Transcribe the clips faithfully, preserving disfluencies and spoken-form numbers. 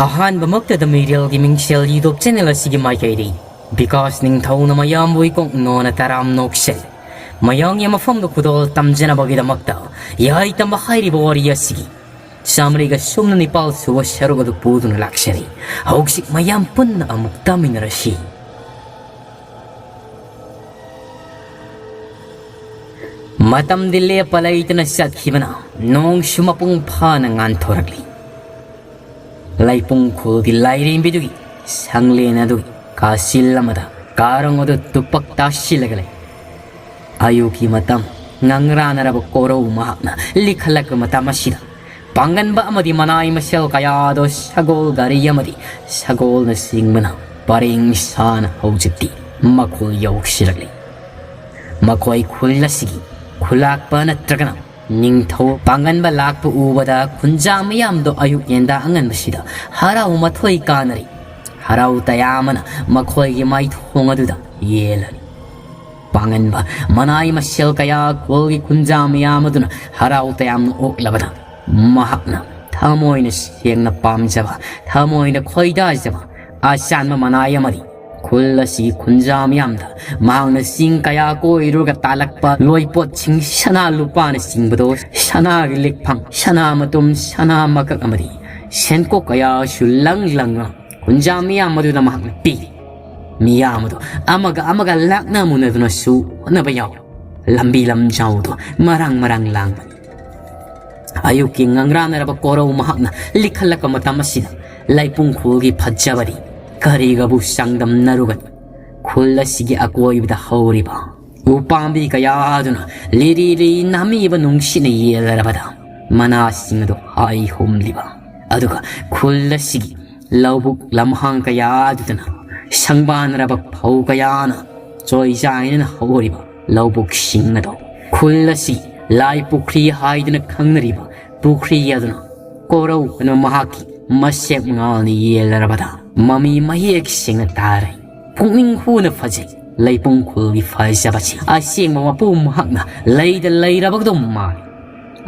ꯑꯍꯥꯟꯕꯃꯛꯇꯗ ꯃꯤꯔꯦꯜꯒꯤ ꯃꯤꯡꯁꯦꯜ YouTube channel ꯑꯁꯤꯒꯤ ꯃꯥꯏꯀꯩꯗꯒꯤ ꯕꯤꯀꯥꯁ ꯅꯤꯡꯊꯧꯅ ꯃꯌꯥꯝꯕꯨ ꯏꯀꯣꯛ ꯅꯣꯟꯅ ꯇꯔꯥꯝ ꯅꯣꯛꯆꯔꯤ꯫ ꯃꯌꯥꯝꯒꯤ ꯃꯐꯝꯗ ꯈꯨꯗꯣꯜ ꯇꯝꯖꯅꯕꯒꯤꯗꯃꯛꯇ ꯌꯥꯏ ꯇꯝꯕ ꯍꯥꯏꯔꯤꯕ ꯋꯥꯔꯤ ꯑꯁꯤꯒꯤ ꯆꯥꯃꯔꯤꯒ ꯁꯨꯞꯅ ꯅꯤꯄꯥꯜ ꯁꯨꯕ ꯁꯔꯨꯛ ꯑꯗꯨ ꯄꯨꯗꯨꯅ ꯂꯥꯛꯆꯔꯤ꯫ ꯍꯧꯖꯤꯛ ꯃꯌꯥꯝ ꯄꯨꯟꯅ ꯑꯃꯨꯛ ꯇꯥꯃꯤꯟꯅꯔꯁꯤ꯫ ꯃꯇꯝꯗꯤ ꯂꯦꯞꯄ ꯂꯩꯇꯅ ꯆꯠꯈꯤꯕꯅ ꯅꯣꯡꯁꯨ ꯃꯄꯨꯡ ꯐꯥꯅ ꯉꯥꯟꯊꯣꯔꯛꯂꯤ꯫ ꯂꯩꯄꯨꯡ ꯈꯨꯜꯒꯤ ꯂꯥꯏꯔꯦꯝꯕꯤꯗꯨꯒꯤ ꯁꯪꯂꯦꯟ ꯑꯗꯨꯒꯤ ꯀꯥꯆꯤꯜ ꯑꯃꯗ ꯀꯥꯔꯣꯡ ꯑꯗꯨ ꯇꯨꯄꯛ ꯇꯥꯁꯤꯜꯂꯒ ꯂꯩ꯫ ꯑꯌꯨꯛꯀꯤ ꯃꯇꯝ ꯉꯪꯔꯥꯅꯔꯕ ꯀꯣꯔꯧ ꯃꯍꯥꯛꯅ ꯂꯤꯈꯠꯂꯛꯄ ꯃꯇꯝ ꯑꯁꯤꯗ ꯄꯥꯡꯒꯟꯕ ꯑꯃꯗꯤ ꯃꯅꯥꯏ ꯃꯁꯦꯜ ꯀꯌꯥꯗꯣ ꯁꯒꯣꯜ ꯒꯥꯔꯤ ꯑꯃꯗꯤ ꯁꯒꯣꯜꯅ ꯆꯤꯡꯕꯅ ꯄꯔꯦꯡ ꯁꯥꯅ ꯍꯧꯖꯤꯛꯇꯤ ꯃꯈꯣꯏ ꯌꯧꯁꯤꯜꯂꯛꯂꯤ꯫ ꯃꯈꯣꯏ ꯈꯨꯜ ꯑꯁꯤꯒꯤ ꯈꯨꯂꯥꯛꯄ ꯅꯠꯇ꯭ꯔꯒꯅ ꯅꯤꯡꯊꯧ ꯄꯥꯡꯒꯟꯕ ꯂꯥꯛꯄ ꯎꯕꯗ ꯈꯨꯟꯖꯥ ꯃꯤꯌꯥꯝꯗꯣ ꯑꯌꯨꯛ ꯌꯦꯟꯗꯥ ꯑꯉꯟꯕꯁꯤꯗ ꯍꯔꯥꯎ ꯃꯊꯣꯏ ꯀꯥꯅꯔꯤ꯫ ꯍꯔꯥꯎ ꯇꯌꯥꯝꯕꯅ ꯃꯈꯣꯏꯒꯤ ꯃꯥꯏꯊꯣꯡ ꯑꯗꯨꯗ ꯌꯦꯜꯂꯔꯤ꯫ ꯄꯥꯡꯒꯟꯕ ꯃꯅꯥꯏ ꯃꯁꯦꯜ ꯀꯌꯥ ꯈꯨꯜꯒꯤ ꯈꯨꯟꯖꯥ ꯃꯤꯌꯥꯝ ꯑꯗꯨꯅ ꯍꯔꯥꯎ ꯇꯌꯥꯝꯅ ꯑꯣꯛꯂꯕꯗ ꯃꯍꯥꯛꯅ ꯊꯃꯣꯏꯅ ꯁꯦꯡꯅ ꯄꯥꯝꯖꯕ, ꯊꯃꯣꯏꯅ ꯈꯣꯏꯗꯥꯖꯕ ꯑꯆꯥꯟꯕ ꯃꯅꯥꯏ ꯑꯃꯗꯤ ꯈꯨꯜ ꯑꯁꯤꯒꯤ ꯈꯨꯟꯖꯥ ꯃꯤꯌꯥꯝꯗ ꯃꯍꯥꯛꯅ ꯆꯤꯡ ꯀꯌꯥ ꯀꯣꯏꯔꯨꯔꯒ ꯇꯥꯜꯂꯛꯄ ꯂꯣꯏꯄꯣꯠꯁꯤꯡ, ꯁꯅꯥ ꯂꯨꯄꯥꯅꯆꯤꯡꯕꯗꯣ, ꯁꯅꯥꯒꯤ ꯂꯤꯛꯐꯝ, ꯁꯅꯥ ꯃꯇꯨꯝ, ꯁꯅꯥ ꯃꯀꯛ ꯑꯃꯗꯤ ꯁꯦꯟꯀꯣꯛ ꯀꯌꯥꯁꯨ ꯂꯪ ꯂꯪꯅ ꯈꯨꯟꯖꯥ ꯃꯤꯌꯥꯝ ꯑꯗꯨꯗ ꯃꯍꯥꯛꯅ ꯄꯤꯔꯤ꯫ ꯃꯤꯌꯥꯝ ꯑꯗꯨ ꯑꯃꯒ ꯑꯃꯒ ꯂꯥꯛꯅ ꯃꯨꯟꯅꯗꯨꯅꯁꯨ ꯍꯣꯠꯅꯕ ꯌꯥꯎꯏ꯫ ꯂꯝꯕꯤ ꯂꯝꯖꯥꯎꯗꯣ ꯃꯔꯥꯡ ꯃꯔꯥꯡ ꯂꯥꯡꯕꯅꯤ꯫ ꯑꯌꯨꯛꯀꯤ ꯉꯪꯔꯥꯅꯔꯕ ꯀꯣꯔꯧ ꯃꯍꯥꯛꯅ ꯂꯤꯈꯠꯂꯛꯄ ꯃꯇꯝ ꯑꯁꯤꯗ ꯂꯩꯄꯨꯡ ꯈꯨꯜꯒꯤ ꯐꯖꯕꯗꯤ ꯀꯔꯤꯒꯕꯨ ꯆꯥꯡꯗꯝꯅꯔꯨꯒꯅꯤ? ꯈꯨꯜ ꯑꯁꯤꯒꯤ ꯑꯀꯣꯏꯕꯗ ꯍꯧꯔꯤꯕ ꯎꯄꯥꯝꯕꯤ ꯀꯌꯥ ꯑꯗꯨꯅ ꯂꯤꯔꯤ ꯂꯤꯔꯤ ꯅꯥꯃꯤꯕ ꯅꯨꯡꯁꯤꯠꯅ ꯌꯦꯜꯂꯔꯕꯗ ꯃꯅꯥꯁꯤꯡ ꯑꯗꯨ ꯍꯥꯏ ꯍꯨꯝꯂꯤꯕ, ꯑꯗꯨꯒ ꯈꯨꯜ ꯑꯁꯤꯒꯤ ꯂꯧꯕꯨꯛ ꯂꯝꯍꯥꯡ ꯀꯌꯥ ꯑꯗꯨꯗꯅ ꯁꯪꯕꯥꯟꯅꯔꯕ ꯐꯧ ꯀꯌꯥꯅ ꯆꯣꯏꯖꯥꯏꯅꯅ ꯍꯧꯔꯤꯕ ꯂꯧꯕꯨꯛꯁꯤꯡ ꯑꯗꯣ ꯈꯨꯜ ꯑꯁꯤ ꯂꯥꯏ ꯄꯨꯈ꯭ꯔꯤ ꯍꯥꯏꯗꯨꯅ ꯈꯪꯅꯔꯤꯕ ꯄꯨꯈ꯭ꯔꯤ ꯑꯗꯨꯅ ꯀꯣꯔꯧ ꯑꯗꯨꯅ ꯃꯍꯥꯛꯀꯤ ꯃꯁꯦꯛ ꯃꯉꯥꯜꯅ ꯌꯦꯜꯂꯔꯕꯗ ꯃꯃꯤ ꯃꯌꯦꯛ ꯁꯦꯡꯅ ꯇꯥꯔꯦ꯫ ꯄꯨꯛꯅꯤꯡ ꯍꯨꯅ ꯐꯖꯩ꯫ ꯂꯩꯄꯨꯡ ꯈꯨꯜꯒꯤ ꯐꯖꯕꯁꯤ ꯑꯁꯦꯡꯕ ꯃꯄꯨ ꯃꯍꯥꯛꯅ ꯂꯩꯗ ꯂꯩꯔꯕꯒꯗꯧ ꯃꯥꯜꯂꯤ꯫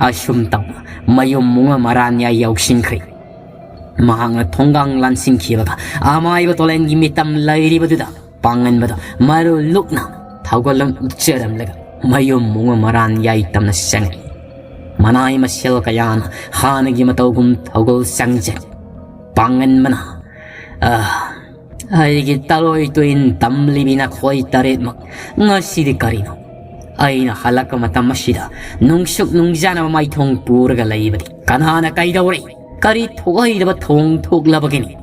ꯑꯁꯨꯝ ꯇꯧꯅ ꯃꯌꯨꯝ ꯃꯨꯡ ꯃꯔꯥꯟꯌꯥꯏ ꯌꯥꯎꯁꯤꯟꯈ꯭ꯔꯦ꯫ ꯃꯍꯥꯛꯅ ꯊꯣꯡꯒꯥꯡ ꯂꯥꯟꯁꯤꯟꯈꯤꯕꯒ ꯑꯃꯥꯏꯕ ꯇꯣꯂꯦꯟꯒꯤ ꯃꯤꯇꯝ ꯂꯩꯔꯤꯕꯗꯨꯗ ꯄꯥꯡꯒꯟꯕꯗ ꯃꯔꯨ ꯂꯨꯛꯅ ꯊꯧꯒꯜꯂꯣꯟ ꯎꯠꯆꯔꯝꯂꯒ ꯃꯌꯨꯝ ꯃꯨꯡꯕ ꯃꯔꯥꯟ ꯌꯥꯏ ꯇꯝꯅ ꯆꯪꯉꯤ꯫ ꯃꯅꯥꯏ ꯃꯁꯦꯜ ꯀꯌꯥꯅ ꯍꯥꯟꯅꯒꯤ ꯃꯇꯧꯒꯨꯝ ꯊꯧꯒꯜ ꯆꯪꯖꯩ꯫ ꯄꯥꯡꯒꯟꯕꯅ, "ꯑ, ꯑꯩꯒꯤ ꯇꯂꯣꯏ ꯇꯨꯏꯟ ꯇꯝꯂꯤꯕꯤ ꯅꯈꯣꯏ ꯇꯔꯦꯠꯃꯛ, ꯉꯁꯤꯗꯤ ꯀꯔꯤꯅꯣ? ꯑꯩꯅ ꯍꯜꯂꯛꯄ ꯃꯇꯝ ꯑꯁꯤꯗ ꯅꯨꯡꯁꯨꯛ ꯅꯨꯡꯖꯥꯅꯕ ꯃꯥꯏꯊꯣꯡ ꯄꯨꯔꯒ ꯂꯩꯕꯗꯤ ꯀꯅꯥꯅ ꯀꯩꯗꯧꯔꯦ? ꯀꯔꯤ ꯊꯣꯛꯍꯩꯗꯕ ꯊꯣꯡ ꯊꯣꯛꯂꯕꯒꯤꯅꯤ?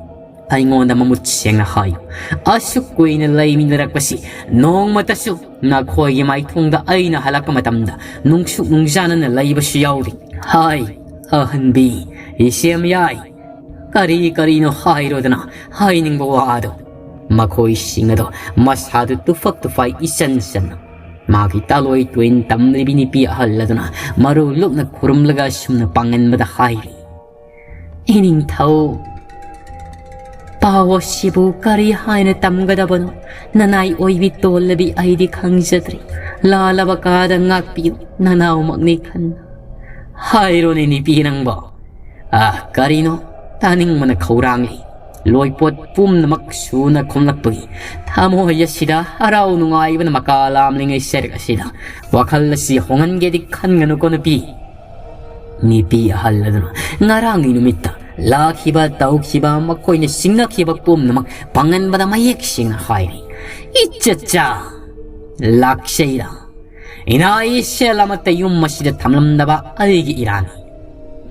ꯑꯩꯉꯣꯟꯗ ꯃꯃꯨꯠ ꯁꯦꯡꯅ ꯍꯥꯏꯌꯨ꯫ ꯑꯁꯨꯛ ꯀꯨꯏꯅ ꯂꯩꯃꯤꯟꯅꯔꯛꯄꯁꯤ ꯅꯣꯡꯃꯇꯁꯨ ꯅꯈꯣꯏꯒꯤ ꯃꯥꯏꯊꯣꯡꯗ ꯑꯩꯅ ꯍꯜꯂꯛꯄ ꯃꯇꯝꯗ ꯅꯨꯡꯁꯨꯛ ꯅꯨꯡꯖꯥꯅꯅ ꯂꯩꯕꯁꯨ ꯌꯥꯎꯔꯤ꯫ ꯍꯥꯏ, ꯑꯍꯟꯕꯤ, ꯏꯆꯦꯝ ꯌꯥꯏ, ꯀꯔꯤ ꯀꯔꯤꯅꯣ ꯍꯥꯏꯔꯣꯗꯅ ꯍꯥꯏꯅꯤꯡꯕ ꯋꯥꯗꯣ?" ꯃꯈꯣꯏꯁꯤꯡ ꯑꯗꯣ ꯃꯁꯥꯗꯨ ꯇꯨꯐꯛ ꯇꯨꯐꯥꯏ ꯏꯆꯟ ꯆꯟꯅ ꯃꯥꯒꯤ ꯇꯥꯂꯣꯏ ꯇꯣꯏꯟ ꯇꯝꯂꯤꯕꯤ ꯅꯨꯄꯤ ꯑꯍꯜ ꯑꯗꯨꯅ ꯃꯔꯨ ꯂꯨꯞꯅ ꯈꯨꯔꯨꯝꯂꯒ ꯑꯁꯨꯝꯅ ꯄꯥꯡꯒꯟꯕꯗ ꯍꯥꯏꯔꯤ, "ꯏꯅꯤꯡꯊꯧ, ꯄꯥꯎ ꯑꯁꯤꯕꯨ ꯀꯔꯤ ꯍꯥꯏꯅ ꯇꯝꯒꯗꯕꯅꯣ? ꯅꯅꯥꯏ ꯑꯣꯏꯕꯤ ꯇꯣꯜꯂꯕꯤ ꯑꯩꯗꯤ ꯈꯪꯖꯗ꯭ꯔꯦ꯫ ꯂꯥꯜꯂꯕ ꯀꯥꯗ ꯉꯥꯛꯄꯤꯌꯨ, ꯅꯅꯥꯎꯃꯛꯅꯤ ꯈꯟꯅ꯫" "ꯍꯥꯏꯔꯣꯅꯦ ꯅꯨꯄꯤ ꯅꯪꯕꯣ꯫ ꯑ, ꯀꯔꯤꯅꯣ? ꯇꯥꯅꯤꯡꯕꯅ ꯈꯧꯔꯥꯡꯂꯤ꯫" ꯂꯣꯏꯄꯣꯠ ꯄꯨꯝꯅꯃꯛ ꯁꯨꯅ ꯈꯣꯝꯂꯛꯄꯒꯤ ꯊꯃꯣꯏ ꯑꯁꯤꯗ ꯍꯔꯥꯎ ꯅꯨꯡꯉꯥꯏꯕꯅ ꯃꯀꯥ ꯂꯥꯝꯂꯤꯉꯩ ꯁꯔꯛ ꯑꯁꯤꯗ ꯋꯥꯈꯜ ꯑꯁꯤ ꯍꯣꯡꯍꯟꯒꯦꯗꯤ ꯈꯟꯒꯅꯨꯀꯣ ꯅꯨꯄꯤ꯫ ꯅꯨꯄꯤ ꯑꯍꯜ ꯑꯗꯨꯅ ꯉꯔꯥꯡꯒꯤ ꯅꯨꯃꯤꯠꯇ ꯂꯥꯛꯈꯤꯕ, ꯇꯧꯈꯤꯕ, ꯃꯈꯣꯏꯅ ꯆꯤꯡꯅꯈꯤꯕ ꯄꯨꯝꯅꯃꯛ ꯄꯥꯡꯒꯟꯕꯗ ꯃꯌꯦꯛ ꯁꯦꯡꯅ ꯍꯥꯏꯔꯤ꯫ "ꯏꯆꯠꯆꯥ, ꯂꯥꯛꯆꯩꯔꯥ? ꯏꯅꯥ ꯏꯁꯦꯜ ꯑꯃꯠꯇ ꯌꯨꯝ ꯑꯁꯤꯗ ꯊꯝꯂꯝꯗꯕ ꯑꯩꯒꯤ ꯏꯔꯥꯅꯤ꯫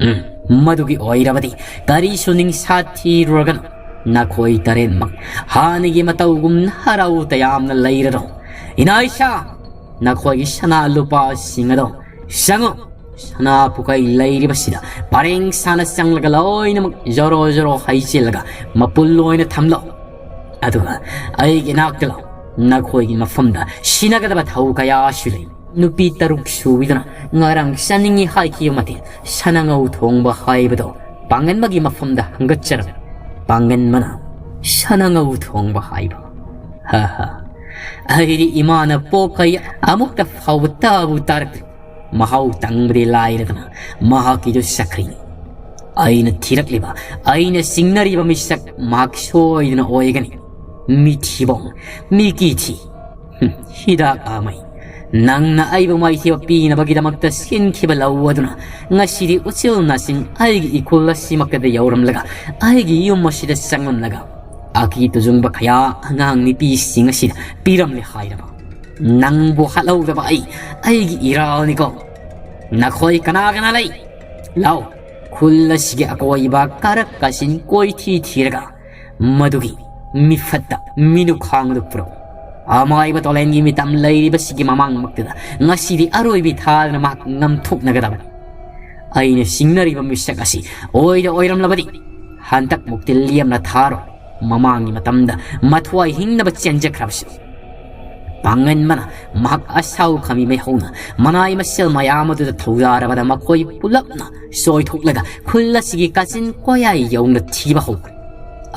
ꯎꯝ, ꯃꯗꯨꯒꯤ ꯑꯣꯏꯔꯕꯗꯤ ꯀꯔꯤꯁꯨ ꯅꯤꯡꯁꯥ ꯊꯤꯔꯨꯔꯒꯅꯨ꯫ ꯅꯈꯣꯏ ꯇꯔꯦꯠꯃꯛ ꯍꯥꯟꯅꯒꯤ ꯃꯇꯧꯒꯨꯝꯅ ꯍꯔꯥꯎ ꯇꯌꯥꯝꯅ ꯂꯩꯔꯔꯣ꯫ ꯏꯅꯥ ꯏꯁꯥ, ꯅꯈꯣꯏꯒꯤ ꯁꯅꯥ ꯂꯨꯄꯥꯁꯤꯡ ꯑꯗꯣ ꯆꯪꯉꯨ꯫ ꯁꯅꯥ ꯄꯨꯀꯩ ꯂꯩꯔꯤꯕꯁꯤꯗ ꯄꯔꯦꯡ ꯁꯥꯅ ꯆꯪꯂꯒ ꯂꯣꯏꯅꯃꯛ ꯖꯣꯔꯣ ꯖꯣꯔꯣ ꯍꯩꯖꯤꯜꯂꯒ ꯃꯄꯨꯜ ꯑꯣꯏꯅ ꯊꯝꯂꯣ꯫ ꯑꯗꯨꯒ ꯑꯩꯒꯤ ꯏꯅꯥꯛꯇ ꯂꯥꯛꯎ꯫ ꯅꯈꯣꯏꯒꯤ ꯃꯐꯝꯗ ꯁꯤꯟꯅꯒꯗꯕ ꯊꯧ ꯀꯌꯥꯁꯨ ꯂꯩ꯫" ꯅꯨꯄꯤ ꯇꯔꯨꯛ ꯁꯨꯕꯤꯗꯨꯅ ꯉꯔꯥꯡ ꯆꯥꯅꯤꯡꯏ ꯍꯥꯏꯈꯤꯕ ꯃꯊꯦꯜ ꯁꯅꯥꯉꯧ ꯊꯣꯡꯕ ꯍꯥꯏꯕꯗꯣ ꯄꯥꯡꯒꯟꯕꯒꯤ ꯃꯐꯝꯗ ꯍꯪꯒꯠꯆꯔꯝꯃꯤ꯫ ꯄꯥꯡꯒꯟꯕꯅ, "ꯁꯅꯥꯉꯧ ꯊꯣꯡꯕ ꯍꯥꯏꯕ? ꯍ ꯍ, ꯑꯩꯗꯤ ꯏꯃꯥꯅ ꯄꯣꯛꯈꯩ ꯑꯃꯨꯛꯇ ꯐꯥꯎꯕ ꯇꯥꯕꯨ ꯇꯥꯔꯛꯇ꯭ꯔꯤ꯫ ꯃꯍꯥꯎ ꯇꯪꯕꯗꯤ ꯂꯥꯏꯔꯗꯅ ꯃꯍꯥꯛꯀꯤꯗꯨ ꯆꯠꯈ꯭ꯔꯤꯅꯤ꯫ ꯑꯩꯅ ꯊꯤꯔꯛꯂꯤꯕ, ꯑꯩꯅ ꯆꯤꯡꯅꯔꯤꯕ ꯃꯤꯁꯛ ꯃꯍꯥꯛ ꯁꯣꯏꯗꯅ ꯑꯣꯏꯒꯅꯤ꯫ ꯃꯤꯊꯤꯕꯣꯡ, ꯃꯤꯀꯤ ꯊꯤ꯫ ꯍꯨꯝ, ꯍꯤꯗꯥꯛ ꯑꯃꯩ꯫ ꯅꯪꯅ ꯑꯩꯕꯨ ꯃꯥꯏꯊꯤꯕ ꯄꯤꯅꯕꯒꯤꯗꯃꯛꯇ ꯁꯤꯟꯈꯤꯕ ꯂꯧ ꯑꯗꯨꯅ ꯉꯁꯤꯗꯤ ꯎꯆꯤꯜ ꯅꯥꯆꯤꯟ ꯑꯩꯒꯤ ꯏꯈꯨꯜ ꯑꯁꯤꯃꯛꯇꯗ ꯌꯧꯔꯝꯂꯒ, ꯑꯩꯒꯤ ꯌꯨꯝ ꯑꯁꯤꯗ ꯆꯪꯂꯝꯂꯒ, ꯑꯀꯤ ꯇꯨꯖꯨꯡꯕ ꯀꯌꯥ ꯑꯉꯥꯡ ꯅꯨꯄꯤꯁꯤꯡ ꯑꯁꯤꯗ ꯄꯤꯔꯝꯂꯦ ꯍꯥꯏꯔꯕ? ꯅꯪꯕꯨ ꯍꯥꯠꯍꯧꯗꯕ ꯑꯩ, ꯑꯩꯒꯤ ꯏꯔꯥꯜꯅꯤꯀꯣ꯫ ꯅꯈꯣꯏ ꯀꯅꯥ ꯀꯅꯥ ꯂꯩ? ꯂꯥꯎ, ꯈꯨꯜ ꯑꯁꯤꯒꯤ ꯑꯀꯣꯏꯕ ꯀꯥꯔꯛ ꯀꯥꯆꯤꯟ ꯀꯣꯏꯊꯤ ꯊꯤꯔꯒ ꯃꯗꯨꯒꯤ ꯃꯤꯐꯠꯇ ꯃꯤꯅꯨꯈꯥꯡ ꯑꯗꯨ ꯄꯨꯔꯛꯎ꯫ ꯑꯃꯥꯏꯕ ꯇꯣꯂꯦꯟꯒꯤ ꯃꯤꯇꯝ ꯂꯩꯔꯤꯕꯁꯤꯒꯤ ꯃꯃꯥꯡꯃꯛꯇꯗ ꯉꯁꯤꯗꯤ ꯑꯔꯣꯏꯕꯤ ꯊꯥꯗꯅ ꯃꯍꯥꯛ ꯉꯝꯊꯣꯛꯅꯒꯗꯕꯅꯤ꯫ ꯑꯩꯅ ꯆꯤꯡꯅꯔꯤꯕ ꯃꯤꯁꯛ ꯑꯁꯤ ꯑꯣꯏꯗ ꯑꯣꯏꯔꯝꯂꯕꯗꯤ ꯍꯟꯗꯛꯃꯨꯛꯇꯤ ꯂꯦꯝꯅ ꯊꯥꯔꯣꯏ꯫ ꯃꯃꯥꯡꯒꯤ ꯃꯇꯝꯗ ꯃꯊ꯭ꯋꯥꯏ ꯍꯤꯡꯅꯕ ꯆꯦꯟꯖꯈ꯭ꯔꯕꯁꯨ, ꯄꯥꯡꯒꯟꯕꯅ ꯃꯍꯥꯛ ꯑꯁꯥꯎ ꯈꯥꯃꯤ ꯃꯩ ꯍꯧꯅ ꯃꯅꯥꯏ ꯃꯁꯦꯜ ꯃꯌꯥꯝ ꯑꯗꯨꯗ ꯊꯧꯖꯥꯔꯕꯗ ꯃꯈꯣꯏ ꯄꯨꯂꯞꯅ ꯆꯣꯏꯊꯣꯛꯂꯒ ꯈꯨꯜ ꯑꯁꯤꯒꯤ ꯀꯥꯆꯤꯟ ꯀꯣꯌꯥꯏ ꯌꯧꯅ ꯊꯤꯕ ꯍꯧꯈ꯭ꯔꯦ꯫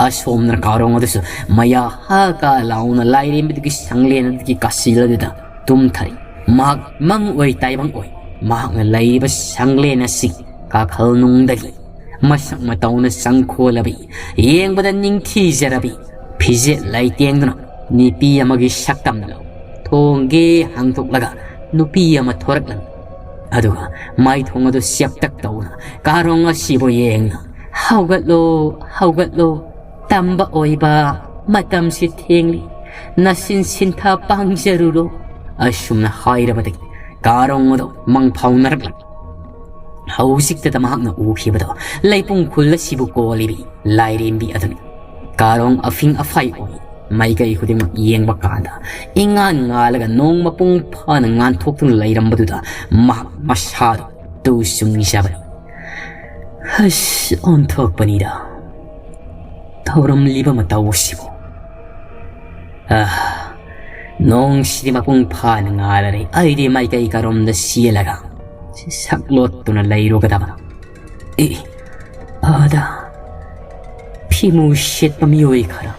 ꯑꯁꯣꯝꯅ ꯀꯥꯔꯣꯡ ꯑꯗꯨꯁꯨ ꯃꯌꯥ ꯍꯥ ꯀꯥ ꯂꯥꯎꯅ ꯂꯥꯏꯔꯦꯝꯕꯤꯗꯨꯒꯤ ꯁꯪꯂꯦꯟ ꯑꯗꯨꯒꯤ ꯀꯥꯆꯤꯜ ꯑꯗꯨꯗ ꯇꯨꯝꯊꯔꯤ꯫ ꯃꯍꯥꯛ ꯃꯪ ꯑꯣꯏ ꯇꯥꯏꯕꯪ ꯑꯣꯏ꯫ ꯃꯍꯥꯛꯅ ꯂꯩꯔꯤꯕ ꯁꯪꯂꯦꯟ ꯑꯁꯤ ꯀꯥꯈꯜ ꯅꯨꯡꯗꯒꯤ ꯃꯁꯛ ꯃꯇꯧꯅ ꯆꯪꯈꯣꯜꯂꯕꯤ, ꯌꯦꯡꯕꯗ ꯅꯤꯡꯊꯤꯖꯔꯕꯤ, ꯐꯤꯖꯦꯠ ꯂꯩꯇꯦꯡꯗꯨꯅ ꯅꯨꯄꯤ ꯑꯃꯒꯤ ꯁꯛꯇꯝꯗ ꯊꯣꯡꯒꯦ ꯍꯥꯡꯗꯣꯛꯂꯒ ꯅꯨꯄꯤ ꯑꯃ ꯊꯣꯔꯛꯂꯝꯃꯤ꯫ ꯑꯗꯨꯒ ꯃꯥꯏꯊꯣꯡ ꯑꯗꯨ ꯆꯦꯞꯇꯛ ꯇꯧꯅ ꯀꯥꯔꯣꯡ ꯑꯁꯤꯕꯨ ꯌꯦꯡꯅ, "ꯍꯧꯒꯠꯂꯣ, ꯍꯧꯒꯠꯂꯣ, ꯇꯝꯕ ꯑꯣꯏꯕ, ꯃꯇꯝꯁꯤ ꯊꯦꯡꯂꯤ, ꯅꯆꯤꯟ ꯁꯤꯟꯊꯥ ꯄꯥꯡꯖꯔꯨꯔꯣ" ꯑꯁꯨꯝꯅ ꯍꯥꯏꯔꯕꯗꯒꯤ ꯀꯥꯔꯣꯡ ꯑꯗꯨ ꯃꯪ ꯐꯥꯎꯅꯔꯛꯂꯝꯃꯤ꯫ ꯍꯧꯖꯤꯛꯇꯗ ꯃꯍꯥꯛꯅ ꯎꯈꯤꯕꯗꯣ ꯂꯩꯄꯨꯡ ꯈꯨꯜ ꯑꯁꯤꯕꯨ ꯀꯣꯜꯂꯤꯕꯤ ꯂꯥꯏꯔꯦꯝꯕꯤ ꯑꯗꯨꯅꯤ꯫ ꯀꯥꯔꯣꯡ ꯑꯐꯤꯡ ꯑꯐꯥꯏ ꯑꯣꯏ꯫ ꯃꯥꯏꯀꯩ ꯈꯨꯗꯤꯡꯃꯛ ꯌꯦꯡꯕ ꯀꯥꯟꯗ ꯏꯉꯥꯟ ꯉꯥꯜꯂꯒ ꯅꯣꯡ ꯃꯄꯨꯡ ꯐꯥꯅ ꯉꯥꯟꯊꯣꯛꯇꯨꯅ ꯂꯩꯔꯝꯕꯗꯨꯗ ꯃꯍꯥꯛ ꯃꯁꯥꯗꯨ ꯇꯨ ꯆꯨꯡꯉꯤꯖꯕꯅꯤ꯫ "ꯑꯁ, ꯑꯣꯟꯊꯣꯛꯄꯅꯤꯗ ꯊꯧꯔꯝꯂꯤꯕ ꯃꯇꯧ ꯑꯁꯤꯕꯨ꯫ ꯑꯥ, ꯅꯣꯡꯁꯤꯗꯤ ꯃꯄꯨꯡ ꯐꯥꯅ ꯉꯥꯜꯂꯔꯦ꯫ ꯑꯩꯗꯤ ꯃꯥꯏꯀꯩ ꯀꯔꯣꯝꯗ ꯆꯦꯜꯂꯒ ꯁꯛꯂꯣꯠꯇꯨꯅ ꯂꯩꯔꯨꯒꯗꯕ?" ꯑꯦ, ꯑꯥꯗ ꯐꯤꯃꯨ ꯁꯦꯠꯄ ꯃꯤꯑꯣꯏ ꯈꯔ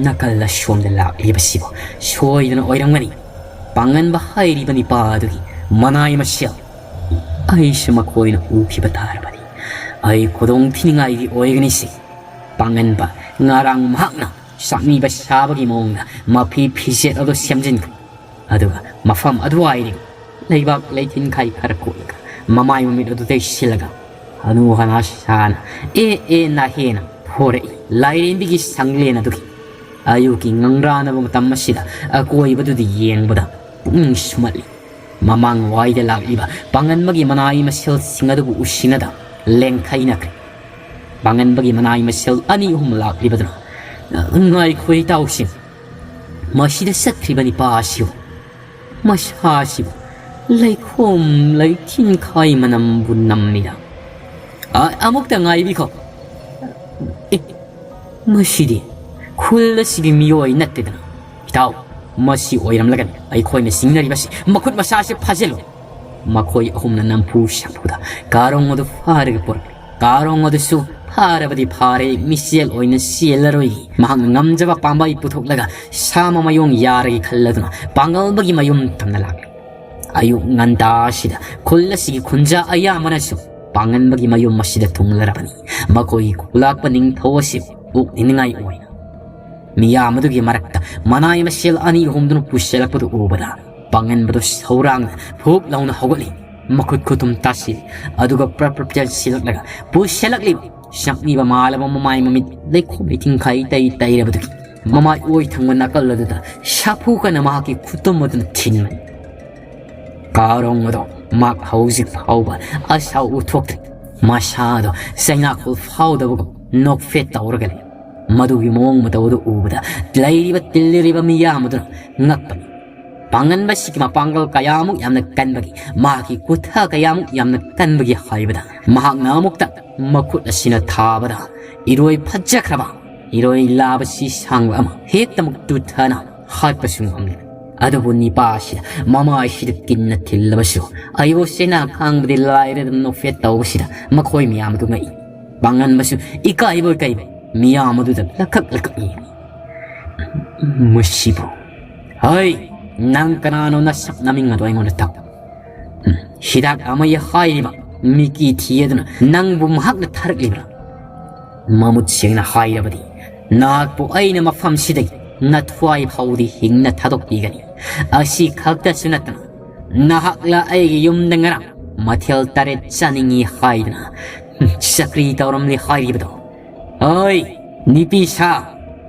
ꯅꯥꯀꯜ ꯑꯁꯣꯝꯗ ꯂꯥꯛꯂꯤꯕꯁꯤꯕꯨ ꯁꯣꯏꯗꯅ ꯑꯣꯏꯔꯝꯒꯅꯤ꯫ ꯄꯥꯡꯒꯟꯕ ꯍꯥꯏꯔꯤꯕ ꯅꯤꯄꯥ ꯑꯗꯨꯒꯤ ꯃꯅꯥꯏ ꯃꯁꯦꯜ꯫ ꯑꯩꯁꯨ ꯃꯈꯣꯏꯅ ꯎꯈꯤꯕ ꯇꯥꯔꯕꯗꯤ "ꯑꯩ ꯈꯨꯗꯣꯡ ꯊꯤꯅꯤꯡꯉꯥꯏꯗꯤ ꯑꯣꯏꯒꯅꯤꯁꯦ꯫" ꯄꯥꯡꯒꯟꯕ ꯉꯔꯥꯡ ꯃꯍꯥꯛꯅ ꯆꯥꯛꯅꯤꯕ ꯁꯥꯕꯒꯤ ꯃꯑꯣꯡꯗ ꯃꯐꯤ ꯐꯤꯖꯦꯠ ꯑꯗꯨ ꯁꯦꯝꯖꯤꯟꯈ꯭ꯔꯦ꯫ ꯑꯗꯨꯒ ꯃꯐꯝ ꯑꯗꯨꯋꯥꯏꯗꯒꯤ ꯂꯩꯕꯥꯛ ꯂꯩꯊꯤꯟꯈꯥꯏ ꯈꯔ ꯀꯣꯠꯂꯒ ꯃꯃꯥꯏ ꯃꯃꯤꯠ ꯑꯗꯨ ꯇꯩꯁꯤꯜꯂꯒ ꯍꯅꯨ ꯍꯅꯥ ꯁꯥꯅ "ꯑꯦ ꯑꯦ ꯅꯥꯍꯦꯅ" ꯊꯣꯔꯛꯏ ꯂꯥꯏꯔꯦꯝꯕꯤꯒꯤ ꯁꯪꯂꯦꯟ ꯑꯗꯨꯒꯤ ꯑꯌꯨꯛꯀꯤ ꯉꯪꯔꯥꯅꯕ ꯃꯇꯝ ꯑꯁꯤꯗ ꯑꯀꯣꯏꯕꯗꯨꯗ ꯌꯦꯡꯕꯗ ꯄꯨꯛꯅꯤꯡ ꯁꯨꯝꯍꯠꯂꯤ꯫ ꯃꯃꯥꯡ ꯋꯥꯏꯗ ꯂꯥꯛꯂꯤꯕ ꯄꯥꯡꯒꯟꯕꯒꯤ ꯃꯅꯥꯏ ꯃꯁꯦꯜꯁꯤꯡ ꯑꯗꯨꯕꯨ ꯎꯁꯤꯟꯅꯗ ꯂꯦꯡꯊꯩꯅꯈ꯭ꯔꯦ꯫ ꯄꯥꯡꯒꯟꯕꯒꯤ ꯃꯅꯥꯏ ꯃꯁꯦꯜ ꯑꯅꯤ ꯑꯍꯨꯝ ꯂꯥꯛꯂꯤꯕꯗꯨꯅ, "ꯉꯥꯏꯈꯣ ꯏꯇꯥꯎꯁꯤꯡ, ꯃꯁꯤꯗ ꯆꯠꯈ꯭ꯔꯤꯕ ꯅꯤꯄꯥ ꯑꯁꯤꯕꯨ, ꯃꯁꯥꯁꯤꯕꯨ ꯂꯩꯈꯣꯝ ꯂꯩꯊꯤꯟꯈꯥꯏ ꯃꯅꯝꯕꯨ ꯅꯝꯃꯤꯗ꯫ ꯑ, ꯑꯃꯨꯛꯇ ꯉꯥꯏꯕꯤꯈꯣ꯫ ꯑꯦ, ꯃꯁꯤꯗꯤ ꯈꯨꯜ ꯑꯁꯤꯒꯤ ꯃꯤꯑꯣꯏ ꯅꯠꯇꯦꯗꯅ꯫ ꯏꯇꯥꯎ, ꯃꯁꯤ ꯑꯣꯏꯔꯝꯂꯒꯅꯤ ꯑꯩꯈꯣꯏꯅ ꯆꯤꯡꯅꯔꯤꯕꯁꯤ꯫ ꯃꯈꯨꯠ ꯃꯁꯥꯁꯦ ꯐꯥꯖꯤꯜꯂꯨ꯫" ꯃꯈꯣꯏ ꯑꯍꯨꯝꯅ ꯅꯝꯐꯨ ꯁꯥꯐꯨꯗ ꯀꯥꯔꯣꯡ ꯑꯗꯨ ꯐꯥꯔꯒ ꯄꯨꯔꯛꯂꯦ꯫ ꯀꯥꯔꯣꯡ ꯑꯗꯨꯁꯨ ꯐꯥꯔꯕꯗꯤ ꯐꯥꯔꯦ, ꯃꯤꯆꯦꯜ ꯑꯣꯏꯅ ꯆꯦꯜꯂꯔꯣꯏꯒꯦ꯫ ꯃꯍꯥꯛꯅ ꯉꯝꯖꯕ ꯄꯥꯝꯕꯩ ꯄꯨꯊꯣꯛꯂꯒ ꯁꯥ ꯃꯃꯥꯏꯌꯣꯡ ꯌꯥꯔꯒꯦ ꯈꯜꯂꯗꯨꯅ ꯄꯥꯡꯒꯜꯕꯒꯤ ꯃꯌꯨꯝ ꯇꯝꯅ ꯂꯥꯛꯂꯦ꯫ ꯑꯌꯨꯛ ꯉꯟꯇꯥ ꯑꯁꯤꯗ ꯈꯨꯜ ꯑꯁꯤꯒꯤ ꯈꯨꯟꯖꯥ ꯑꯌꯥꯝꯕꯅꯁꯨ ꯄꯥꯡꯒꯟꯕꯒꯤ ꯃꯌꯨꯝ ꯑꯁꯤꯗ ꯊꯨꯡꯂꯔꯕꯅꯤ꯫ ꯃꯈꯣꯏꯒꯤ ꯈꯨꯂꯥꯛꯄ ꯅꯤꯡꯊꯧ ꯑꯁꯤ ꯄꯣꯛꯅꯤꯡꯉꯥꯏ ꯑꯣꯏꯅ ꯃꯤꯌꯥꯝ ꯑꯗꯨꯒꯤ ꯃꯔꯛꯇ ꯃꯅꯥꯏ ꯃꯁꯦꯜ ꯑꯅꯤ ꯑꯍꯨꯝꯗꯨꯅ ꯄꯨꯁꯤꯜꯂꯛꯄꯗꯨ ꯎꯕꯗ ꯄꯥꯡꯒꯟꯕꯗꯨ ꯁꯧꯔꯥꯡꯅ ꯐꯨꯛ ꯂꯥꯎꯅ ꯍꯧꯒꯠꯂꯤ꯫ ꯃꯈꯨꯠ ꯈꯨꯇꯨꯝ ꯇꯥꯁꯤꯜꯂꯤ꯫ ꯑꯗꯨꯒ ꯄ꯭ꯔꯞ ꯄ꯭ꯔꯞ ꯆꯦꯟꯁꯤꯜꯂꯛꯂꯒ ꯄꯨꯁꯤꯜꯂꯛꯂꯤꯕ ꯁꯛꯅꯤꯕ ꯃꯥꯜꯂꯕ ꯃꯃꯥꯏ ꯃꯃꯤꯠ ꯂꯩꯈꯣꯝ ꯂꯩꯊꯤꯡꯈꯥꯏ ꯇꯩ ꯇꯩꯔꯕꯗꯨꯒꯤ ꯃꯃꯥꯏ ꯑꯣꯏ ꯊꯪꯕ ꯅꯥꯀꯜ ꯑꯗꯨꯗ ꯁꯥꯐꯨ ꯀꯟꯅ ꯃꯍꯥꯛꯀꯤ ꯈꯨꯇꯨꯝ ꯑꯗꯨꯅ ꯊꯤꯟꯕꯅꯤ꯫ ꯀꯥꯔꯣꯡ ꯑꯗꯣ ꯃꯍꯥꯛ ꯍꯧꯖꯤꯛ ꯐꯥꯎꯕ ꯑꯁꯥꯎ ꯎꯊꯣꯛꯇ꯭ꯔꯤ꯫ ꯃꯁꯥꯗꯣ ꯆꯩꯅꯥꯈꯣꯜ ꯐꯥꯎꯗꯕꯒꯨꯝ ꯅꯣꯛꯐꯦꯠ ꯇꯧꯔꯒ ꯂꯩ꯫ ꯃꯗꯨꯒꯤ ꯃꯑꯣꯡ ꯃꯇꯧ ꯑꯗꯨ ꯎꯕꯗ ꯂꯩꯔꯤꯕ ꯇꯤꯜꯂꯤꯔꯤꯕ ꯃꯤꯌꯥꯝ ꯑꯗꯨꯅ ꯉꯛꯄꯅꯤ꯫ ꯄꯥꯡꯒꯟꯕꯁꯤꯒꯤ ꯃꯄꯥꯡꯒꯜ ꯀꯌꯥꯃꯨꯛ ꯌꯥꯝꯅ ꯀꯟꯕꯒꯤ, ꯃꯍꯥꯛꯀꯤ ꯈꯨꯠꯊ ꯀꯌꯥꯃꯨꯛ ꯌꯥꯝꯅ ꯀꯟꯕꯒꯤ ꯍꯥꯏꯕꯗ ꯃꯍꯥꯛꯅ ꯑꯃꯨꯛꯇ ꯃꯈꯨꯠ ꯑꯁꯤꯅ ꯊꯥꯕꯗ ꯏꯔꯣꯏ ꯐꯖꯈ꯭ꯔꯕ ꯏꯔꯣꯏ ꯂꯥꯕꯁꯤ ꯁꯥꯡꯕ ꯑꯃ ꯍꯦꯛꯇꯃꯛ ꯇꯨꯊꯅ ꯍꯥꯠꯄꯁꯨ ꯉꯝꯂꯦ꯫ ꯑꯗꯨꯕꯨ ꯅꯤꯄꯥ ꯑꯁꯤꯅ ꯃꯃꯥꯏꯁꯤꯗ ꯀꯤꯟꯅ ꯊꯤꯜꯂꯕꯁꯨ ꯑꯩꯕꯨ ꯆꯩꯅꯥ ꯈꯥꯡꯕꯗꯤ ꯂꯥꯏꯔꯗꯅ ꯅꯣꯛꯐꯦꯠ ꯇꯧꯕꯁꯤꯗ ꯃꯈꯣꯏ ꯃꯌꯥꯝ ꯑꯗꯨ ꯉꯛꯏ꯫ ꯄꯥꯡꯒꯟꯕꯁꯨ ꯏꯀꯥꯏꯕ ꯏꯀꯥꯏꯕ ꯃꯤꯌꯥꯝ ꯑꯗꯨꯗ ꯂꯀꯛ ꯂꯀꯛ ꯌꯦꯡꯏ꯫ "ꯃꯁꯤꯕꯨ, ꯍꯩ, ꯅꯪ ꯀꯅꯥꯅꯣ? ꯅꯁꯛ ꯅꯃꯤꯡ ꯑꯗꯨ ꯑꯩꯉꯣꯟꯗ ꯇꯥꯛꯎ꯫ ꯎꯝ, ꯍꯤꯗꯥꯛ ꯑꯃ ꯍꯥꯏꯔꯤꯕ ꯃꯤꯀꯤ ꯊꯤꯗꯨꯅ ꯅꯪꯕꯨ ꯃꯍꯥꯛꯅ ꯊꯥꯔꯛꯂꯤꯕ꯭ꯔꯥ? ꯃꯃꯨꯠ ꯁꯦꯡꯅ ꯍꯥꯏꯔꯕꯗꯤ, ꯅꯍꯥꯛꯄꯨ ꯑꯩꯅ ꯃꯐꯝꯁꯤꯗꯒꯤ ꯅꯊ꯭ꯋꯥꯏ ꯐꯥꯎꯗꯤ ꯍꯤꯡꯅ ꯊꯥꯗꯣꯛꯄꯤꯒꯅꯤ꯫ ꯑꯁꯤ ꯈꯛꯇꯁꯨ ꯅꯠꯇꯅ, ꯅꯍꯥꯛꯂ ꯑꯩꯒꯤ ꯌꯨꯝꯗ ꯉꯔꯥꯡ ꯃꯊꯦꯜ ꯇꯔꯦꯠ ꯆꯥꯅꯤꯡꯏ ꯍꯥꯏꯗꯅ ꯆꯀ꯭ꯔꯤ ꯇꯧꯔꯝꯂꯤ ꯍꯥꯏꯔꯤꯕꯗꯣ? ꯍꯣꯏ, ꯅꯨꯄꯤ ꯁꯥ,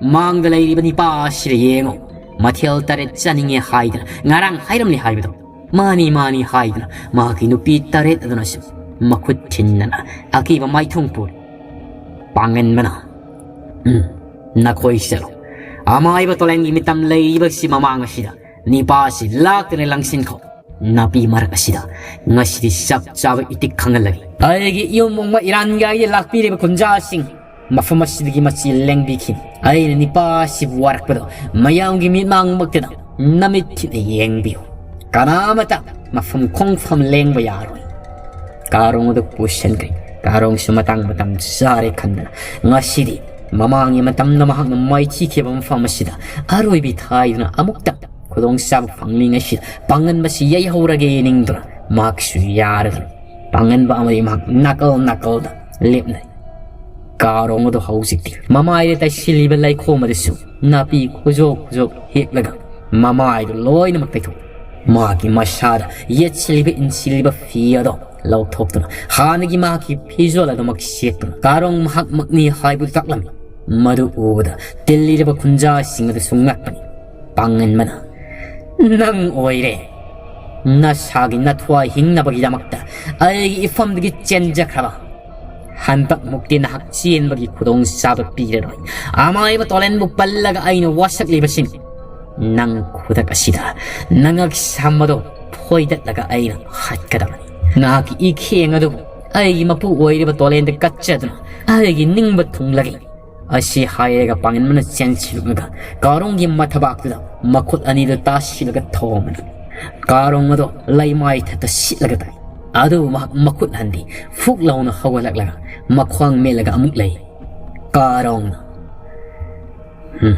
ꯃꯥꯡꯗ ꯂꯩꯔꯤꯕ ꯅꯤꯄꯥ ꯑꯁꯤꯗ ꯌꯦꯡꯉꯨ꯫ ꯃꯊꯦꯜ ꯇꯔꯦꯠ ꯆꯥꯅꯤꯡꯉꯦ ꯍꯥꯏꯗꯅ ꯉꯔꯥꯡ ꯍꯥꯏꯔꯝꯂꯤ ꯍꯥꯏꯕꯗꯣ꯫ ꯃꯥꯅꯤ, ꯃꯥꯅꯤ ꯍꯥꯏꯗꯅ ꯃꯍꯥꯛꯀꯤ ꯅꯨꯄꯤ ꯇꯔꯦꯠ ꯑꯗꯨꯅꯁꯨ ꯃꯈꯨꯠ ꯊꯤꯟꯗꯅ ꯑꯀꯤꯕ ꯃꯥꯏꯊꯣꯡ ꯄꯨꯔꯤ꯫ ꯄꯥꯡꯒꯟꯕꯅ, "ꯎꯝ, ꯅꯈꯣꯏ ꯆꯠꯂꯣ꯫ ꯑꯃꯥꯏꯕ ꯇꯣꯂꯦꯟꯒꯤ ꯃꯤꯇꯝ ꯂꯩꯔꯤꯕꯁꯤ ꯃꯃꯥꯡ ꯑꯁꯤꯗ ꯅꯤꯄꯥꯁꯤ ꯂꯥꯛꯇꯅ ꯂꯪꯁꯤꯟꯈꯣ꯫ ꯅꯥꯄꯤ ꯃꯔꯛ ꯑꯁꯤꯗ ꯉꯁꯤꯗꯤ ꯆꯞ ꯆꯥꯕ ꯏꯇꯤꯛ ꯈꯪꯍꯜꯂꯒꯦ꯫ ꯑꯩꯒꯤ ꯏꯌꯨꯝ ꯃꯣꯡꯃ ꯏꯔꯥꯟꯒꯥꯏꯗ ꯂꯥꯛꯄꯤꯔꯤꯕ ꯈꯨꯟꯖꯥꯁꯤꯡ, ꯃꯐꯝ ꯑꯁꯤꯗꯒꯤ ꯃꯆꯤ ꯂꯦꯡꯕꯤꯈꯤꯅꯤ꯫ ꯑꯩꯅ ꯅꯤꯄꯥ ꯑꯁꯤꯕꯨ ꯋꯥꯔꯛꯄꯗꯣ ꯃꯌꯥꯝꯒꯤ ꯃꯤꯠꯃꯥꯡꯃꯛꯇꯗ ꯅꯃꯤꯠ ꯊꯤꯠꯅ ꯌꯦꯡꯕꯤꯌꯨ꯫ ꯀꯅꯥꯃꯇ ꯃꯐꯝ ꯈꯣꯡꯐꯝ ꯂꯦꯡꯕ ꯌꯥꯔꯣꯏ꯫" ꯀꯥꯔꯣꯡ ꯑꯗꯨ ꯄꯨꯁꯤꯟꯈ꯭ꯔꯦ꯫ ꯀꯥꯔꯣꯡꯁꯨ ꯃꯇꯥꯡ ꯃꯇꯝ ꯆꯥꯔꯦ ꯈꯟꯗꯅ ꯉꯁꯤꯗꯤ ꯃꯃꯥꯡꯒꯤ ꯃꯇꯝꯗ ꯃꯍꯥꯛꯅ ꯃꯥꯏꯊꯤꯈꯤꯕ ꯃꯐꯝ ꯑꯁꯤꯗ ꯑꯔꯣꯏꯕꯤ ꯊꯥꯏꯗꯨꯅ ꯑꯃꯨꯛꯇꯪ ꯈꯨꯗꯣꯡꯆꯥꯕ ꯐꯪꯂꯤꯉꯩꯁꯤꯗ ꯄꯥꯡꯒꯟꯕꯁꯤ ꯌꯩꯍꯧꯔꯒꯦ ꯅꯤꯡꯗꯨꯅ ꯃꯍꯥꯛꯁꯨ ꯌꯥꯔꯗꯨꯅ ꯄꯥꯡꯒꯟꯕ ꯑꯃꯗꯤ ꯃꯍꯥꯛ ꯅꯥꯀꯜ ꯅꯥꯀꯜꯗ ꯂꯦꯞꯅꯩ꯫ ꯀꯥꯔꯣꯡ ꯑꯗꯨ ꯍꯧꯖꯤꯛꯇꯤ ꯃꯃꯥꯏꯗ ꯇꯩꯁꯤꯜꯂꯤꯕ ꯂꯩꯈꯣꯝ ꯑꯗꯨꯁꯨ ꯅꯥꯄꯤ ꯈꯨꯖꯣꯛ ꯈꯨꯖꯣꯛ ꯍꯦꯛꯂꯒ ꯃꯃꯥꯏꯗꯨ ꯂꯣꯏꯅꯃꯛ ꯇꯩꯊꯣꯛꯏ꯫ ꯃꯍꯥꯛꯀꯤ ꯃꯁꯥꯗ ꯌꯦꯠꯁꯤꯜꯂꯤꯕ ꯏꯟꯁꯤꯜꯂꯤꯕ ꯐꯤ ꯑꯗꯣ ꯂꯧꯊꯣꯛꯇꯨꯅ ꯍꯥꯟꯅꯒꯤ ꯃꯍꯥꯛꯀꯤ ꯐꯤꯖꯣꯜ ꯑꯗꯨꯃꯛ ꯁꯦꯠꯇꯨꯅ ꯀꯥꯔꯣꯡ ꯃꯍꯥꯛꯃꯛꯅꯤ ꯍꯥꯏꯕꯗꯨ ꯇꯥꯛꯂꯝꯃꯤ꯫ ꯃꯗꯨ ꯎꯕꯗ ꯇꯤꯜꯂꯤꯔꯕ ꯈꯨꯟꯖꯥꯁꯤꯡ ꯑꯗꯨꯁꯨ ꯉꯛꯄꯅꯤ꯫ ꯄꯥꯡꯒꯟꯕꯅ, "ꯅꯪ ꯑꯣꯏꯔꯦ꯫ ꯅꯁꯥꯒꯤ ꯅꯊ꯭ꯋꯥꯏ ꯍꯤꯡꯅꯕꯒꯤꯗꯃꯛꯇ ꯑꯩꯒꯤ ꯏꯐꯝꯗꯒꯤ ꯆꯦꯟꯖꯈ꯭ꯔꯕ꯫ ꯍꯟꯗꯛꯃꯨꯛꯇꯤ ꯅꯍꯥꯛ ꯆꯦꯟꯕꯒꯤ ꯈꯨꯗꯣꯡꯆꯥꯕ ꯄꯤꯔꯔꯣꯏ꯫ ꯑꯃꯥꯏꯕ ꯇꯣꯂꯦꯟꯕꯨ ꯄꯜꯂꯒ ꯑꯩꯅ ꯋꯥꯁꯛꯂꯤꯕꯁꯤꯅꯤ꯫ ꯅꯪ ꯈꯨꯗꯛ ꯑꯁꯤꯗ ꯅꯉꯛ ꯁꯝ ꯑꯗꯨ ꯐꯣꯏꯗꯠꯂꯒ ꯑꯩꯅ ꯍꯥꯠꯀꯗꯕꯅꯤ꯫ ꯅꯍꯥꯛꯀꯤ ꯏꯈꯦꯡ ꯑꯗꯨꯕꯨ ꯑꯩꯒꯤ ꯃꯄꯨ ꯑꯣꯏꯔꯤꯕ ꯇꯣꯂꯦꯟꯗ ꯀꯠꯆꯗꯨꯅ ꯑꯩꯒꯤ ꯅꯤꯡꯕ ꯊꯨꯡꯂꯒꯦ꯫" ꯑꯁꯤ ꯍꯥꯏꯔꯒ ꯄꯥꯡꯒꯟꯕꯅ ꯆꯦꯟꯁꯤꯜꯂꯛꯂꯒ ꯀꯥꯔꯣꯡꯒꯤ ꯃꯊꯕꯥꯛꯇꯨꯗ ꯃꯈꯨꯠ ꯑꯅꯤꯗꯨ ꯇꯥꯁꯤꯜꯂꯒ ꯊꯧꯔꯝꯕꯅꯤ꯫ ꯀꯥꯔꯣꯡ ꯑꯗꯣ ꯂꯩꯃꯥꯏ ꯊꯛꯇ ꯁꯤꯠꯂꯒ ꯇꯥꯏ꯫ ꯑꯗꯨꯕꯨ ꯃꯍꯥꯛ ꯃꯈꯨꯠ ꯍꯟꯗꯤ ꯐꯨꯛ ꯂꯥꯎꯅ ꯍꯧꯒꯠꯂꯛꯂꯒ ꯃꯈ꯭ꯋꯥꯡ ꯃꯦꯠꯂꯒ ꯑꯃꯨꯛ ꯂꯩ꯫ ꯀꯥꯔꯣꯡꯅ, "ꯍꯨꯝ,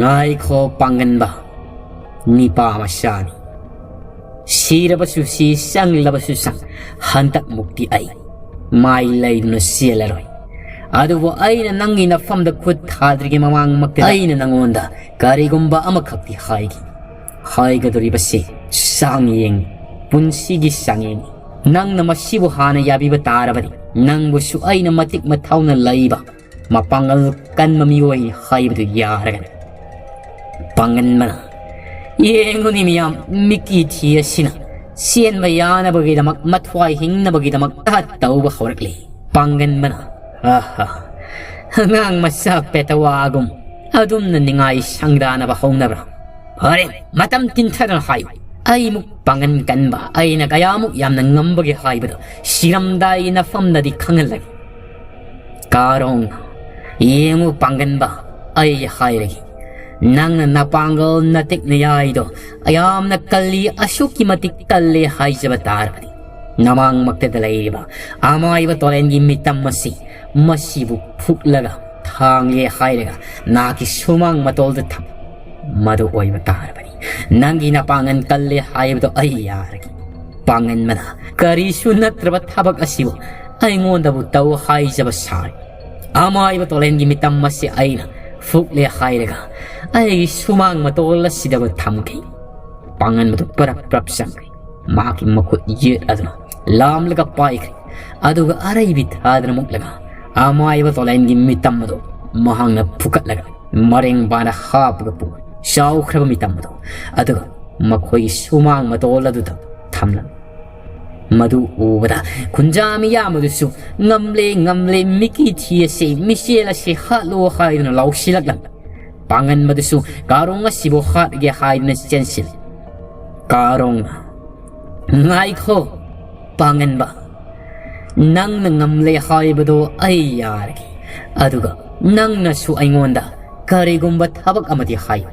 ꯉꯥꯏꯈꯣ ꯄꯥꯡꯒꯟꯕ, ꯅꯤꯄꯥ ꯃꯆꯥꯅꯤ꯫ ꯁꯤꯔꯕꯁꯨ ꯁꯤ, ꯆꯪꯂꯕꯁꯨ ꯆꯪ, ꯍꯟꯗꯛꯃꯨꯛꯇꯤ ꯑꯩ ꯃꯥꯏ ꯂꯩꯗꯨꯅ ꯆꯦꯜꯂꯔꯣꯏ꯫ ꯑꯗꯨꯕꯨ ꯑꯩꯅ ꯅꯪꯒꯤ ꯅꯐꯝꯗ ꯈꯨꯠ ꯊꯥꯗ꯭ꯔꯤꯉꯩ ꯃꯃꯥꯡꯃꯛꯇ ꯑꯩꯅ ꯅꯪꯉꯣꯟꯗ ꯀꯔꯤꯒꯨꯝꯕ ꯑꯃꯈꯛꯇꯤ ꯍꯥꯏꯒꯦ꯫ ꯍꯥꯏꯒꯗꯧꯔꯤꯕꯁꯤ ꯆꯥꯡꯌꯦꯡ, ꯄꯨꯟꯁꯤꯒꯤ ꯆꯥꯡꯌꯦꯡ꯫ ꯅꯪꯅ ꯃꯁꯤꯕꯨ ꯍꯥꯟꯅ ꯌꯥꯕꯤꯕ ꯇꯥꯔꯕꯗꯤ ꯅꯪꯕꯨꯁꯨ ꯑꯩꯅ ꯃꯇꯤꯛ ꯃꯊꯧꯅ ꯂꯩꯕ, ꯃꯄꯥꯡꯒꯜ ꯀꯟꯕ ꯃꯤꯑꯣꯏ ꯍꯥꯏꯕꯗꯨ ꯌꯥꯔꯒꯅꯤ꯫ ꯄꯥꯡꯒꯟꯕꯅ, ꯌꯦꯡꯉꯨꯅꯤ ꯃꯤꯌꯥꯝ, ꯃꯤꯀꯤ ꯊꯤ ꯑꯁꯤꯅ ꯆꯦꯟꯕ ꯌꯥꯅꯕꯒꯤꯗꯃꯛ, ꯃꯊ꯭ꯋꯥꯏ ꯍꯤꯡꯅꯕꯒꯤꯗꯃꯛ ꯇꯧꯕ ꯍꯧꯔꯛꯂꯤ꯫ ꯄꯥꯡꯒꯟꯕꯅ, ꯑꯍꯥ, ꯑꯉꯥꯡ ꯃꯆꯥ ꯄꯦꯇꯋꯥꯒꯨꯝ ꯑꯗꯨꯝꯅ ꯅꯤꯡꯉꯥꯏ ꯁꯪꯗꯥꯅꯕ ꯍꯧꯅꯕ꯭ꯔꯥ? ꯐꯔꯦ, ꯃꯇꯝ ꯇꯤꯟꯊꯗꯅ ꯍꯥꯏꯌꯨ꯫ ꯑꯩꯃꯨꯛ ꯄꯥꯡꯒꯟ ꯀꯟꯕ, ꯑꯩꯅ ꯀꯌꯥꯃꯨꯛ ꯌꯥꯝꯅ ꯉꯝꯕꯒꯦ ꯍꯥꯏꯕꯗꯨ ꯁꯤꯔꯝꯗꯥꯏ ꯅꯐꯝꯗꯗꯤ ꯈꯪꯍꯜꯂꯒꯦ꯫ ꯀꯥꯔꯣꯡ, ꯌꯦꯡꯉꯨ ꯄꯥꯡꯒꯟꯕ, ꯑꯩ ꯍꯥꯏꯔꯒꯦ꯫ ꯅꯪꯅ ꯅꯄꯥꯡꯒꯜ ꯅꯇꯤꯛ ꯅꯌꯥꯏꯗꯣ ꯌꯥꯝꯅ ꯀꯜꯂꯤ, ꯑꯁꯨꯛꯀꯤ ꯃꯇꯤꯛ ꯀꯜꯂꯦ ꯍꯥꯏꯖꯕ ꯇꯥꯔꯕꯗꯤ, ꯅꯃꯥꯡꯃꯛꯇꯗ ꯂꯩꯔꯤꯕ ꯑꯃꯥꯏꯕ ꯇꯣꯂꯦꯟꯒꯤ ꯃꯤꯇꯝ ꯑꯁꯤ, ꯃꯁꯤꯕꯨ ꯐꯨꯛꯂꯒ ꯊꯥꯡꯂꯦ ꯍꯥꯏꯔꯒ ꯅꯥꯀꯤ ꯁꯨꯃꯥꯡ ꯃꯇꯣꯜꯗ ꯊꯝ꯫ ꯃꯗꯨ ꯑꯣꯏꯕ ꯇꯥꯔꯕꯗꯤ, ꯅꯪꯒꯤ ꯅꯄꯥꯡꯒꯜ ꯀꯜꯂꯦ ꯍꯥꯏꯕꯗꯣ ꯑꯩ ꯌꯥꯔꯒꯦ꯫ ꯄꯥꯡꯒꯟꯕꯅ, ꯀꯔꯤꯁꯨ ꯅꯠꯇ꯭ꯔꯕ ꯊꯕꯛ ꯑꯁꯤꯕꯨ ꯑꯩꯉꯣꯟꯗꯕꯨ ꯇꯧ ꯍꯥꯏꯖꯕ ꯁꯥꯔꯤ꯫ ꯑꯃꯥꯏꯕ ꯇꯣꯂꯦꯟꯒꯤ ꯃꯤꯇꯝ ꯑꯁꯤ ꯑꯩꯅ ꯐꯨꯛꯂꯦ ꯍꯥꯏꯔꯒ ꯑꯩꯒꯤ ꯁꯨꯃꯥꯡ ꯃꯇꯣꯜ ꯑꯁꯤꯗꯕꯨ ꯊꯝꯈꯤ꯫ ꯄꯥꯡꯒꯟꯕꯗꯨ ꯄꯔꯞ ꯄꯔꯞ ꯆꯪꯈ꯭ꯔꯦ꯫ ꯃꯍꯥꯛꯀꯤ ꯃꯈꯨꯠ ꯌꯦꯠ ꯑꯗꯨꯅ ꯂꯥꯝꯂꯒ ꯄꯥꯏꯈ꯭ꯔꯦ꯫ ꯑꯗꯨꯒ ꯑꯔꯩꯕꯤ ꯊꯥꯗꯅ ꯃꯨꯛꯂꯒ ꯑꯃꯥꯏꯕ ꯇꯣꯂꯦꯟꯒꯤ ꯃꯤꯇꯝ ꯑꯗꯨ ꯃꯍꯥꯛꯅ ꯐꯨꯀꯠꯂꯒ ꯃꯔꯦꯡꯕꯥꯅ ꯍꯥꯞꯄꯒ ꯄꯨ ꯆꯥꯎꯈ꯭ꯔꯕ ꯃꯤꯇꯝ ꯑꯗꯨ, ꯑꯗꯨꯒ ꯃꯈꯣꯏꯒꯤ ꯁꯨꯃꯥꯡ ꯃꯇꯣꯜ ꯑꯗꯨꯗ ꯊꯝꯂꯝꯃꯤ꯫ ꯃꯗꯨ ꯎꯕꯗ ꯈꯨꯟꯖꯥ ꯃꯤꯌꯥꯝ ꯑꯗꯨꯁꯨ "ꯉꯝꯂꯦ, ꯉꯝꯂꯦ, ꯃꯤꯀꯤ ꯊꯤ ꯑꯁꯤ, ꯃꯤꯆꯦꯜ ꯑꯁꯤ ꯍꯥꯠꯂꯣ" ꯍꯥꯏꯗꯨꯅ ꯂꯥꯎꯁꯤꯜꯂꯛꯂꯝꯃꯤ꯫ ꯄꯥꯡꯒꯟꯕꯗꯨꯁꯨ ꯀꯥꯔꯣꯡ ꯑꯁꯤꯕꯨ ꯍꯥꯠꯒꯦ ꯍꯥꯏꯗꯨꯅ ꯆꯦꯟꯁꯤꯜꯂꯤ꯫ ꯀꯥꯔꯣꯡꯅ, "ꯉꯥꯏꯈꯣ, ꯄꯥꯡꯒꯟꯕ, ꯅꯪꯅ ꯉꯝꯂꯦ ꯍꯥꯏꯕꯗꯣ ꯑꯩ ꯌꯥꯔꯒꯦ, ꯑꯗꯨꯒ ꯅꯪꯅꯁꯨ ꯑꯩꯉꯣꯟꯗ ꯀꯔꯤꯒꯨꯝꯕ ꯊꯕꯛ ꯑꯃꯗꯤ ꯍꯥꯏꯌꯨ꯫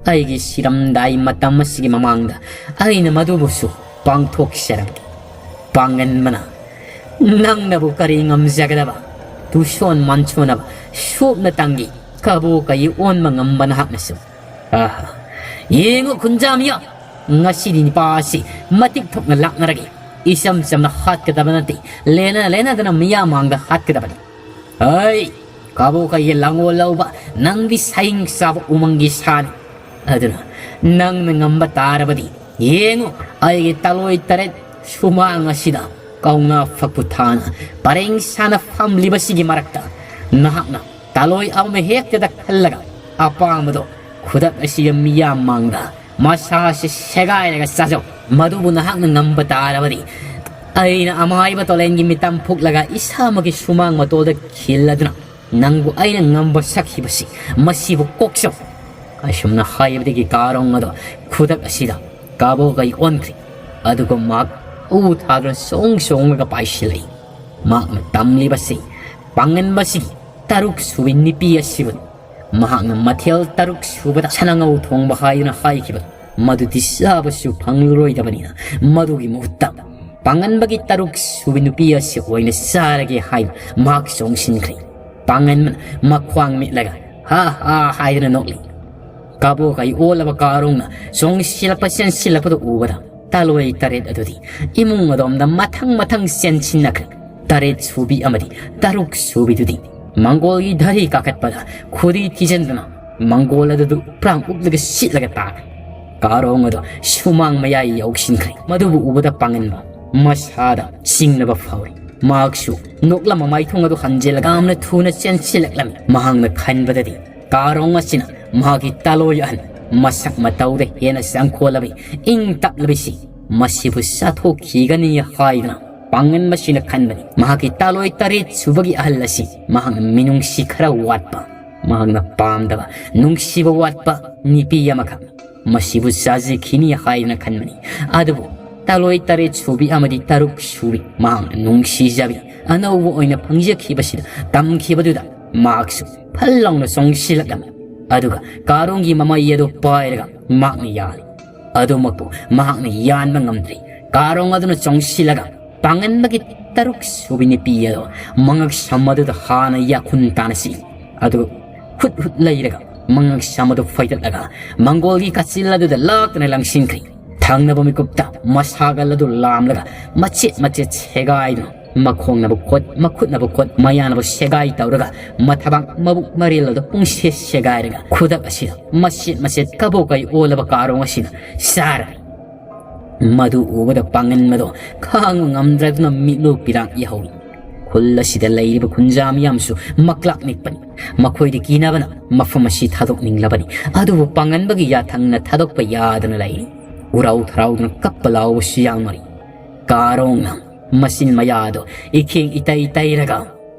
ꯑꯩꯒꯤ ꯁꯤꯔꯝꯗꯥꯏ ꯃꯇꯝ ꯑꯁꯤꯒꯤ ꯃꯃꯥꯡꯗ ꯑꯩꯅ ꯃꯗꯨꯕꯨꯁꯨ ꯄꯥꯡꯊꯣꯛꯆꯔꯝꯒꯦ꯫" ꯄꯥꯡꯒꯟꯕꯅ, "ꯅꯪꯅꯕꯨ ꯀꯔꯤ ꯉꯝꯖꯒꯗꯕ? ꯇꯨꯁꯣꯟ ꯃꯥꯟꯁꯣꯟꯅꯕ ꯁꯣꯞꯅ ꯇꯪꯒꯤ ꯀꯕꯣ ꯀꯩ ꯑꯣꯟꯕ ꯉꯝꯕ ꯅꯍꯥꯛꯅꯁꯨ꯫ ꯑꯍꯥ, ꯌꯦꯡꯉꯨ ꯈꯨꯟꯖꯥ ꯃꯤꯌꯥꯝ, ꯉꯁꯤꯗꯤ ꯅꯤꯄꯥ ꯑꯁꯤ ꯃꯇꯤꯛ ꯊꯣꯛꯅ ꯂꯥꯛꯅꯔꯒꯦ꯫ ꯏꯆꯝ ꯆꯝꯅ ꯍꯥꯠꯀꯗꯕ ꯅꯠꯇꯦ, ꯂꯦꯟꯅ ꯂꯦꯟꯅꯗꯅ ꯃꯤꯌꯥꯝ ꯃꯥꯡꯗ ꯍꯥꯠꯀꯗꯕꯅꯤ꯫ ꯍꯩ, ꯀꯕꯣꯛꯀꯒꯤ ꯂꯥꯡꯑꯣꯜ ꯂꯧꯕ, ꯅꯪꯗꯤ ꯁꯌꯤꯡ ꯆꯥꯕ ꯎꯃꯪꯒꯤ ꯁꯥꯅꯤ꯫ ꯑꯗꯨꯅ ꯅꯪꯅ ꯉꯝꯕ ꯇꯥꯔꯕꯗꯤ ꯌꯦꯡꯉꯨ, ꯑꯩꯒꯤ ꯇꯥꯂꯣꯏ ꯇꯔꯦꯠ ꯁꯨꯃꯥꯡ ꯑꯁꯤꯗ ꯀꯧꯅꯥ ꯐꯛꯄꯨ ꯊꯥꯅ ꯄꯔꯦꯡ ꯁꯥꯅ ꯐꯝꯂꯤꯕꯁꯤꯒꯤ ꯃꯔꯛꯇ ꯅꯍꯥꯛꯅ ꯇꯥꯂꯣꯏ ꯑꯃ ꯍꯦꯛꯇꯗ ꯈꯜꯂꯒ ꯑꯄꯥꯝꯕꯗꯣ ꯈꯨꯗꯛ ꯑꯁꯤꯗ ꯃꯤꯌꯥꯝ ꯃꯥꯡꯗ ꯃꯁꯥꯁꯤ ꯁꯦꯒꯥꯏꯔꯒ ꯆꯥꯖꯧ꯫ ꯃꯗꯨꯕꯨ ꯅꯍꯥꯛꯅ ꯉꯝꯕ ꯇꯥꯔꯕꯗꯤ ꯑꯩꯅ ꯑꯃꯥꯏꯕ ꯇꯣꯂꯦꯟꯒꯤ ꯃꯤꯇꯝ ꯐꯨꯛꯂꯒ ꯏꯁꯥꯃꯛꯀꯤ ꯁꯨꯃꯥꯡ ꯃꯇꯣꯜꯗ ꯈꯤꯜꯂꯗꯨꯅ ꯅꯪꯕꯨ ꯑꯩꯅ ꯉꯝꯕ ꯁꯛꯈꯤꯕꯁꯤ ꯃꯁꯤꯕꯨ ꯀꯣꯛꯆꯧ꯫ ꯑꯁꯨꯝꯅ ꯍꯥꯏꯕꯗꯒꯤ ꯀꯥꯔꯣꯡ ꯑꯗꯣ ꯈꯨꯗꯛ ꯑꯁꯤꯗ ꯀꯥꯕꯣꯛꯀꯩ ꯑꯣꯟꯈ꯭ꯔꯦ꯫ ꯑꯗꯨꯒ ꯃꯍꯥꯛ ꯎ ꯊꯥꯗꯨꯅ ꯆꯣꯡ ꯆꯣꯡꯂꯒ ꯄꯥꯏꯁꯤꯜꯂꯛꯏ꯫ ꯃꯍꯥꯛꯅ ꯇꯝꯂꯤꯕꯁꯤ ꯄꯥꯡꯒꯟꯕꯁꯤꯒꯤ ꯇꯔꯨꯛ ꯁꯨꯕꯤ ꯅꯨꯄꯤ ꯑꯁꯤꯕꯨꯅꯤ꯫ ꯃꯍꯥꯛꯅ ꯃꯊꯦꯜ ꯇꯔꯨꯛ ꯁꯨꯕꯗ ꯁꯅꯥꯉꯧ ꯊꯣꯡꯕ ꯍꯥꯏꯗꯨꯅ ꯍꯥꯏꯈꯤꯕ ꯃꯗꯨꯗꯤ ꯆꯥꯕꯁꯨ ꯐꯪꯂꯔꯣꯏꯗꯕꯅꯤꯅ ꯃꯗꯨꯒꯤ ꯃꯍꯨꯠꯇ ꯄꯥꯡꯒꯟꯕꯒꯤ ꯇꯔꯨꯛ ꯁꯨꯕꯤ ꯅꯨꯄꯤ ꯑꯁꯤ ꯑꯣꯏꯅ ꯆꯥꯔꯒꯦ ꯍꯥꯏꯅ ꯃꯍꯥꯛ ꯆꯣꯡꯁꯤꯟꯈ꯭ꯔꯦ꯫ ꯄꯥꯡꯒꯟꯕꯅ ꯃꯈ꯭ꯋꯥꯡ ꯃꯤꯠꯂꯒ ꯍꯥ ꯍꯥ ꯍꯥꯏꯗꯨꯅ ꯅꯣꯛꯂꯤ꯫ ꯀꯥꯕꯣꯛꯀꯩ ꯑꯣꯜꯂꯕ ꯀꯥꯔꯣꯡꯅ ꯆꯣꯡꯁꯤꯜꯂꯛꯄ ꯆꯦꯟꯁꯤꯜꯂꯛꯄꯗꯨ ꯎꯕꯗ ꯇꯥꯂꯣꯏ ꯇꯔꯦꯠ ꯑꯗꯨꯗꯤ ꯏꯃꯨꯡ ꯑꯗꯣꯝꯗ ꯃꯊꯪ ꯃꯊꯪ ꯆꯦꯟꯁꯤꯟꯅꯈ꯭ꯔꯦ꯫ ꯇꯔꯦꯠ ꯁꯨꯕꯤ ꯑꯃꯗꯤ ꯇꯔꯨꯛ ꯁꯨꯕꯤꯗꯨꯗꯤ ꯃꯪꯒꯣꯜꯒꯤ ꯙꯔꯤ ꯀꯥꯈꯠꯄꯗ ꯈꯨꯗꯤ ꯊꯤꯖꯤꯟꯗꯨꯅ ꯃꯪꯒꯣꯜ ꯑꯗꯨꯗꯨ ꯄ꯭ꯔꯥꯡ ꯎꯞꯂꯒ ꯁꯤꯠꯂꯒ ꯇꯥꯈ꯭ꯔꯦ꯫ ꯀꯥꯔꯣꯡ ꯑꯗꯨ ꯁꯨꯃꯥꯡ ꯃꯌꯥꯏ ꯌꯧꯁꯤꯟꯈ꯭ꯔꯦ꯫ ꯃꯗꯨꯕꯨ ꯎꯕꯗ ꯄꯥꯡꯒꯟꯕ ꯃꯁꯥꯗ ꯆꯤꯡꯅꯕ ꯐꯥꯎꯔꯤ꯫ ꯃꯍꯥꯛꯁꯨ ꯅꯣꯛꯂꯝꯕ ꯃꯥꯏꯊꯣꯡ ꯑꯗꯨ ꯍꯟꯖꯤꯜꯂꯒ ꯌꯥꯝꯅ ꯊꯨꯅ ꯆꯦꯟꯁꯤꯜꯂꯛꯂꯝꯃꯤ꯫ ꯃꯍꯥꯛꯅ ꯈꯟꯕꯗꯗꯤ ꯀꯥꯔꯣꯡ ꯑꯁꯤꯅ ꯃꯍꯥꯛꯀꯤ ꯇꯥꯂꯣꯏ ꯑꯍꯟ ꯃꯁꯛ ꯃꯇꯧꯗ ꯍꯦꯟꯅ ꯆꯪꯈꯣꯜꯂꯕꯤ ꯏꯪ ꯇꯞꯂꯕꯤꯁꯤ ꯃꯁꯤꯕꯨ ꯆꯥꯊꯣꯛꯈꯤꯒꯅꯤ ꯍꯥꯏꯗꯨꯅ ꯄꯥꯡꯒꯟꯕꯁꯤꯅ ꯈꯟꯕꯅꯤ꯫ ꯃꯍꯥꯛꯀꯤ ꯇꯥꯂꯣꯏ ꯇꯔꯦꯠ ꯁꯨꯕꯒꯤ ꯑꯍꯜ ꯑꯁꯤ ꯃꯍꯥꯛꯅ ꯃꯤꯅꯨꯡꯁꯤ ꯈꯔ ꯋꯥꯠꯄ, ꯃꯍꯥꯛꯅ ꯄꯥꯝꯗꯕ ꯅꯨꯡꯁꯤꯕ ꯋꯥꯠꯄ ꯅꯨꯄꯤ ꯑꯃꯈꯛꯅꯤ꯫ ꯃꯁꯤꯕꯨ ꯆꯥꯖꯈꯤꯅꯤ ꯍꯥꯏꯗꯨꯅ ꯈꯟꯕꯅꯤ꯫ ꯑꯗꯨꯕꯨ ꯇꯥꯂꯣꯏ ꯇꯔꯦꯠ ꯁꯨꯕꯤ ꯑꯃꯗꯤ ꯇꯔꯨꯛ ꯁꯨꯕꯤ ꯃꯍꯥꯛꯅ ꯅꯨꯡꯁꯤꯖꯕꯤ ꯑꯅꯧꯕ ꯑꯣꯏꯅ ꯐꯪꯖꯈꯤꯕꯁꯤꯗ ꯇꯝꯈꯤꯕꯗꯨꯗ ꯃꯍꯥꯛꯁꯨ ꯐꯜ ꯂꯥꯎꯅ ꯆꯣꯡꯁꯤꯜꯂꯛꯂꯝꯃꯤ꯫ ꯑꯗꯨꯒ ꯀꯥꯔꯣꯡꯒꯤ ꯃꯃꯩ ꯑꯗꯨ ꯄꯥꯏꯔꯒ ꯃꯍꯥꯛꯅ ꯌꯥꯜꯂꯤ꯫ ꯑꯗꯨꯃꯛꯄꯨ ꯃꯍꯥꯛꯅ ꯌꯥꯟꯕ ꯉꯝꯗ꯭ꯔꯤ꯫ ꯀꯥꯔꯣꯡ ꯑꯗꯨꯅ ꯆꯣꯡꯁꯤꯜꯂꯒ ꯄꯥꯡꯒꯟꯕꯒꯤ ꯇꯔꯨꯛ ꯁꯨꯕꯤ ꯅꯨꯄꯤ ꯑꯗꯨ ꯃꯉꯛ ꯁꯝ ꯑꯗꯨꯗ ꯍꯥꯟꯅ ꯌꯥꯈꯨꯟ ꯇꯥꯅ ꯁꯤꯛꯏ꯫ ꯑꯗꯨ ꯍꯨꯠ ꯍꯨꯠ ꯂꯩꯔꯒ ꯃꯉꯛ ꯁꯝ ꯑꯗꯨ ꯐꯣꯏꯗꯠꯂꯒ ꯃꯪꯒꯣꯜꯒꯤ ꯀꯥꯆꯤꯜ ꯑꯗꯨꯗ ꯂꯥꯛꯇꯅ ꯂꯪꯁꯤꯟꯈ꯭ꯔꯦ꯫ ꯊꯪꯅꯕ ꯃꯤꯀꯨꯞꯇ ꯃꯁꯥꯒꯜ ꯑꯗꯨ ꯂꯥꯝꯂꯒ ꯃꯆꯦꯠ ꯃꯆꯦꯠ ꯁꯦꯒꯥꯏꯗꯨꯅ ꯃꯈꯣꯡꯅꯕ ꯈꯣꯠ, ꯃꯈꯨꯠꯅꯕ ꯈꯣꯠ, ꯃꯌꯥꯅꯕ ꯁꯦꯒꯥꯏ ꯇꯧꯔꯒ ꯃꯊꯕꯥꯛ ꯃꯕꯨꯛ ꯃꯔꯦꯜ ꯑꯗꯨ ꯄꯨꯡꯁꯦ ꯁꯦꯒꯥꯏꯔꯒ ꯈꯨꯗꯛ ꯑꯁꯤꯗ ꯃꯆꯦꯠ ꯃꯆꯦꯠ ꯀꯕꯣꯛ ꯀꯩ ꯑꯣꯜꯂꯕ ꯀꯥꯔꯣꯡ ꯑꯁꯤꯅ ꯆꯥꯔꯝꯃꯤ꯫ ꯃꯗꯨ ꯎꯕꯗ ꯄꯥꯡꯒꯟꯕꯗꯣ ꯈꯥꯡꯕ ꯉꯝꯗ꯭ꯔꯗꯨꯅ ꯃꯤꯠꯂꯨ ꯄꯤꯔꯥꯡ ꯏꯍꯧꯏ꯫ ꯈꯨꯜ ꯑꯁꯤꯗ ꯂꯩꯔꯤꯕ ꯈꯨꯟꯖꯥ ꯃꯤꯌꯥꯝꯁꯨ ꯃꯀ꯭ꯂꯥꯛ ꯅꯤꯛꯄꯅꯤ꯫ ꯃꯈꯣꯏꯗꯤ ꯀꯤꯅꯕꯅ ꯃꯐꯝ ꯑꯁꯤ ꯊꯥꯗꯣꯛꯅꯤꯡꯂꯕꯅꯤ꯫ ꯑꯗꯨꯕꯨ ꯄꯥꯡꯒꯟꯕꯒꯤ ꯌꯥꯊꯪꯅ ꯊꯥꯗꯣꯛꯄ ꯌꯥꯗꯅ ꯂꯩꯔꯤ꯫ ꯎꯔꯥꯎ ꯊꯔꯥꯎꯗꯨꯅ ꯀꯞꯄ ꯂꯥꯎꯕꯁꯨ ꯌꯥꯎꯅꯔꯤ꯫ ꯀꯥꯔꯣꯡꯅ ꯃꯆꯤꯟ ꯃꯌꯥꯗꯣ ꯏꯈꯦꯡ ꯏꯇꯩ ꯇꯩꯔꯒ,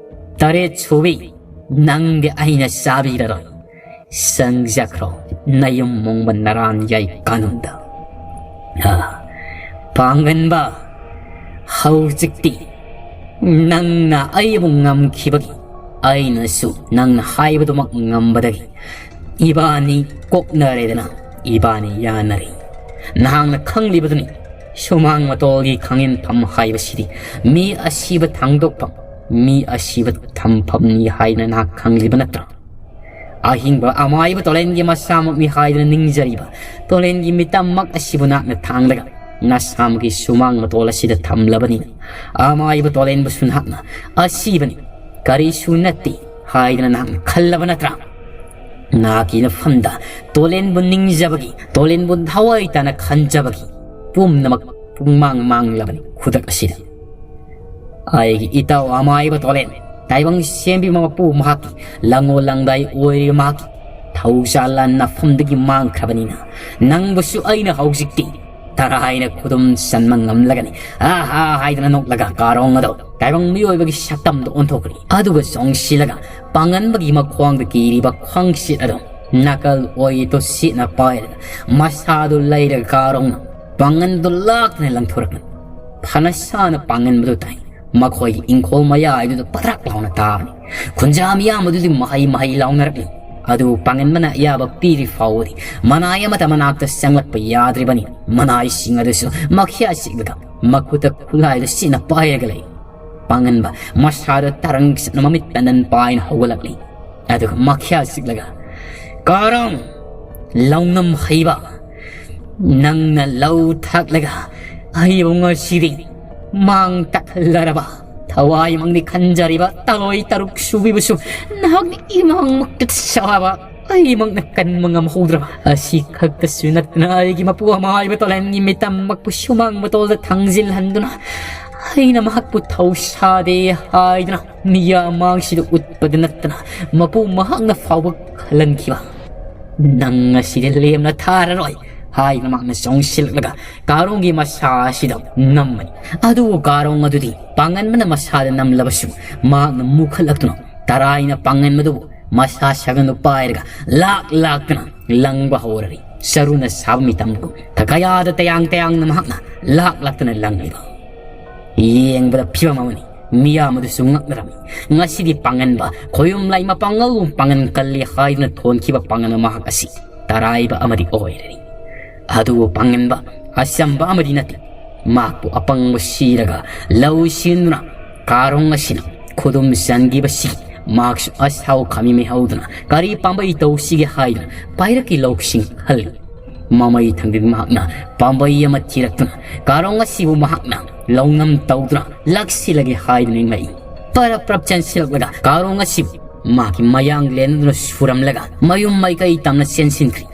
"ꯇꯔꯦꯠ ꯁꯨꯕꯤ, ꯅꯪꯗꯤ ꯑꯩꯅ ꯆꯥꯕꯤꯔꯔꯣꯏ꯫ ꯆꯪꯖꯈ꯭ꯔꯣ ꯅꯌꯨꯝ ꯃꯣꯡꯕ ꯅꯔꯥꯟ ꯌꯥꯏ ꯀꯥꯅꯨꯡꯗ꯫ ꯑ, ꯄꯥꯡꯒꯟꯕ, ꯍꯧꯖꯤꯛꯇꯤ ꯅꯪꯅ ꯑꯩꯕꯨ ꯉꯝꯈꯤꯕꯒꯤ ꯑꯩꯅꯁꯨ ꯅꯪꯅ ꯍꯥꯏꯕꯗꯨꯃꯛ ꯉꯝꯕꯗꯒꯤ ꯏꯕꯥꯅꯤ ꯀꯣꯛꯅꯔꯦꯗꯅ, ꯏꯕꯥꯅꯤ ꯌꯥꯅꯔꯦ꯫ ꯅꯍꯥꯛꯅ ꯈꯪꯂꯤꯕꯗꯨꯅꯤ, ꯁꯨꯃꯥꯡ ꯃꯇꯣꯜꯒꯤ ꯈꯥꯡꯉꯦꯟꯐꯝ ꯍꯥꯏꯕꯁꯤꯗꯤ ꯃꯤ ꯑꯁꯤꯕ ꯊꯥꯡꯗꯣꯛꯐꯝ, ꯃꯤ ꯑꯁꯤꯕ ꯊꯝꯐꯝꯅꯤ ꯍꯥꯏꯅ ꯅꯍꯥꯛ ꯈꯪꯂꯤꯕ ꯅꯠꯇ꯭ꯔꯥ? ꯑꯍꯤꯡꯕ ꯑꯃꯥꯏꯕ ꯇꯣꯂꯦꯟꯒꯤ ꯃꯁꯥꯃꯛꯅꯤ ꯍꯥꯏꯗꯨꯅ ꯅꯤꯡꯖꯔꯤꯕ ꯇꯣꯂꯦꯟꯒꯤ ꯃꯤꯇꯝꯃꯛ ꯑꯁꯤꯕꯨ ꯅꯍꯥꯛꯅ ꯊꯥꯡꯂꯒ ꯅꯁꯥꯃꯛꯀꯤ ꯁꯨꯃꯥꯡ ꯃꯇꯣꯜ ꯑꯁꯤꯗ ꯊꯝꯂꯕꯅꯤꯅ, ꯑꯃꯥꯏꯕ ꯇꯣꯂꯦꯟꯕꯨꯁꯨ ꯅꯍꯥꯛꯅ ꯑꯁꯤꯕꯅꯤ, ꯀꯔꯤꯁꯨ ꯅꯠꯇꯦ ꯍꯥꯏꯗꯅ ꯅꯍꯥꯛꯅ ꯈꯜꯂꯕ ꯅꯠꯇ꯭ꯔꯥ? ꯅꯍꯥꯛꯀꯤ ꯅꯐꯝꯗ ꯇꯣꯂꯦꯟꯕꯨ ꯅꯤꯡꯖꯕꯒꯤ, ꯇꯣꯂꯦꯟꯕꯨ ꯊꯋꯥꯏ ꯇꯥꯅ ꯈꯟꯖꯕꯒꯤ ꯄꯨꯝꯅꯃꯛ ꯄꯨꯡꯃꯥꯡ ꯃꯥꯡꯂꯕꯅꯤ ꯈꯨꯗꯛ ꯑꯁꯤꯗ꯫ ꯑꯩꯒꯤ ꯏꯇꯥꯎ ꯑꯃꯥꯏꯕ ꯇꯣꯂꯦꯟ, ꯇꯥꯏꯕꯪ ꯁꯦꯝꯕꯤꯕ ꯃꯄꯨ ꯃꯍꯥꯛꯀꯤ ꯂꯪꯉꯣ ꯂꯪꯗꯥꯏ ꯑꯣꯏꯔꯤꯕ ꯃꯍꯥꯛꯀꯤ ꯊꯧꯖꯥꯜ ꯂꯥꯟ ꯅꯐꯝꯗꯒꯤ ꯃꯥꯡꯈ꯭ꯔꯕꯅꯤꯅ, ꯅꯪꯕꯨꯁꯨ ꯑꯩꯅ ꯍꯧꯖꯤꯛꯇꯤ ꯇꯔꯥ ꯍꯥꯏꯅ ꯈꯨꯗꯨꯝ ꯆꯟꯕ ꯉꯝꯂꯒꯅꯤ꯫ ꯑꯥ ꯍꯥ ꯍꯥꯏꯗꯅ ꯅꯣꯛꯂꯒ ꯀꯥꯔꯣꯡ ꯑꯗꯣ ꯇꯥꯏꯕꯪ ꯃꯤꯑꯣꯏꯕꯒꯤ ꯁꯛꯇꯝꯗ ꯑꯣꯟꯊꯣꯛꯈ꯭ꯔꯦ꯫ ꯑꯗꯨꯒ ꯆꯣꯡꯁꯤꯜꯂꯒ ꯄꯥꯡꯒꯟꯕꯒꯤ ꯃꯈ꯭ꯋꯥꯡꯗ ꯀꯤꯔꯤꯕ ꯈ꯭ꯋꯥꯡꯁꯤꯠ ꯑꯗꯣ ꯅꯥꯀꯜ ꯑꯣꯏ ꯇꯣꯁꯤꯠꯅ ꯄꯥꯏꯔꯒ ꯃꯁꯥꯗꯨ ꯂꯩꯔꯒ ꯀꯥꯔꯣꯡꯅ ꯄꯥꯡꯒꯟꯗꯨ ꯂꯥꯛꯇꯅ ꯂꯪꯊꯣꯔꯛꯂꯤ꯫ ꯐꯅ ꯁꯥꯅ ꯄꯥꯡꯒꯟꯕꯗꯨ ꯇꯥꯏ꯫ ꯃꯈꯣꯏꯒꯤ ꯏꯪꯈꯣꯜ ꯃꯌꯥꯏꯗꯨꯗ ꯄꯗ꯭ꯔꯥꯛ ꯂꯥꯎꯅ ꯇꯥꯕꯅꯤ꯫ ꯈꯨꯟꯖꯥ ꯃꯤꯌꯥꯝ ꯑꯗꯨꯗꯤ ꯃꯍꯩ ꯃꯍꯩ ꯂꯥꯎꯅꯔꯛꯂꯤ꯫ ꯑꯗꯨꯕꯨ ꯄꯥꯡꯒꯟꯕꯅ ꯑꯌꯥꯕ ꯄꯤꯔꯤ ꯐꯥꯎꯕꯗꯤ ꯃꯅꯥꯏ ꯑꯃꯠꯇ ꯃꯅꯥꯛꯇ ꯆꯪꯂꯛꯄ ꯌꯥꯗ꯭ꯔꯤꯕꯅꯤ꯫ ꯃꯅꯥꯏꯁꯤꯡ ꯑꯗꯨꯁꯨ ꯃꯈ꯭ꯌꯥ ꯆꯤꯛꯂꯒ ꯃꯈꯨꯠꯇ ꯈꯨꯠꯂꯥꯏꯗꯨ ꯁꯤꯠꯅ ꯄꯥꯏꯔꯒ ꯂꯩ꯫ ꯄꯥꯡꯒꯟꯕ ꯃꯁꯥꯗ ꯇꯔꯪ ꯆꯠꯅ ꯃꯃꯤꯠ ꯇꯟꯗꯟ ꯄꯥꯏꯅ ꯍꯧꯒꯠꯂꯛꯂꯤ꯫ ꯑꯗꯨꯒ ꯃꯈ꯭ꯌꯥ ꯆꯤꯛꯂꯒ, "ꯀꯥꯔꯣꯡ, ꯂꯧꯅꯝ ꯍꯩꯕ, ꯅꯪꯅ ꯂꯧ ꯊꯥꯛꯂꯒ ꯑꯩꯕꯨ ꯉꯁꯤꯗꯤ ꯃꯥꯡ ꯇꯥꯛꯍꯜꯂꯔꯕ? ꯊꯋꯥꯏꯃꯛꯅꯤ ꯈꯟꯖꯔꯤꯕ ꯇꯔꯣꯏ ꯇꯔꯨꯛ ꯁꯨꯕꯤꯕꯁꯨ ꯅꯍꯥꯛꯅ ꯏꯃꯥꯡꯃꯛꯇ ꯆꯥꯕ, ꯑꯩꯃꯛꯅ ꯀꯟꯕ ꯉꯝꯍꯧꯗ꯭ꯔꯕ꯫ ꯑꯁꯤ ꯈꯛꯇꯁꯨ ꯅꯠꯇꯅ ꯑꯩꯒꯤ ꯃꯄꯨ ꯑꯃꯥꯏꯕ ꯇꯣꯂꯦꯟꯒꯤ ꯃꯤꯇꯝꯃꯛꯄꯨ ꯁꯨꯃꯥꯡ ꯃꯇꯣꯜꯗ ꯊꯥꯡꯖꯤꯜꯍꯟꯗꯨꯅ ꯑꯩꯅ ꯃꯍꯥꯛꯄꯨ ꯊꯧꯁꯥꯗꯦ ꯍꯥꯏꯗꯨꯅ ꯃꯤꯌꯥꯝ ꯃꯥꯡꯁꯤꯗ ꯎꯠꯄꯗ ꯅꯠꯇꯅ ꯃꯄꯨ ꯃꯍꯥꯛꯅ ꯐꯥꯎꯕ ꯈꯜꯍꯟꯈꯤꯕ꯫ "ꯅꯪ ꯉꯁꯤꯗꯤ ꯂꯦꯝꯅ ꯊꯥꯔꯔꯣꯏ" ꯍꯥꯏꯗꯨꯅ ꯃꯍꯥꯛꯅ ꯆꯣꯡꯁꯤꯜꯂꯛꯂꯒ ꯀꯥꯔꯣꯡꯒꯤ ꯃꯁꯥ ꯑꯁꯤꯗ ꯅꯝꯕꯅꯤ꯫ ꯑꯗꯨꯕꯨ ꯀꯥꯔꯣꯡ ꯑꯗꯨꯗꯤ ꯄꯥꯡꯒꯟꯕꯅ ꯃꯁꯥꯗ ꯅꯝꯂꯕꯁꯨ ꯃꯍꯥꯛꯅ ꯃꯨꯈꯠꯂꯛꯇꯨꯅ ꯇꯔꯥꯏꯅ ꯄꯥꯡꯒꯟꯕꯗꯨꯕꯨ ꯃꯁꯥ ꯁꯥꯒꯟꯗꯨ ꯄꯥꯏꯔꯒ ꯂꯥꯛ ꯂꯥꯛꯇꯅ ꯂꯪꯕ ꯍꯧꯔꯔꯤ꯫ ꯆꯔꯨꯅ ꯁꯥꯕ ꯃꯤꯇꯝꯒꯨꯝ ꯀꯌꯥꯗ ꯇꯌꯥꯡ ꯇꯌꯥꯡꯅ ꯃꯍꯥꯛꯅ ꯂꯥꯛ ꯂꯥꯛꯇꯅ ꯂꯪꯂꯤꯕ꯫ ꯌꯦꯡꯕꯗ ꯐꯤꯕꯝ ꯑꯃꯅꯤ꯫ ꯃꯤꯌꯥꯝ ꯑꯗꯨꯁꯨ ꯉꯛꯅꯔꯝꯃꯤ꯫ ꯉꯁꯤꯗꯤ ꯄꯥꯡꯒꯟꯕ ꯈꯣꯌꯨꯝ ꯂꯩꯃ ꯄꯥꯡꯒꯜꯒꯨꯝ ꯄꯥꯡꯒꯟ ꯀꯜꯂꯤ ꯍꯥꯏꯗꯨꯅ ꯊꯣꯟꯈꯤꯕ ꯄꯥꯡꯒꯟ ꯃꯍꯥꯛ ꯑꯁꯤ ꯇꯔꯥꯏꯕ ꯑꯃꯗꯤ ꯑꯣꯏꯔꯅꯤ꯫ ꯑꯗꯨꯕꯨ ꯄꯥꯡꯒꯟꯕ ꯑꯆꯝꯕ ꯑꯃꯗꯤ ꯅꯠꯇꯦ꯫ ꯃꯍꯥꯛꯄꯨ ꯑꯄꯪꯕ ꯁꯤꯔꯒ ꯂꯧ ꯁꯤꯟꯗꯨꯅ ꯀꯥꯔꯣꯡ ꯑꯁꯤꯅ ꯈꯨꯗꯨꯝ ꯆꯟꯈꯤꯕꯁꯤ ꯃꯍꯥꯛꯁꯨ ꯑꯁꯥꯎ ꯈꯥꯃꯤ ꯃꯤꯍꯧꯗꯨꯅ ꯀꯔꯤ ꯄꯥꯝꯕꯩ ꯇꯧꯁꯤꯒꯦ ꯍꯥꯏꯗꯨꯅ ꯄꯥꯏꯔꯛꯀꯤ ꯂꯧꯁꯤꯡ ꯈꯜꯂꯤ꯫ ꯃꯃꯩ ꯊꯪꯗꯤꯡ ꯃꯍꯥꯛꯅ ꯄꯥꯝꯕꯩ ꯑꯃ ꯊꯤꯔꯛꯇꯨꯅ ꯀꯥꯔꯣꯡ ꯑꯁꯤꯕꯨ ꯃꯍꯥꯛꯅ ꯂꯧꯅꯝ ꯇꯧꯗꯨꯅ ꯂꯥꯛꯁꯤꯜꯂꯒꯦ ꯍꯥꯏꯗꯨꯅ ꯉꯛꯏ꯫ ꯄꯔꯞ ꯄꯔꯞ ꯆꯦꯟꯁꯤꯜꯂꯛꯂꯒ ꯀꯥꯔꯣꯡ ꯑꯁꯤꯕꯨ ꯃꯍꯥꯛꯀꯤ ꯃꯌꯥꯡ ꯂꯦꯟꯗꯨꯅ ꯁꯨꯔꯝꯂꯒ ꯃꯌꯨꯝ ꯃꯥꯏꯀꯩ ꯇꯝꯅ ꯆꯦꯟꯁꯤꯟꯈ꯭ꯔꯤ꯫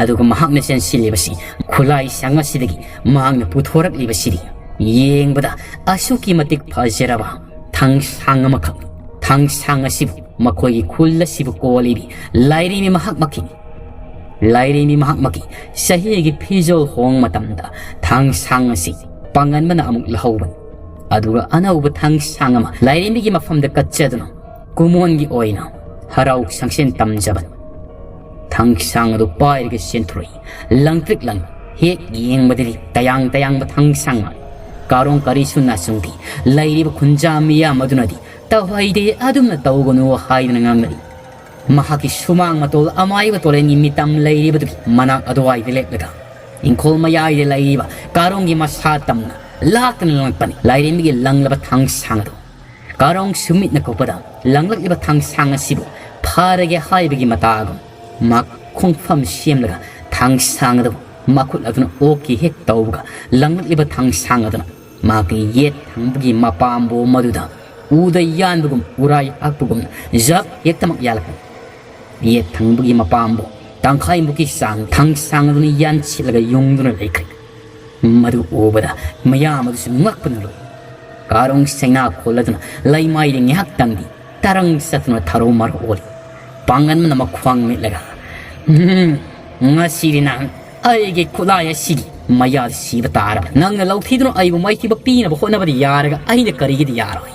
ꯑꯗꯨꯒ ꯃꯍꯥꯛꯅ ꯆꯦꯟꯁꯤꯜꯂꯤꯕꯁꯤ ꯈꯨꯠꯂꯥꯏ ꯁꯪ ꯑꯁꯤꯗꯒꯤ ꯃꯍꯥꯛꯅ ꯄꯨꯊꯣꯔꯛꯂꯤꯕꯁꯤꯗꯤ ꯌꯦꯡꯕꯗ ꯑꯁꯨꯛꯀꯤ ꯃꯇꯤꯛ ꯐꯖꯔꯕ ꯊꯥꯡꯁꯥꯡ ꯑꯃꯈꯛ꯫ ꯊꯥꯡꯁꯥꯡ ꯑꯁꯤꯕꯨ ꯃꯈꯣꯏꯒꯤ ꯈꯨꯜ ꯑꯁꯤꯕꯨ ꯀꯣꯜꯂꯤꯕꯤ ꯂꯥꯏꯔꯦꯝꯕꯤ ꯃꯍꯥꯛꯃꯛꯀꯤ ꯂꯥꯏꯔꯦꯝꯕꯤ ꯃꯍꯥꯛꯃꯛꯀꯤ ꯆꯍꯤꯒꯤ ꯐꯤꯖꯣꯜ ꯍꯣꯡ ꯃꯇꯝꯗ ꯊꯥꯡꯁꯥꯡ ꯑꯁꯤ ꯄꯥꯡꯒꯟꯕꯅ ꯑꯃꯨꯛ ꯂꯧꯍꯧꯕꯅꯤ꯫ ꯑꯗꯨꯒ ꯑꯅꯧꯕ ꯊꯥꯡꯁꯥꯡ ꯑꯃ ꯂꯥꯏꯔꯦꯝꯕꯤꯒꯤ ꯃꯐꯝꯗ ꯀꯠꯆꯗꯨꯅ ꯀꯨꯃꯣꯟꯒꯤ ꯑꯣꯏꯅ ꯍꯔꯥꯎ ꯁꯪꯁꯦꯟ ꯇꯝꯖꯕꯅꯤ꯫ ꯊꯥꯡꯁꯥꯡ ꯑꯗꯨ ꯄꯥꯏꯔꯒ ꯆꯦꯟꯊꯣꯔꯛꯏ꯫ ꯂꯪꯇ꯭ꯔꯤꯛ ꯂꯪ ꯍꯦꯛ ꯌꯦꯡꯕꯗꯗꯤ ꯇꯌꯥꯡ ꯇꯌꯥꯡꯕ ꯊꯥꯡꯁꯥꯡ ꯃꯥꯜꯂꯤ꯫ ꯀꯥꯔꯣꯡ ꯀꯔꯤꯁꯨ ꯅꯥꯆꯨꯡꯗꯦ꯫ ꯂꯩꯔꯤꯕ ꯈꯨꯟꯖꯥ ꯃꯤꯌꯥꯝ ꯑꯗꯨꯅꯗꯤ "ꯇꯧꯍꯩꯗꯦ, ꯑꯗꯨꯝꯅ ꯇꯧꯒꯅꯨ" ꯍꯥꯏꯗꯨꯅ ꯉꯥꯡꯅꯔꯤ꯫ ꯃꯍꯥꯛꯀꯤ ꯁꯨꯃꯥꯡ ꯃꯇꯣꯜ ꯑꯃꯥꯏꯕ ꯇꯣꯔꯦꯟꯒꯤ ꯃꯤꯇꯝ ꯂꯩꯔꯤꯕꯗꯨꯒꯤ ꯃꯅꯥꯛ ꯑꯗꯨꯋꯥꯏꯗ ꯂꯦꯞꯂꯒ ꯏꯪꯈꯣꯜ ꯃꯌꯥꯏꯗ ꯂꯩꯔꯤꯕ ꯀꯥꯔꯣꯡꯒꯤ ꯃꯁꯥ ꯇꯝꯅ ꯂꯥꯛꯇꯅ ꯂꯪꯂꯛꯄꯅꯤ꯫ ꯂꯥꯏꯔꯦꯝꯕꯤꯒꯤ ꯂꯪꯂꯕ ꯊꯥꯡꯁꯥꯡ ꯑꯗꯨ ꯀꯥꯔꯣꯡ ꯁꯨꯃꯤꯠꯅ ꯀꯨꯞꯄꯗ ꯂꯪꯂꯛꯂꯤꯕ ꯊꯥꯡꯁꯥꯡ ꯑꯁꯤꯕꯨ ꯐꯥꯔꯒꯦ ꯍꯥꯏꯕꯒꯤ ꯃꯇꯥꯒꯨꯝ ꯃꯍꯥꯛ ꯈꯣꯡꯐꯝ ꯁꯦꯝꯂꯒ ꯊꯥꯡꯁꯥꯡ ꯑꯗꯨ ꯃꯈꯨꯠ ꯑꯗꯨꯅ ꯑꯣꯛꯀꯤ ꯍꯦꯛ ꯇꯧꯕꯒ, ꯂꯪꯂꯛꯂꯤꯕ ꯊꯥꯡꯁꯥꯡ ꯑꯗꯨꯅ ꯃꯍꯥꯛꯀꯤ ꯌꯦꯠ ꯊꯪꯕꯒꯤ ꯃꯄꯥꯝꯕꯣꯝ ꯑꯗꯨꯗ ꯎꯗ ꯌꯥꯟꯕꯒꯨꯝ, ꯎꯔꯥꯏ ꯍꯥꯞꯄꯒꯨꯝꯅ ꯖꯛ ꯍꯦꯛꯇꯃꯛ ꯌꯥꯜꯂꯛꯄꯅꯤ꯫ ꯌꯦꯠ ꯊꯪꯕꯒꯤ ꯃꯄꯥꯝꯕꯣꯝ ꯇꯪꯈꯥꯏꯃꯨꯛꯀꯤ ꯆꯥꯡ ꯊꯥꯡꯁꯥꯡ ꯑꯗꯨꯅ ꯌꯥꯟꯁꯤꯠꯂꯒ ꯌꯨꯡꯗꯨꯅ ꯂꯩꯈ꯭ꯔꯦ꯫ ꯃꯗꯨ ꯎꯕꯗ ꯃꯌꯥꯝ ꯑꯗꯨꯁꯨ ꯉꯛꯄꯅ ꯂꯣꯏ꯫ ꯀꯥꯔꯣꯡ ꯁꯩꯅꯥ ꯈꯣꯜꯂꯗꯨꯅ ꯂꯩꯃꯥꯏꯗ ꯉꯥꯏꯍꯥꯛꯇꯪꯗꯤ ꯇꯔꯪ ꯆꯠꯇꯨꯅ ꯊꯔꯣ ꯃꯥꯔꯣ ꯑꯣꯜꯂꯤ꯫ ꯄꯥꯡꯒꯟꯕꯅ ꯃꯈ꯭ꯋꯥꯡ ꯃꯦꯠꯂꯒ, "ꯎꯝ, ꯉꯁꯤꯗꯤ ꯅꯪ ꯑꯩꯒꯤ ꯈꯨꯠꯂꯥꯏ ꯑꯁꯤꯒꯤ ꯃꯌꯥꯗ ꯁꯤꯕ ꯇꯥꯔꯕ꯫ ꯅꯪꯅ ꯂꯧꯊꯤꯗꯨꯅ ꯑꯩꯕꯨ ꯃꯥꯏꯊꯤꯕ ꯄꯤꯅꯕ ꯍꯣꯠꯅꯕꯗꯤ ꯌꯥꯔꯒ ꯑꯩꯅ ꯀꯔꯤꯒꯤꯗꯤ ꯌꯥꯔꯣꯏ?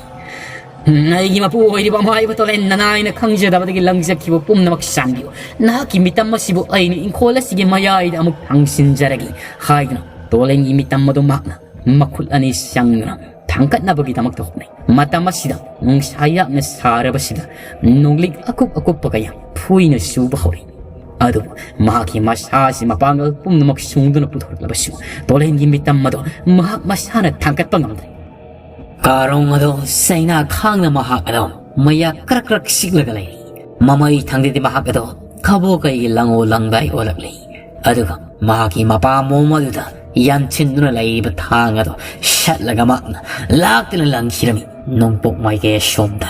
ꯎꯝ, ꯑꯩꯒꯤ ꯃꯄꯨ ꯑꯣꯏꯔꯤꯕ ꯑꯃꯥꯏꯕ ꯇꯣꯂꯦꯟ ꯅꯅꯥꯏꯅ ꯈꯪꯖꯗꯕꯗꯒꯤ ꯂꯪꯖꯈꯤꯕ ꯄꯨꯝꯅꯃꯛ ꯆꯥꯟꯕꯤꯌꯨ꯫ ꯅꯍꯥꯛꯀꯤ ꯃꯤꯇꯝ ꯑꯁꯤꯕꯨ ꯑꯩꯅ ꯏꯪꯈꯣꯜ ꯑꯁꯤꯒꯤ ꯃꯌꯥꯏꯗ ꯑꯃꯨꯛ ꯊꯥꯡꯖꯤꯟꯖꯔꯒꯦ" ꯍꯥꯏꯗꯨꯅ ꯇꯣꯂꯦꯟꯒꯤ ꯃꯤꯇꯝ ꯑꯗꯨ ꯃꯍꯥꯛꯅ ꯃꯈꯨꯠ ꯑꯅꯤ ꯆꯪꯗꯨꯅ ꯊꯥꯡꯒꯠꯅꯕꯒꯤꯗꯃꯛꯇ ꯍꯣꯠꯅꯩ꯫ ꯃꯇꯝ ꯑꯁꯤꯗ ꯅꯨꯡꯁꯥ ꯌꯥꯝꯅ ꯁꯥꯔꯕꯁꯤꯗ ꯅꯣꯡꯂꯤꯛ ꯑꯀꯨꯞ ꯑꯀꯨꯞꯄ ꯀꯌꯥ ꯐꯨꯏꯅ ꯆꯨꯕ ꯍꯧꯔꯛꯏ꯫ ꯑꯗꯨꯕꯨ ꯃꯍꯥꯛꯀꯤ ꯃꯁꯥ ꯑꯁꯤ ꯃꯄꯥꯡꯒꯜ ꯄꯨꯝꯅꯃꯛ ꯁꯨꯡꯗꯨꯅ ꯄꯨꯊꯣꯔꯛꯂꯕꯁꯨ ꯇꯣꯂꯦꯟꯒꯤ ꯃꯤꯇꯝ ꯑꯗꯨ ꯃꯍꯥꯛ ꯃꯁꯥꯅ ꯊꯥꯡꯒꯠꯄ ꯉꯝꯗ꯭ꯔꯦ꯫ ꯀꯥꯔꯣꯡ ꯑꯗꯨ ꯆꯩꯅꯥ ꯈꯥꯡꯅ ꯃꯍꯥꯛ ꯑꯗꯨ ꯃꯌꯥ ꯀ꯭ꯔꯛ ꯀ꯭ꯔꯛ ꯁꯤꯛꯂꯒ ꯂꯩꯔꯤ꯫ ꯃꯃꯩ ꯊꯪꯗꯗꯤ ꯃꯍꯥꯛ ꯑꯗꯨ ꯀꯕꯣꯀꯩꯒꯤ ꯂꯪꯉꯣ ꯂꯪꯗꯥꯏ ꯑꯣꯜꯂꯛꯂꯤ꯫ ꯑꯗꯨꯒ ꯃꯍꯥꯛꯀꯤ ꯃꯄꯥ ꯃꯣꯝ ꯑꯗꯨꯗ ꯌꯥꯟꯁꯤꯟꯗꯨꯅ ꯂꯩꯔꯤꯕ ꯊꯥꯡ ꯑꯗꯨ ꯁꯠꯂꯒ ꯃꯍꯥꯛꯅ ꯂꯥꯛꯇꯨꯅ ꯂꯪꯈꯤꯔꯝꯃꯤ꯫ ꯅꯣꯡꯄꯣꯛ ꯃꯥꯏꯀꯩ ꯑꯁꯣꯝꯗ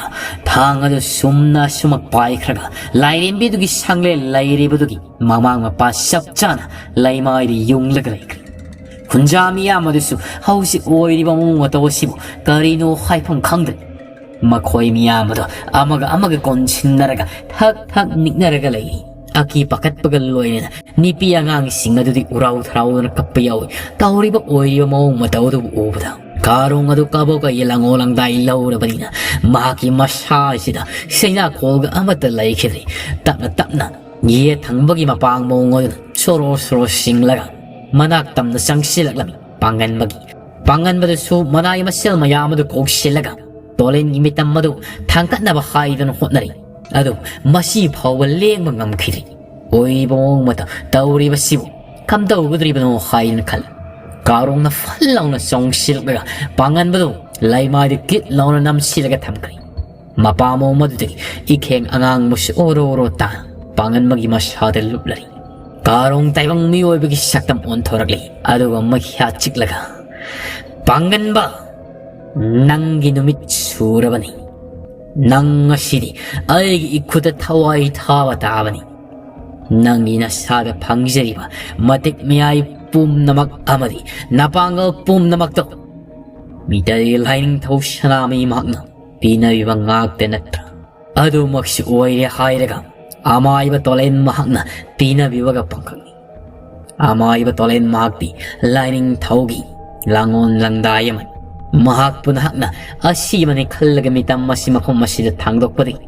ꯊꯥꯡ ꯑꯗꯨ ꯁꯨꯝꯅ ꯁꯨꯃꯛ ꯄꯥꯏꯈ꯭ꯔꯒ ꯂꯥꯏꯔꯦꯝꯕꯤꯗꯨꯒꯤ ꯁꯪꯂꯦꯟ ꯂꯩꯔꯤꯕꯗꯨꯒꯤ ꯃꯃꯥꯡ ꯃꯄꯥ ꯆꯞ ꯆꯥꯅ ꯂꯩꯃꯥꯏꯗ ꯌꯨꯡꯂꯒ ꯂꯩꯈ꯭ꯔꯦ꯫ ꯈꯨꯟꯖꯥ ꯃꯤꯌꯥꯝ ꯑꯗꯨꯁꯨ ꯍꯧꯖꯤꯛ ꯑꯣꯏꯔꯤꯕ ꯃꯑꯣꯡ ꯃꯇꯧ ꯑꯁꯤꯕꯨ ꯀꯔꯤꯅꯣ ꯍꯥꯏꯐꯝ ꯈꯪꯗ꯭ꯔꯦ꯫ ꯃꯈꯣꯏ ꯃꯤꯌꯥꯝ ꯑꯗꯨ ꯑꯃꯒ ꯑꯃꯒ ꯀꯣꯟꯁꯤꯟꯅꯔꯒ ꯊꯛ ꯊꯛ ꯅꯤꯛꯅꯔꯒ ꯂꯩꯔꯤ꯫ ꯑꯀꯤ ꯄꯥꯈꯠꯄꯒ ꯂꯣꯏꯅꯅ ꯅꯨꯄꯤ ꯑꯉꯥꯡꯁꯤꯡ ꯑꯗꯨꯗꯤ ꯎꯔꯥꯎ ꯊꯔꯥꯎꯗꯅ ꯀꯞꯄ ꯌꯥꯎꯏ꯫ ꯇꯧꯔꯤꯕ ꯑꯣꯏꯔꯤꯕ ꯃꯑꯣꯡ ꯃꯇꯧ ꯑꯗꯨꯕꯨ ꯎꯕꯗ ꯀꯥꯔꯣꯡ ꯑꯗꯨ ꯀꯕꯣꯀꯩꯒꯤ ꯂꯪꯉꯣ ꯂꯪꯗꯥꯏ ꯂꯧꯔꯕꯅꯤꯅ ꯃꯍꯥꯛꯀꯤ ꯃꯁꯥ ꯑꯁꯤꯗ ꯁꯩꯅꯥꯈꯣꯜꯒ ꯑꯃꯠꯇ ꯂꯩꯈꯤꯗ꯭ꯔꯦ꯫ ꯇꯞꯅ ꯇꯞꯅ ꯌꯦꯠ ꯊꯪꯕꯒꯤ ꯃꯄꯥꯡ ꯃꯑꯣꯡ ꯑꯗꯨꯅ ꯁꯣꯔꯣ ꯁꯣꯔꯣ ꯁꯤꯡꯂꯒ ꯃꯅꯥꯛ ꯇꯝꯅ ꯆꯪꯁꯤꯜꯂꯛꯂꯝꯃꯤ꯫ ꯄꯥꯡꯒꯟꯕꯒꯤ ꯄꯥꯡꯒꯟꯕꯗꯨꯁꯨ ꯃꯅꯥꯏ ꯃꯁꯦꯜ ꯃꯌꯥꯝ ꯑꯗꯨ ꯀꯣꯛꯁꯤꯜꯂꯒ ꯇꯣꯂꯦꯟꯒꯤ ꯃꯤꯇꯝ ꯑꯗꯨ ꯊꯥꯡꯒꯠꯅꯕ ꯍꯥꯏꯗꯨꯅ ꯍꯣꯠꯅꯔꯤ꯫ ꯑꯗꯨ ꯃꯁꯤ ꯐꯥꯎꯕ ꯂꯦꯡꯕ ꯉꯝꯈꯤꯗ꯭ꯔꯤ꯫ ꯑꯣꯏꯔꯤꯕ ꯃꯑꯣꯡ ꯃꯇꯧ ꯇꯧꯔꯤꯕꯁꯤꯕꯨ ꯀꯝꯗꯧꯒꯗꯧꯔꯤꯕꯅꯣ ꯍꯥꯏꯗꯨꯅ ꯈꯜꯂꯤ꯫ ꯀꯥꯔꯣꯡꯅ ꯐꯜ ꯂꯥꯎꯅ ꯆꯣꯡꯁꯤꯜꯂꯛꯂꯒ ꯄꯥꯡꯒꯟꯕꯗꯨ ꯂꯩꯃꯥꯏꯗ ꯀꯤꯠ ꯂꯥꯎꯅ ꯅꯝꯁꯤꯜꯂꯒ ꯊꯝꯈ꯭ꯔꯦ꯫ ꯃꯄꯥ ꯃꯑꯣꯡ ꯑꯗꯨꯗꯒꯤ ꯏꯈꯦꯡ ꯑꯉꯥꯡꯕꯁꯤ ꯑꯣꯔꯣ ꯑꯣꯔꯣ ꯇꯥꯅ ꯄꯥꯡꯒꯟꯕꯒꯤ ꯃꯁꯥꯗ ꯂꯨꯞꯂꯔꯤ꯫ ꯀꯥꯔꯣꯡ ꯇꯥꯏꯕꯪ ꯃꯤꯑꯣꯏꯕꯒꯤ ꯁꯛꯇꯝ ꯑꯣꯟꯊꯣꯔꯛꯂꯤ꯫ ꯑꯗꯨꯒ ꯃꯈ꯭ꯌꯥꯠ ꯆꯤꯛꯂꯒ, "ꯄꯥꯡꯒꯟꯕ, ꯅꯪꯒꯤ ꯅꯨꯃꯤꯠ ꯁꯨꯔꯕꯅꯤ꯫ ꯅꯪ ꯉꯁꯤꯗꯤ ꯑꯩꯒꯤ ꯏꯈꯨꯠꯇ ꯊꯋꯥꯏ ꯊꯥꯕ ꯇꯥꯕꯅꯤ꯫ ꯅꯪꯒꯤ ꯅꯁꯥꯗ ꯐꯪꯖꯔꯤꯕ ꯃꯇꯤꯛ ꯃꯌꯥꯏ ꯄꯨꯝꯅꯃꯛ ꯑꯃꯗꯤ ꯅꯄꯥꯡꯒꯜ ꯄꯨꯝꯅꯃꯛꯇꯣ ꯃꯤꯇꯩ ꯂꯥꯏꯅꯤꯡꯊꯧ ꯁꯅꯥꯃꯍꯤ ꯃꯍꯥꯛꯅ ꯄꯤꯅꯕꯤꯕ ꯉꯥꯛꯇ ꯅꯠꯇ꯭ꯔꯥ? ꯑꯗꯨꯃꯛꯁꯨ ꯑꯣꯏꯔꯦ ꯍꯥꯏꯔꯒ ꯑꯃꯥꯏꯕ ꯇꯣꯂꯦꯟ ꯃꯍꯥꯛꯅ ꯄꯤꯅꯕꯤꯕꯒ ꯄꯥꯡꯈꯛꯅꯤ꯫ ꯑꯃꯥꯏꯕ ꯇꯣꯂꯦꯟ ꯃꯍꯥꯛꯇꯤ ꯂꯥꯏꯅꯤꯡꯊꯧꯒꯤ ꯂꯥꯡꯑꯣꯟ ꯂꯪꯗꯥꯏ ꯑꯃꯅꯤ꯫ ꯃꯍꯥꯛꯄꯨ ꯅꯍꯥꯛꯅ ꯑꯁꯤꯕꯅꯤ ꯈꯜꯂꯒ ꯃꯤꯇꯝ ꯑꯁꯤ ꯃꯐꯝ ꯑꯁꯤꯗ ꯊꯥꯡꯗꯣꯛꯄꯗꯒꯤ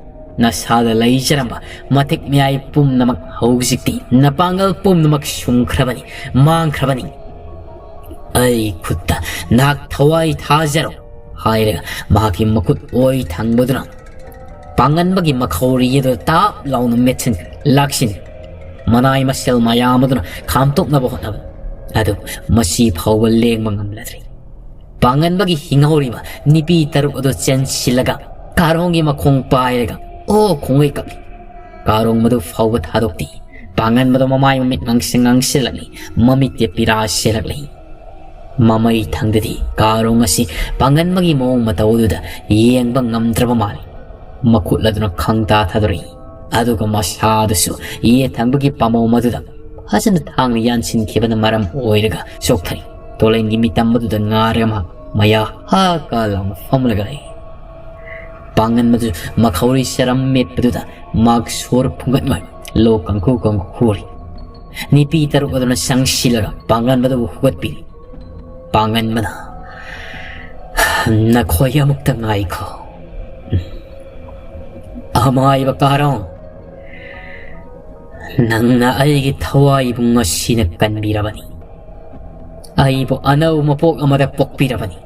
ꯅꯁꯥꯗ ꯂꯩꯖꯔꯝꯕ ꯃꯇꯤꯛ ꯃꯌꯥꯏ ꯄꯨꯝꯅꯃꯛ ꯍꯧꯖꯤꯛꯇꯤ ꯅꯄꯥꯡꯒꯜ ꯄꯨꯝꯅꯃꯛ ꯁꯨꯝꯈ꯭ꯔꯕꯅꯤ, ꯃꯥꯡꯈ꯭ꯔꯕꯅꯤ꯫ ꯑꯩ ꯈꯨꯠꯇ ꯅꯍꯥꯛ ꯊꯋꯥꯏ ꯊꯥꯖꯔꯣ" ꯍꯥꯏꯔꯒ ꯃꯍꯥꯛꯀꯤ ꯃꯈꯨꯠ ꯑꯣꯏ ꯊꯪꯕꯗꯨꯅ ꯄꯥꯡꯒꯟꯕꯒꯤ ꯃꯈꯧꯔꯤ ꯑꯗꯨ ꯇꯥꯞ ꯂꯥꯎꯅ ꯃꯦꯠꯁꯤꯟ ꯂꯥꯛꯁꯤꯟ, ꯃꯅꯥꯏ ꯃꯁꯦꯜ ꯃꯌꯥꯝ ꯑꯗꯨꯅ ꯈꯥꯝꯇꯣꯛꯅꯕ ꯍꯣꯠꯅꯕ ꯑꯗꯨ ꯃꯁꯤ ꯐꯥꯎꯕ ꯂꯦꯡꯕ ꯉꯝꯂꯗ꯭ꯔꯦ꯫ ꯄꯥꯡꯒꯟꯕꯒꯤ ꯍꯤꯡꯍꯧꯔꯤꯕ ꯅꯨꯄꯤ ꯇꯔꯨꯛ ꯑꯗꯨ ꯆꯦꯟꯁꯤꯜꯂꯒ ꯀꯥꯔꯣꯡꯒꯤ ꯃꯈꯣꯡ ꯄꯥꯏꯔꯒ "ꯑꯣ" ꯈꯣꯡꯒꯩ ꯀꯞꯂꯤ꯫ ꯀꯥꯔꯣꯡ ꯃꯗꯨ ꯐꯥꯎꯕ ꯊꯥꯗꯣꯛꯇꯦ꯫ ꯄꯥꯡꯒꯟꯕꯗꯨ ꯃꯃꯥꯏ ꯃꯃꯤꯠ ꯉꯥꯡꯁꯤꯜ ꯉꯥꯡꯁꯤꯜꯂꯛꯂꯤ꯫ ꯃꯃꯤꯠꯇꯤ ꯄꯤꯔꯥ ꯁꯤꯜꯂꯛꯂꯤ꯫ ꯃꯃꯩ ꯊꯪꯗꯗꯤ ꯀꯥꯔꯣꯡ ꯑꯁꯤ ꯄꯥꯡꯒꯟꯕꯒꯤ ꯃꯑꯣꯡ ꯃꯇꯧ ꯑꯗꯨꯗ ꯌꯦꯡꯕ ꯉꯝꯗ꯭ꯔꯕ ꯃꯥꯜꯂꯤ꯫ ꯃꯈꯨꯠ ꯑꯗꯨꯅ ꯈꯪꯇꯥ ꯊꯥꯗꯣꯔꯛꯏ꯫ ꯑꯗꯨꯒ ꯃꯁꯥꯗꯨꯁꯨ ꯌꯦꯠ ꯊꯪꯕꯒꯤ ꯄꯥꯃꯧ ꯃꯗꯨꯗ ꯐꯖꯅ ꯊꯥꯡꯅ ꯌꯥꯟꯁꯤꯟꯈꯤꯕꯅ ꯃꯔꯝ ꯑꯣꯏꯔꯒ ꯆꯣꯛꯊꯔꯤ꯫ ꯇꯣꯂꯦꯟꯒꯤ ꯃꯤꯇꯝ ꯑꯗꯨꯗ ꯉꯥꯔꯒ ꯃꯍꯥꯛ ꯃꯌꯥ ꯍꯥ ꯀꯥ ꯂꯥꯎꯅ ꯐꯝꯂꯒ ꯂꯩ꯫ ꯄꯥꯡꯒꯟꯕꯗꯨ ꯃꯈꯧꯔꯤ ꯁꯔꯝ ꯃꯦꯠꯄꯗꯨꯗ ꯃꯍꯥꯛ ꯁꯣꯔ ꯐꯨꯡꯒꯠ ꯉꯥꯏ ꯂꯣꯛ ꯀꯥꯡꯈꯨ ꯀꯥꯡꯈꯨ ꯈꯨꯔꯤ꯫ ꯅꯨꯄꯤ ꯇꯔꯨꯛ ꯑꯗꯨꯅ ꯆꯪꯁꯤꯜꯂꯒ ꯄꯥꯡꯒꯟꯕꯗꯨꯕꯨ ꯍꯧꯒꯠꯄꯤꯔꯤ꯫ ꯄꯥꯡꯒꯟꯕꯅ, "ꯅꯈꯣꯏ ꯑꯃꯨꯛꯇ ꯉꯥꯏꯈꯣ꯫ ꯑꯃꯥꯏꯕ ꯀꯥꯔꯣꯡ, ꯅꯪꯅ ꯑꯩꯒꯤ ꯊꯋꯥꯏꯕꯨ ꯉꯁꯤꯅ ꯀꯟꯕꯤꯔꯕꯅꯤ꯫ ꯑꯩꯕꯨ ꯑꯅꯧꯕ ꯃꯄꯣꯛ ꯑꯃꯗ ꯄꯣꯛꯄꯤꯔꯕꯅꯤ꯫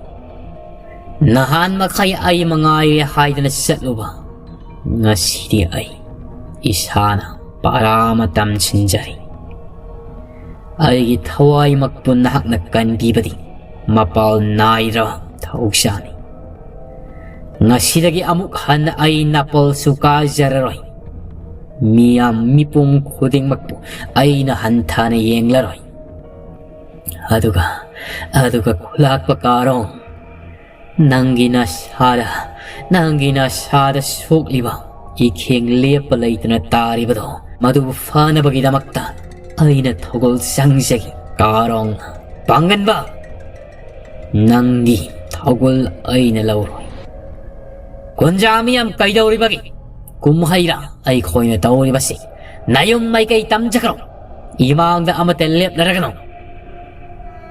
ꯅꯍꯥꯟ ꯃꯈꯩ ꯑꯩ ꯃꯉꯥꯏꯔꯦ ꯍꯥꯏꯗꯅ ꯆꯠꯂꯨꯕ, ꯉꯁꯤꯗꯤ ꯑꯩ ꯏꯁꯥꯅ ꯄꯥꯔꯥ ꯑꯃ ꯇꯝꯁꯤꯟꯖꯔꯤ꯫ ꯑꯩꯒꯤ ꯊꯋꯥꯏꯃꯛꯄꯨ ꯅꯍꯥꯛꯅ ꯀꯟꯕꯤꯕꯗꯤ ꯃꯄꯥꯜ ꯅꯥꯏꯗ꯭ꯔꯕ ꯊꯧꯁꯥꯅꯤ꯫ ꯉꯁꯤꯗꯒꯤ ꯑꯃꯨꯛ ꯍꯟꯅ ꯑꯩ ꯅꯥꯄꯜꯁꯨ ꯀꯥꯖꯔꯔꯣꯏ꯫ ꯃꯤꯌꯥꯝ ꯃꯤꯄꯨꯝ ꯈꯨꯗꯤꯡꯃꯛꯄꯨ ꯑꯩꯅ ꯍꯟꯊꯅ ꯌꯦꯡꯂꯔꯣꯏ꯫ ꯑꯗꯨꯒ, ꯑꯗꯨꯒ ꯈꯨꯂꯥꯛꯄ ꯀꯥꯔꯣꯡ, ꯅꯪꯒꯤ ꯅꯁꯥꯗ, ꯅꯪꯒꯤ ꯅꯁꯥꯗ ꯁꯣꯛꯂꯤꯕ ꯏꯈꯦꯡ ꯂꯦꯞꯄ ꯂꯩꯇꯅ ꯇꯥꯔꯤꯕꯗꯣ, ꯃꯗꯨꯕꯨ ꯐꯅꯕꯒꯤꯗꯃꯛꯇ ꯑꯩꯅ ꯊꯧꯒꯜ ꯆꯪꯖꯒꯦ꯫ ꯀꯥꯔꯣꯡ, ꯄꯥꯡꯒꯟꯕ, ꯅꯪꯒꯤ ꯊꯧꯒꯜ ꯑꯩꯅ ꯂꯧꯔꯣꯏ꯫ ꯀꯨꯟꯖꯥ ꯃꯤꯌꯥꯝ ꯀꯩꯗꯧꯔꯤꯕꯒꯦ? ꯀꯨꯝꯍꯩꯔ ꯑꯩꯈꯣꯏꯅ ꯇꯧꯔꯤꯕꯁꯤ? ꯅꯌꯨꯝ ꯃꯥꯏꯀꯩ ꯇꯝꯖꯈ꯭ꯔꯣ꯫ ꯏꯃꯥꯡꯗ ꯑꯃꯠꯇ ꯂꯦꯞꯂꯔꯒꯅꯨ꯫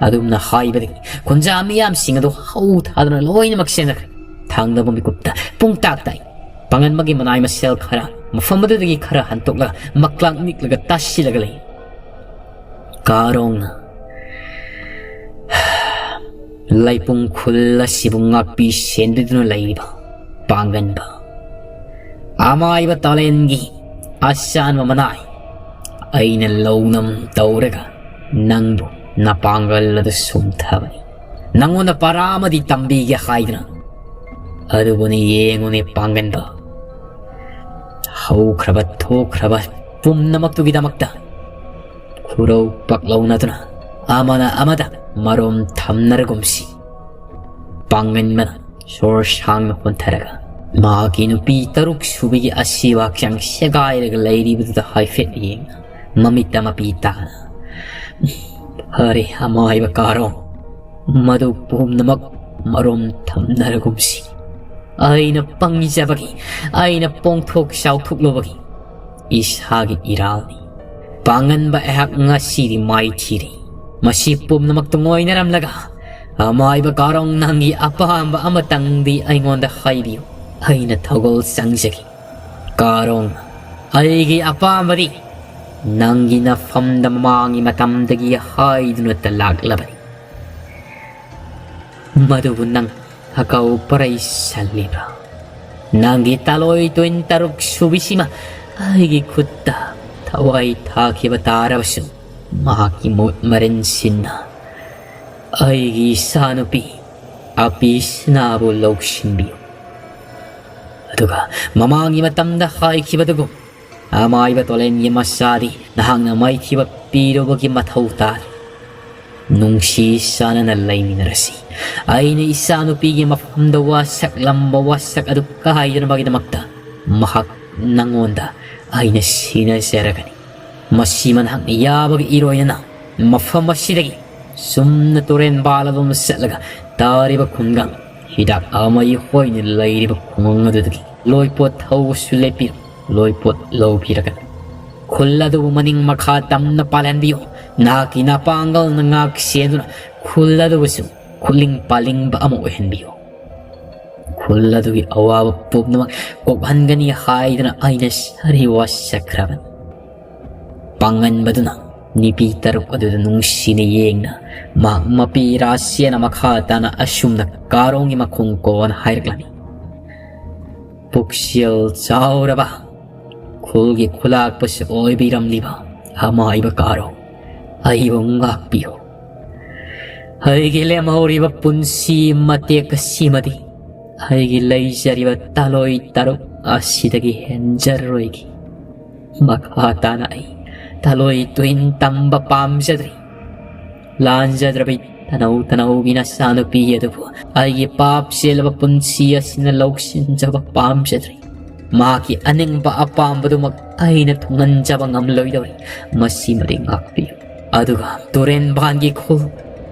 ꯑꯗꯨꯝꯅ ꯍꯥꯏꯕꯗꯒꯤ ꯈꯨꯟꯖꯥ ꯃꯤꯌꯥꯝꯁꯤꯡ ꯑꯗꯨ ꯍꯧ ꯊꯥꯗꯨꯅ ꯂꯣꯏꯅꯃꯛ ꯆꯦꯟꯅꯈ꯭ꯔꯦ꯫ ꯊꯪꯅꯕ ꯃꯤꯀꯨꯞꯇ ꯄꯨꯡꯇꯥꯛ ꯇꯥꯏ꯫ ꯄꯥꯡꯒꯟꯕꯒꯤ ꯃꯅꯥꯏ ꯃꯁꯦꯜ ꯈꯔ ꯃꯐꯝ ꯑꯗꯨꯗꯒꯤ ꯈꯔ ꯍꯟꯇꯣꯛꯂꯒ ꯃꯀ꯭ꯂꯥꯛ ꯅꯤꯛꯂꯒ ꯇꯥꯁꯤꯜꯂꯒ ꯂꯩ꯫ ꯀꯥꯔꯣꯡꯅ ꯂꯩꯄꯨꯡ ꯈꯨꯜ ꯑꯁꯤꯕꯨ ꯉꯥꯛꯄꯤ ꯁꯦꯟꯕꯤꯗꯨꯅ ꯂꯩꯔꯤꯕ ꯄꯥꯡꯒꯟꯕ, ꯑꯃꯥꯏꯕ ꯇꯥꯂꯦꯟꯒꯤ ꯑꯁꯥꯟꯕ ꯃꯅꯥꯏ ꯑꯩꯅ ꯂꯧꯅꯝ ꯇꯧꯔꯒ ꯅꯪꯕꯨ ꯅꯄꯥꯡꯒꯜ ꯑꯗꯨ ꯁꯨꯝꯊꯕꯅꯤ꯫ ꯅꯪꯉꯣꯟꯗ ꯄꯔꯥ ꯑꯃꯗꯤ ꯇꯝꯕꯤꯒꯦ ꯍꯥꯏꯗꯨꯅ꯫ ꯑꯗꯨꯕꯨꯅꯤ ꯌꯦꯡꯉꯨꯅꯦ ꯄꯥꯡꯒꯟꯕ, ꯍꯧꯈ꯭ꯔꯕ ꯊꯣꯛꯈ꯭ꯔꯕ ꯄꯨꯝꯅꯃꯛꯇꯨꯒꯤꯗꯃꯛꯇ ꯈꯨꯔꯧ ꯄꯛꯂꯧꯅꯗꯨꯅ ꯑꯃꯅ ꯑꯃꯗ ꯃꯔꯣꯝ ꯊꯝꯅꯔꯒꯨꯝꯁꯤ꯫ ꯄꯥꯡꯒꯟꯕꯅ ꯁꯣꯔ ꯁꯥꯡꯅ ꯍꯣꯟꯊꯔꯒ ꯃꯍꯥꯛꯀꯤ ꯅꯨꯄꯤ ꯇꯔꯨꯛ ꯁꯨꯕꯤꯒꯤ ꯑꯁꯤꯕ ꯍꯛꯆꯥꯡ ꯁꯦꯒꯥꯏꯔꯒ ꯂꯩꯔꯤꯕꯗꯨꯗ ꯍꯥꯏꯐꯦꯠ ꯌꯦꯡꯅ ꯃꯃꯤꯠꯇ ꯃꯄꯤ ꯇꯥꯅ, "ꯐꯔꯦ, ꯑꯃꯥꯏꯕ ꯀꯥꯔꯣ, ꯃꯗꯨ ꯄꯨꯝꯅꯃꯛ ꯃꯔꯣꯝ ꯊꯝꯅꯔꯒꯨꯝꯁꯤ꯫ ꯑꯩꯅ ꯄꯪꯖꯕꯒꯤ, ꯑꯩꯅ ꯄꯣꯡꯊꯣꯛ ꯆꯥꯎꯊꯣꯛꯂꯨꯕꯒꯤ ꯏꯁꯥꯒꯤ ꯏꯔꯥꯜꯅꯤ꯫ ꯄꯥꯡꯒꯟꯕ ꯑꯩꯍꯥꯛ ꯉꯁꯤꯗꯤ ꯃꯥꯏꯊꯤꯔꯦ꯫ ꯃꯁꯤ ꯄꯨꯝꯅꯃꯛꯇꯨ ꯉꯣꯏꯅꯔꯝꯂꯒ, ꯑꯃꯥꯏꯕ ꯀꯥꯔꯣꯡ, ꯅꯪꯒꯤ ꯑꯄꯥꯝꯕ ꯑꯃꯇꯪꯗꯤ ꯑꯩꯉꯣꯟꯗ ꯍꯥꯏꯕꯤꯌꯨ꯫ ꯑꯩꯅ ꯊꯧꯒꯜ ꯆꯪꯖꯒꯦ꯫ ꯀꯥꯔꯣꯡ, ꯑꯩꯒꯤ ꯑꯄꯥꯝꯕꯗꯤ ꯅꯪꯒꯤ ꯅꯐꯝꯗ ꯃꯃꯥꯡꯒꯤ ꯃꯇꯝꯗꯒꯤ ꯍꯥꯏꯗꯨꯅꯇ ꯂꯥꯛꯂꯕꯅꯤ꯫ ꯃꯗꯨꯕꯨ ꯅꯪ ꯍꯀꯥꯎ ꯄꯔꯩ ꯁꯜꯂꯤꯕ꯭ꯔꯥ? ꯅꯪꯒꯤ ꯇꯥꯂꯣꯏ ꯇꯣꯏꯟ ꯇꯔꯨꯛ ꯁꯨꯕꯤꯁꯤꯃ ꯑꯩꯒꯤ ꯈꯨꯠꯇ ꯊꯋꯥꯏ ꯊꯥꯈꯤꯕ ꯇꯥꯔꯕꯁꯨ, ꯃꯍꯥꯛꯀꯤ ꯃꯨꯠ ꯃꯔꯤꯟꯁꯤꯟꯅ ꯑꯩꯒꯤ ꯏꯆꯥꯅꯨꯄꯤ ꯑꯄꯤꯁꯅꯥꯕꯨ ꯂꯧꯁꯤꯟꯕꯤꯌꯨ꯫ ꯑꯗꯨꯒ ꯃꯃꯥꯡꯒꯤ ꯃꯇꯝꯗ ꯍꯥꯏꯈꯤꯕꯗꯨꯒꯨꯝ ꯑꯃꯥꯏꯕ ꯇꯣꯂꯦꯟꯒꯤ ꯃꯆꯥꯗꯤ ꯅꯍꯥꯛꯅ ꯃꯥꯏꯊꯤꯕ ꯄꯤꯔꯨꯕꯒꯤ ꯃꯊꯧ ꯇꯥꯗꯦ꯫ ꯅꯨꯡꯁꯤ ꯆꯥꯟꯅꯅ ꯂꯩꯃꯤꯟꯅꯔꯁꯤ꯫ ꯑꯩꯅ ꯏꯆꯥꯅꯨꯄꯤꯒꯤ ꯃꯐꯝꯗ ꯋꯥꯁꯛꯂꯝꯕ ꯋꯥꯁꯛ ꯑꯗꯨ ꯀꯥꯏꯗꯅꯕꯒꯤꯗꯃꯛꯇ ꯃꯍꯥꯛ ꯅꯪꯉꯣꯟꯗ ꯑꯩꯅ ꯁꯤꯟꯅꯖꯔꯒꯅꯤ꯫ ꯃꯁꯤꯃ ꯅꯍꯥꯛꯅ ꯌꯥꯕꯒ ꯏꯔꯣꯏꯅꯅ ꯃꯐꯝ ꯑꯁꯤꯗꯒꯤ ꯆꯨꯝꯅ ꯇꯨꯔꯦꯟ ꯄꯥꯜꯂꯕ ꯑꯃ ꯆꯠꯂꯒ ꯇꯥꯔꯤꯕ ꯈꯨꯡꯒꯪ ꯍꯤꯗꯥꯛ ꯑꯃ ꯏꯍꯣꯏꯅ ꯂꯩꯔꯤꯕ ꯈꯨꯡꯒꯪ ꯑꯗꯨꯗꯒꯤ ꯂꯣꯏꯄꯣꯠ ꯊꯧꯕꯁꯨ ꯂꯦꯞꯄꯤꯔꯣ, ꯂꯣꯏꯄꯣꯠ ꯂꯧꯕꯤꯔꯒꯅꯤ꯫ ꯈꯨꯜ ꯑꯗꯨꯕꯨ ꯃꯅꯤꯡ ꯃꯈꯥ ꯇꯝꯅ ꯄꯥꯜꯍꯟꯕꯤꯌꯨ꯫ ꯅꯍꯥꯛꯀꯤ ꯅꯄꯥꯡꯒꯜꯅ ꯉꯥꯛ ꯁꯦꯟꯗꯨꯅ ꯈꯨꯜ ꯑꯗꯨꯕꯨꯁꯨ ꯈꯨꯠꯂꯤꯡ ꯄꯥꯜꯂꯤꯡꯕ ꯑꯃ ꯑꯣꯏꯍꯟꯕꯤꯌꯨ꯫ ꯈꯨꯜ ꯑꯗꯨꯒꯤ ꯑꯋꯥꯕ ꯄꯨꯝꯅꯃꯛ ꯀꯣꯛꯍꯟꯒꯅꯤ ꯍꯥꯏꯗꯨꯅ ꯑꯩꯅ ꯁꯥꯔꯤ ꯋꯥꯁꯛꯈ꯭ꯔꯕꯅꯤ꯫ ꯄꯥꯡꯒꯟꯕꯗꯨꯅ ꯅꯨꯄꯤ ꯇꯔꯨꯛ ꯑꯗꯨꯗ ꯅꯨꯡꯁꯤꯅ ꯌꯦꯡꯅ ꯃꯍꯥꯛ ꯃꯄꯤ ꯔꯥꯁꯤꯌꯥꯅ ꯃꯈꯥ ꯇꯥꯅ ꯑꯁꯨꯝꯅ ꯀꯥꯔꯣꯡꯒꯤ ꯃꯈꯣꯡ ꯀꯣꯟ ꯍꯥꯏꯔꯛꯂꯝꯃꯤ꯫ ꯄꯨꯛꯆꯦꯜ ꯆꯥꯎꯔꯕ ꯈꯨꯜꯒꯤ ꯈꯨꯂꯥꯛꯄꯁꯨ ꯑꯣꯏꯕꯤꯔꯝꯂꯤꯕ ꯑꯃꯥꯏꯕ ꯀꯥꯔꯣꯡ, ꯑꯩꯕꯨ ꯉꯥꯛꯄꯤꯌꯨ꯫ ꯑꯩꯒꯤ ꯂꯦꯝꯍꯧꯔꯤꯕ ꯄꯨꯟꯁꯤ ꯃꯇꯦꯛ ꯑꯁꯤꯃꯗꯤ ꯑꯩꯒꯤ ꯂꯩꯖꯔꯤꯕ ꯇꯥꯂꯣꯏ ꯇꯔꯨꯛ ꯑꯁꯤꯗꯒꯤ ꯍꯦꯟꯖꯔꯔꯣꯏꯒꯦ꯫ ꯃꯈꯥ ꯇꯥꯅ ꯑꯩ ꯇꯥꯂꯣꯏ ꯇꯨꯏꯟ ꯇꯝꯕ ꯄꯥꯝꯖꯗ꯭ꯔꯤ꯫ ꯂꯥꯟꯖꯗ꯭ꯔꯕꯤ ꯇꯅꯧ ꯇꯅꯧꯒꯤ ꯅꯆꯥꯅꯨꯄꯤ ꯑꯗꯨꯕꯨ ꯑꯩꯒꯤ ꯄꯥꯞ ꯆꯦꯜꯂꯕ ꯄꯨꯟꯁꯤ ꯑꯁꯤꯅ ꯂꯧꯁꯤꯟꯖꯕ ꯄꯥꯝꯖꯗ꯭ꯔꯤ꯫ ꯃꯍꯥꯛꯀꯤ ꯑꯅꯤꯡꯕ ꯑꯄꯥꯝꯕꯗꯨꯃꯛ ꯑꯩꯅ ꯊꯨꯡꯍꯟꯖꯕ ꯉꯝꯂꯣꯏꯗꯧꯔꯤ꯫ ꯃꯁꯤꯃꯗꯤ ꯉꯥꯛꯄꯤꯌꯨ꯫ ꯑꯗꯨꯒ ꯇꯨꯔꯦꯟꯕꯥꯟꯒꯤ ꯈꯨꯜ,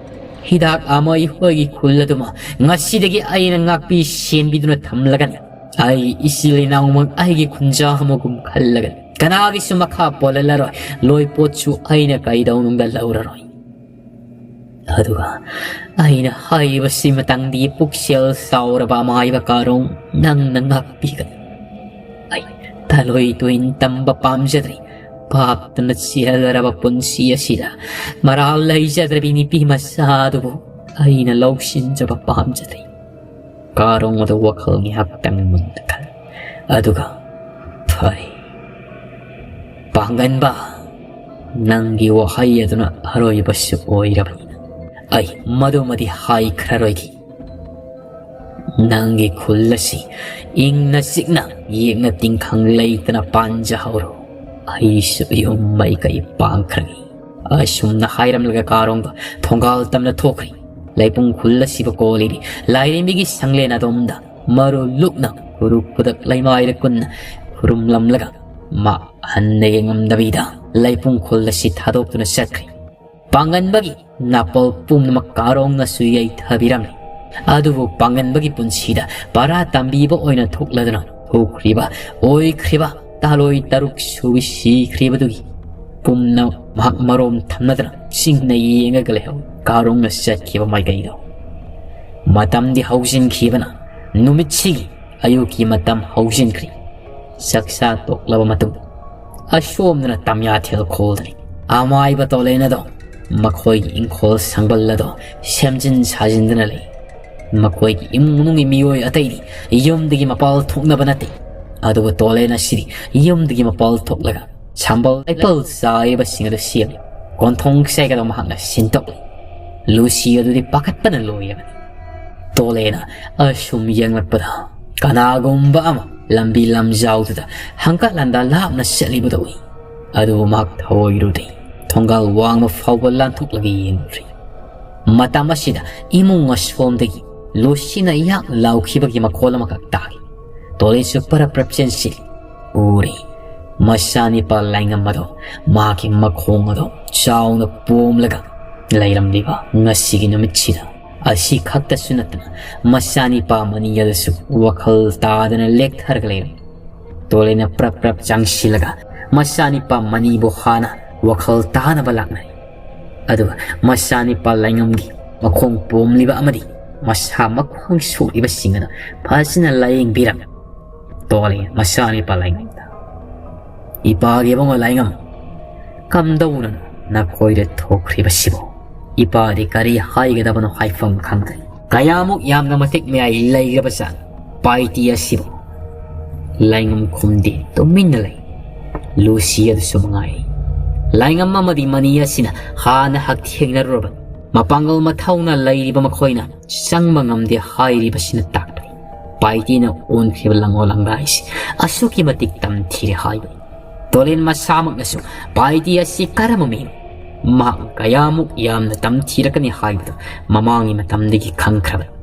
ꯍꯤꯗꯥꯛ ꯑꯃ ꯏꯍꯣꯏꯒꯤ ꯈꯨꯜ ꯑꯗꯨꯃ ꯉꯁꯤꯗꯒꯤ ꯑꯩꯅ ꯉꯥꯛꯄꯤ ꯁꯦꯟꯕꯤꯗꯨꯅ ꯊꯝꯂꯒꯅꯤ꯫ ꯑꯩꯒꯤ ꯏꯆꯤꯜ ꯏꯅꯥꯎꯃꯛ ꯑꯩꯒꯤ ꯈꯨꯟꯖꯥ ꯑꯃꯒꯨꯝ ꯈꯜꯂꯒꯅꯤ꯫ ꯀꯅꯥꯒꯤꯁꯨ ꯃꯈꯥ ꯄꯣꯜꯍꯜꯂꯔꯣꯏ꯫ ꯂꯣꯏꯄꯣꯠꯁꯨ ꯑꯩꯅ ꯀꯩꯗꯧꯅꯨꯡꯗ ꯂꯧꯔꯔꯣꯏ꯫ ꯑꯗꯨꯒ ꯑꯩꯅ ꯍꯥꯏꯔꯤꯕꯁꯤ ꯃꯇꯥꯡꯗꯤ ꯄꯨꯛꯆꯦꯜ ꯆꯥꯎꯔꯕ ꯑꯃꯥꯏꯕ ꯀꯥꯔꯣꯡ, ꯅꯪꯅ ꯉꯥꯛꯄꯤꯒꯅꯤ꯫ ꯑꯩ ꯇꯥꯂꯣꯏ ꯇꯨꯏꯟ ꯇꯝꯕ ꯄꯥꯝꯖꯗ꯭ꯔꯤ꯫ ꯄꯥꯞꯇꯅ ꯆꯦꯜꯂꯔꯕ ꯄꯨꯟꯁꯤ ꯑꯁꯤꯗ ꯃꯔꯥꯜ ꯂꯩꯖꯗ꯭ꯔꯕꯤ ꯅꯨꯄꯤ ꯃꯆꯥ ꯑꯗꯨꯕꯨ ꯑꯩꯅ ꯂꯧꯁꯤꯟꯖꯕ ꯄꯥꯝꯖꯗ꯭ꯔꯤ꯫ ꯀꯥꯔꯣꯡ ꯑꯗꯨ ꯋꯥꯈꯜ ꯉꯥꯏꯍꯥꯛꯇꯪ ꯃꯨꯟꯅ ꯈꯜꯂꯤ꯫ ꯑꯗꯨꯒ, "ꯐꯩ꯫ ꯄꯥꯡꯒꯟꯕ, ꯅꯪꯒꯤ ꯋꯥꯍꯩ ꯑꯗꯨꯅ ꯑꯔꯣꯏꯕꯁꯨ ꯑꯣꯏꯔꯕꯅꯤꯅ ꯑꯩ ꯃꯗꯨꯃꯗꯤ ꯍꯥꯏꯈ꯭ꯔꯔꯣꯏꯒꯦ꯫ "ꯅꯪꯒꯤ ꯈꯨꯜ ꯑꯁꯤ ꯏꯪꯅ ꯆꯤꯛꯅ, ꯌꯦꯛꯅ ꯇꯤꯡꯈꯪ ꯂꯩꯇꯅ ꯄꯥꯟꯖꯍꯧꯔꯣ꯫ ꯑꯩꯁꯨ ꯌꯨꯝ ꯃꯥꯏꯀꯩ ꯄꯥꯡꯈ꯭ꯔꯒꯦ"꯫ ꯑꯁꯨꯝꯅ ꯍꯥꯏꯔꯝꯂꯒ ꯀꯥꯔꯣꯡꯗꯣ ꯊꯣꯡꯒꯥꯜ ꯇꯝꯅ ꯊꯣꯛꯈ꯭ꯔꯦ꯫ ꯂꯩꯄꯨꯡ ꯈꯨꯜ ꯑꯁꯤꯕꯨ ꯀꯣꯜꯂꯤꯕꯤ ꯂꯥꯏꯔꯦꯝꯕꯤꯒꯤ ꯁꯪꯂꯦꯟ ꯑꯗꯣꯝꯗ ꯃꯔꯨ ꯂꯨꯛꯅ ꯎꯔꯨ ꯈꯨꯗꯛ ꯂꯩꯃꯥꯏꯗ ꯀꯨꯟꯅ ꯈꯨꯔꯨꯝꯂꯝꯂꯒ ꯃꯥ ꯍꯟꯅ ꯌꯦꯡꯉꯝꯗꯕꯤꯗ ꯂꯩꯄꯨꯡ ꯈꯨꯜ ꯑꯁꯤ ꯊꯥꯗꯣꯛꯇꯨꯅ ꯆꯠꯈ꯭ꯔꯦ꯫ ꯄꯥꯡꯒꯟꯕꯒꯤ ꯅꯥꯄꯜ ꯄꯨꯝꯅꯃꯛ ꯀꯥꯔꯣꯡꯅꯁꯨ ꯌꯩꯊꯕꯤꯔꯝꯃꯤ꯫ ꯑꯗꯨꯕꯨ ꯄꯥꯡꯒꯟꯕꯒꯤ ꯄꯨꯟꯁꯤꯗ ꯄꯔꯥ ꯇꯝꯕꯤꯕ ꯑꯣꯏꯅ ꯊꯣꯛꯂꯗꯨꯅ ꯊꯣꯛꯈ꯭ꯔꯤꯕ, ꯑꯣꯏꯈ꯭ꯔꯤꯕ ꯇꯥꯂꯣꯏ ꯇꯔꯨꯛ ꯁꯨꯕꯤ ꯁꯤꯈ꯭ꯔꯤꯕꯗꯨꯒꯤ ꯄꯨꯝꯅꯃꯛ ꯃꯔꯣꯝ ꯊꯝꯅꯗꯅ ꯆꯤꯡꯅ ꯌꯦꯡꯉꯒ ꯂꯩꯍꯧꯏ꯫ ꯀꯥꯔꯣꯡꯅ ꯆꯠꯈꯤꯕ ꯃꯥꯏꯀꯩꯗꯣ꯫ ꯃꯇꯝꯗꯤ ꯍꯧꯖꯤꯟꯈꯤꯕꯅ ꯅꯨꯃꯤꯠꯁꯤꯒꯤ ꯑꯌꯨꯛꯀꯤ ꯃꯇꯝ ꯍꯧꯖꯤꯟꯈ꯭ꯔꯤ꯫ ꯆꯥꯛꯆꯥ ꯇꯣꯛꯂꯕ ꯃꯇꯨꯡꯗ ꯑꯁꯣꯝꯗꯅ ꯇꯝꯌꯥꯊꯦꯜ ꯈꯣꯜꯗꯅꯤ꯫ ꯑꯃꯥꯏꯕ ꯇꯣꯂꯦꯟ ꯑꯗꯣ ꯃꯈꯣꯏꯒꯤ ꯏꯪꯈꯣꯜ ꯁꯪꯕꯜ ꯑꯗꯣ ꯁꯦꯝꯖꯤꯟ ꯁꯥꯖꯤꯟꯗꯨꯅ ꯂꯩ꯫ ꯃꯈꯣꯏꯒꯤ ꯏꯃꯨꯡ ꯃꯅꯨꯡꯒꯤ ꯃꯤꯑꯣꯏ ꯑꯇꯩꯗꯤ ꯌꯨꯝꯗꯒꯤ ꯃꯄꯥꯜ ꯊꯣꯛꯅꯕ ꯅꯠꯇꯦ꯫ ꯑꯗꯨꯕꯨ ꯇꯣꯂꯦꯟ ꯑꯁꯤꯗꯤ ꯌꯨꯝꯗꯒꯤ ꯃꯄꯥꯜ ꯊꯣꯛꯂꯒ ꯁꯝꯕꯜ ꯂꯩꯄꯜ ꯆꯥꯏꯔꯤꯕꯁꯤꯡ ꯑꯗꯨ ꯁꯦꯝꯂꯤ꯫ ꯀꯣꯟꯊꯣꯡ ꯆꯩꯒꯗꯕ ꯃꯍꯥꯛꯅ ꯁꯤꯟꯗꯣꯛꯂꯤ꯫ ꯂꯨꯁꯤ ꯑꯗꯨꯗꯤ ꯄꯥꯈꯠꯄꯅ ꯂꯣꯏꯔꯕꯅꯤ꯫ ꯇꯣꯂꯦꯅ ꯑꯁꯨꯝ ꯌꯦꯡꯂꯛꯄꯗ ꯀꯅꯥꯒꯨꯝꯕ ꯑꯃ ꯂꯝꯕꯤ ꯂꯝꯖꯥꯎꯗꯨꯗ ꯍꯪꯀꯠ ꯍꯟꯗꯥ ꯂꯥꯞꯅ ꯆꯠꯂꯤꯕꯗꯨ ꯎꯏ꯫ ꯑꯗꯨꯕꯨ ꯃꯍꯥꯛ ꯊꯑꯣꯏꯔꯨꯗꯦ꯫ ꯊꯣꯡꯒꯥꯜ ꯋꯥꯡꯃ ꯐꯥꯎꯕ ꯂꯥꯟꯊꯣꯛꯂꯒ ꯌꯦꯡꯂꯨꯔꯦ꯫ ꯃꯇꯝ ꯑꯁꯤꯗ ꯏꯃꯨꯡ ꯑꯁꯣꯝꯗꯒꯤ ꯂꯨꯁꯤꯅ ꯌꯥꯛꯅ ꯂꯥꯎꯈꯤꯕꯒꯤ ꯃꯈꯣꯜ ꯑꯃꯈꯛ ꯇꯥꯈꯤ꯫ ꯇꯣꯂꯦꯟꯁꯨ ꯄꯔꯞ ꯄꯔꯞ ꯆꯦꯟꯁꯤꯜꯂꯤ꯫ ꯎꯔꯦ꯫ ꯃꯆꯥꯅꯤꯄꯥ ꯂꯥꯏꯉꯝ ꯑꯗꯣ ꯃꯍꯥꯛꯀꯤ ꯃꯈꯣꯡ ꯑꯗꯣ ꯆꯥꯎꯅ ꯄꯣꯝꯂꯒ ꯂꯩꯔꯝꯂꯤꯕ ꯉꯁꯤꯒꯤ ꯅꯨꯃꯤꯠꯁꯤꯗ꯫ ꯑꯁꯤ ꯈꯛꯇꯁꯨ ꯅꯠꯇꯅ ꯃꯆꯥꯅꯤꯄꯥ ꯃꯅꯤ ꯑꯗꯨꯁꯨ ꯋꯥꯈꯜ ꯇꯥꯗꯅ ꯂꯦꯛꯊꯔꯒ ꯂꯩꯔꯝꯃꯤ꯫ ꯇꯣꯂꯦꯟꯅ ꯄ꯭ꯔꯞ ꯄ꯭ꯔꯞ ꯆꯪꯁꯤꯜꯂꯒ ꯃꯆꯥꯅꯤꯄꯥ ꯃꯅꯤꯕꯨ ꯍꯥꯟꯅ ꯋꯥꯈꯜ ꯇꯥꯅꯕ ꯂꯥꯛꯅꯔꯤ꯫ ꯑꯗꯨꯒ ꯃꯆꯥꯅꯤꯄꯥ ꯂꯥꯏꯉꯝꯒꯤ ꯃꯈꯣꯡ ꯄꯣꯝꯂꯤꯕ ꯑꯃꯗꯤ ꯃꯁꯥ ꯃꯈ꯭ꯋꯥꯡ ꯁꯣꯛꯂꯤꯕꯁꯤꯡ ꯑꯗꯨ ꯐꯖꯅ ꯂꯥꯌꯦꯡꯕꯤꯔꯝꯃꯤ꯫ ꯇꯣꯂꯦꯟ ꯃꯆꯥꯅꯤꯄꯥ ꯂꯥꯏꯉꯝꯗ, "ꯏꯄꯥꯒꯤ ꯏꯕꯨꯡꯉꯣ ꯂꯥꯏꯉꯝ, ꯀꯝꯗꯧꯅꯅꯣ ꯅꯈꯣꯏꯗ ꯊꯣꯛꯈ꯭ꯔꯤꯕꯁꯤꯕꯣ? ꯏꯄꯥꯗꯤ ꯀꯔꯤ ꯍꯥꯏꯒꯗꯕꯅꯣ ꯍꯥꯏꯐꯝ ꯈꯪꯗ꯭ꯔꯦ꯫ ꯀꯌꯥꯃꯨꯛ ꯌꯥꯝꯅ ꯃꯇꯤꯛ ꯃꯌꯥꯏ ꯂꯩꯈ꯭ꯔꯕꯖꯥꯠꯅꯣ ꯄꯥꯏꯇꯤ ꯑꯁꯤꯕꯨ?" ꯂꯥꯏꯉꯝ ꯈꯨꯝꯗꯦ, ꯇꯨꯃꯤꯟꯅ ꯂꯩ꯫ ꯂꯨꯁꯤ ꯑꯗꯨꯁꯨ ꯃꯉꯥꯏ꯫ ꯂꯥꯏꯉꯝ ꯑꯃꯗꯤ ꯃꯅꯤ ꯑꯁꯤꯅ ꯍꯥꯟꯅ ꯍꯛꯊꯦꯡꯅꯔꯨꯔꯕꯅꯤ꯫ ꯃꯄꯥꯡꯒꯜ ꯃꯊꯧꯅ ꯂꯩꯔꯤꯕ ꯃꯈꯣꯏꯅ ꯆꯪꯕ ꯉꯝꯗꯦ ꯍꯥꯏꯔꯤꯕꯁꯤꯅ ꯇꯥꯛꯄꯅꯤ꯫ ꯄꯥꯏꯇꯤꯅ ꯑꯣꯟꯈ꯭ꯔꯤꯕ ꯂꯪꯉꯣ ꯂꯪꯔꯥꯏꯁꯤ ꯑꯁꯨꯛꯀꯤ ꯃꯇꯤꯛ ꯇꯝꯊꯤꯔꯦ ꯍꯥꯏꯕꯅꯤ꯫ ꯇꯣꯂꯦꯟ ꯃꯁꯥꯃꯛꯅꯁꯨ ꯄꯥꯏꯇꯤ ꯑꯁꯤ ꯀꯔꯝꯕ ꯃꯤꯅꯣ, ꯃꯍꯥꯛ ꯀꯌꯥꯃꯨꯛ ꯌꯥꯝꯅ ꯇꯝꯊꯤꯔꯛꯀꯅꯤ ꯍꯥꯏꯕꯗꯨ ꯃꯃꯥꯡꯒꯤ ꯃꯇꯝꯗꯒꯤ ꯈꯪꯈ꯭ꯔꯕꯅꯤ꯫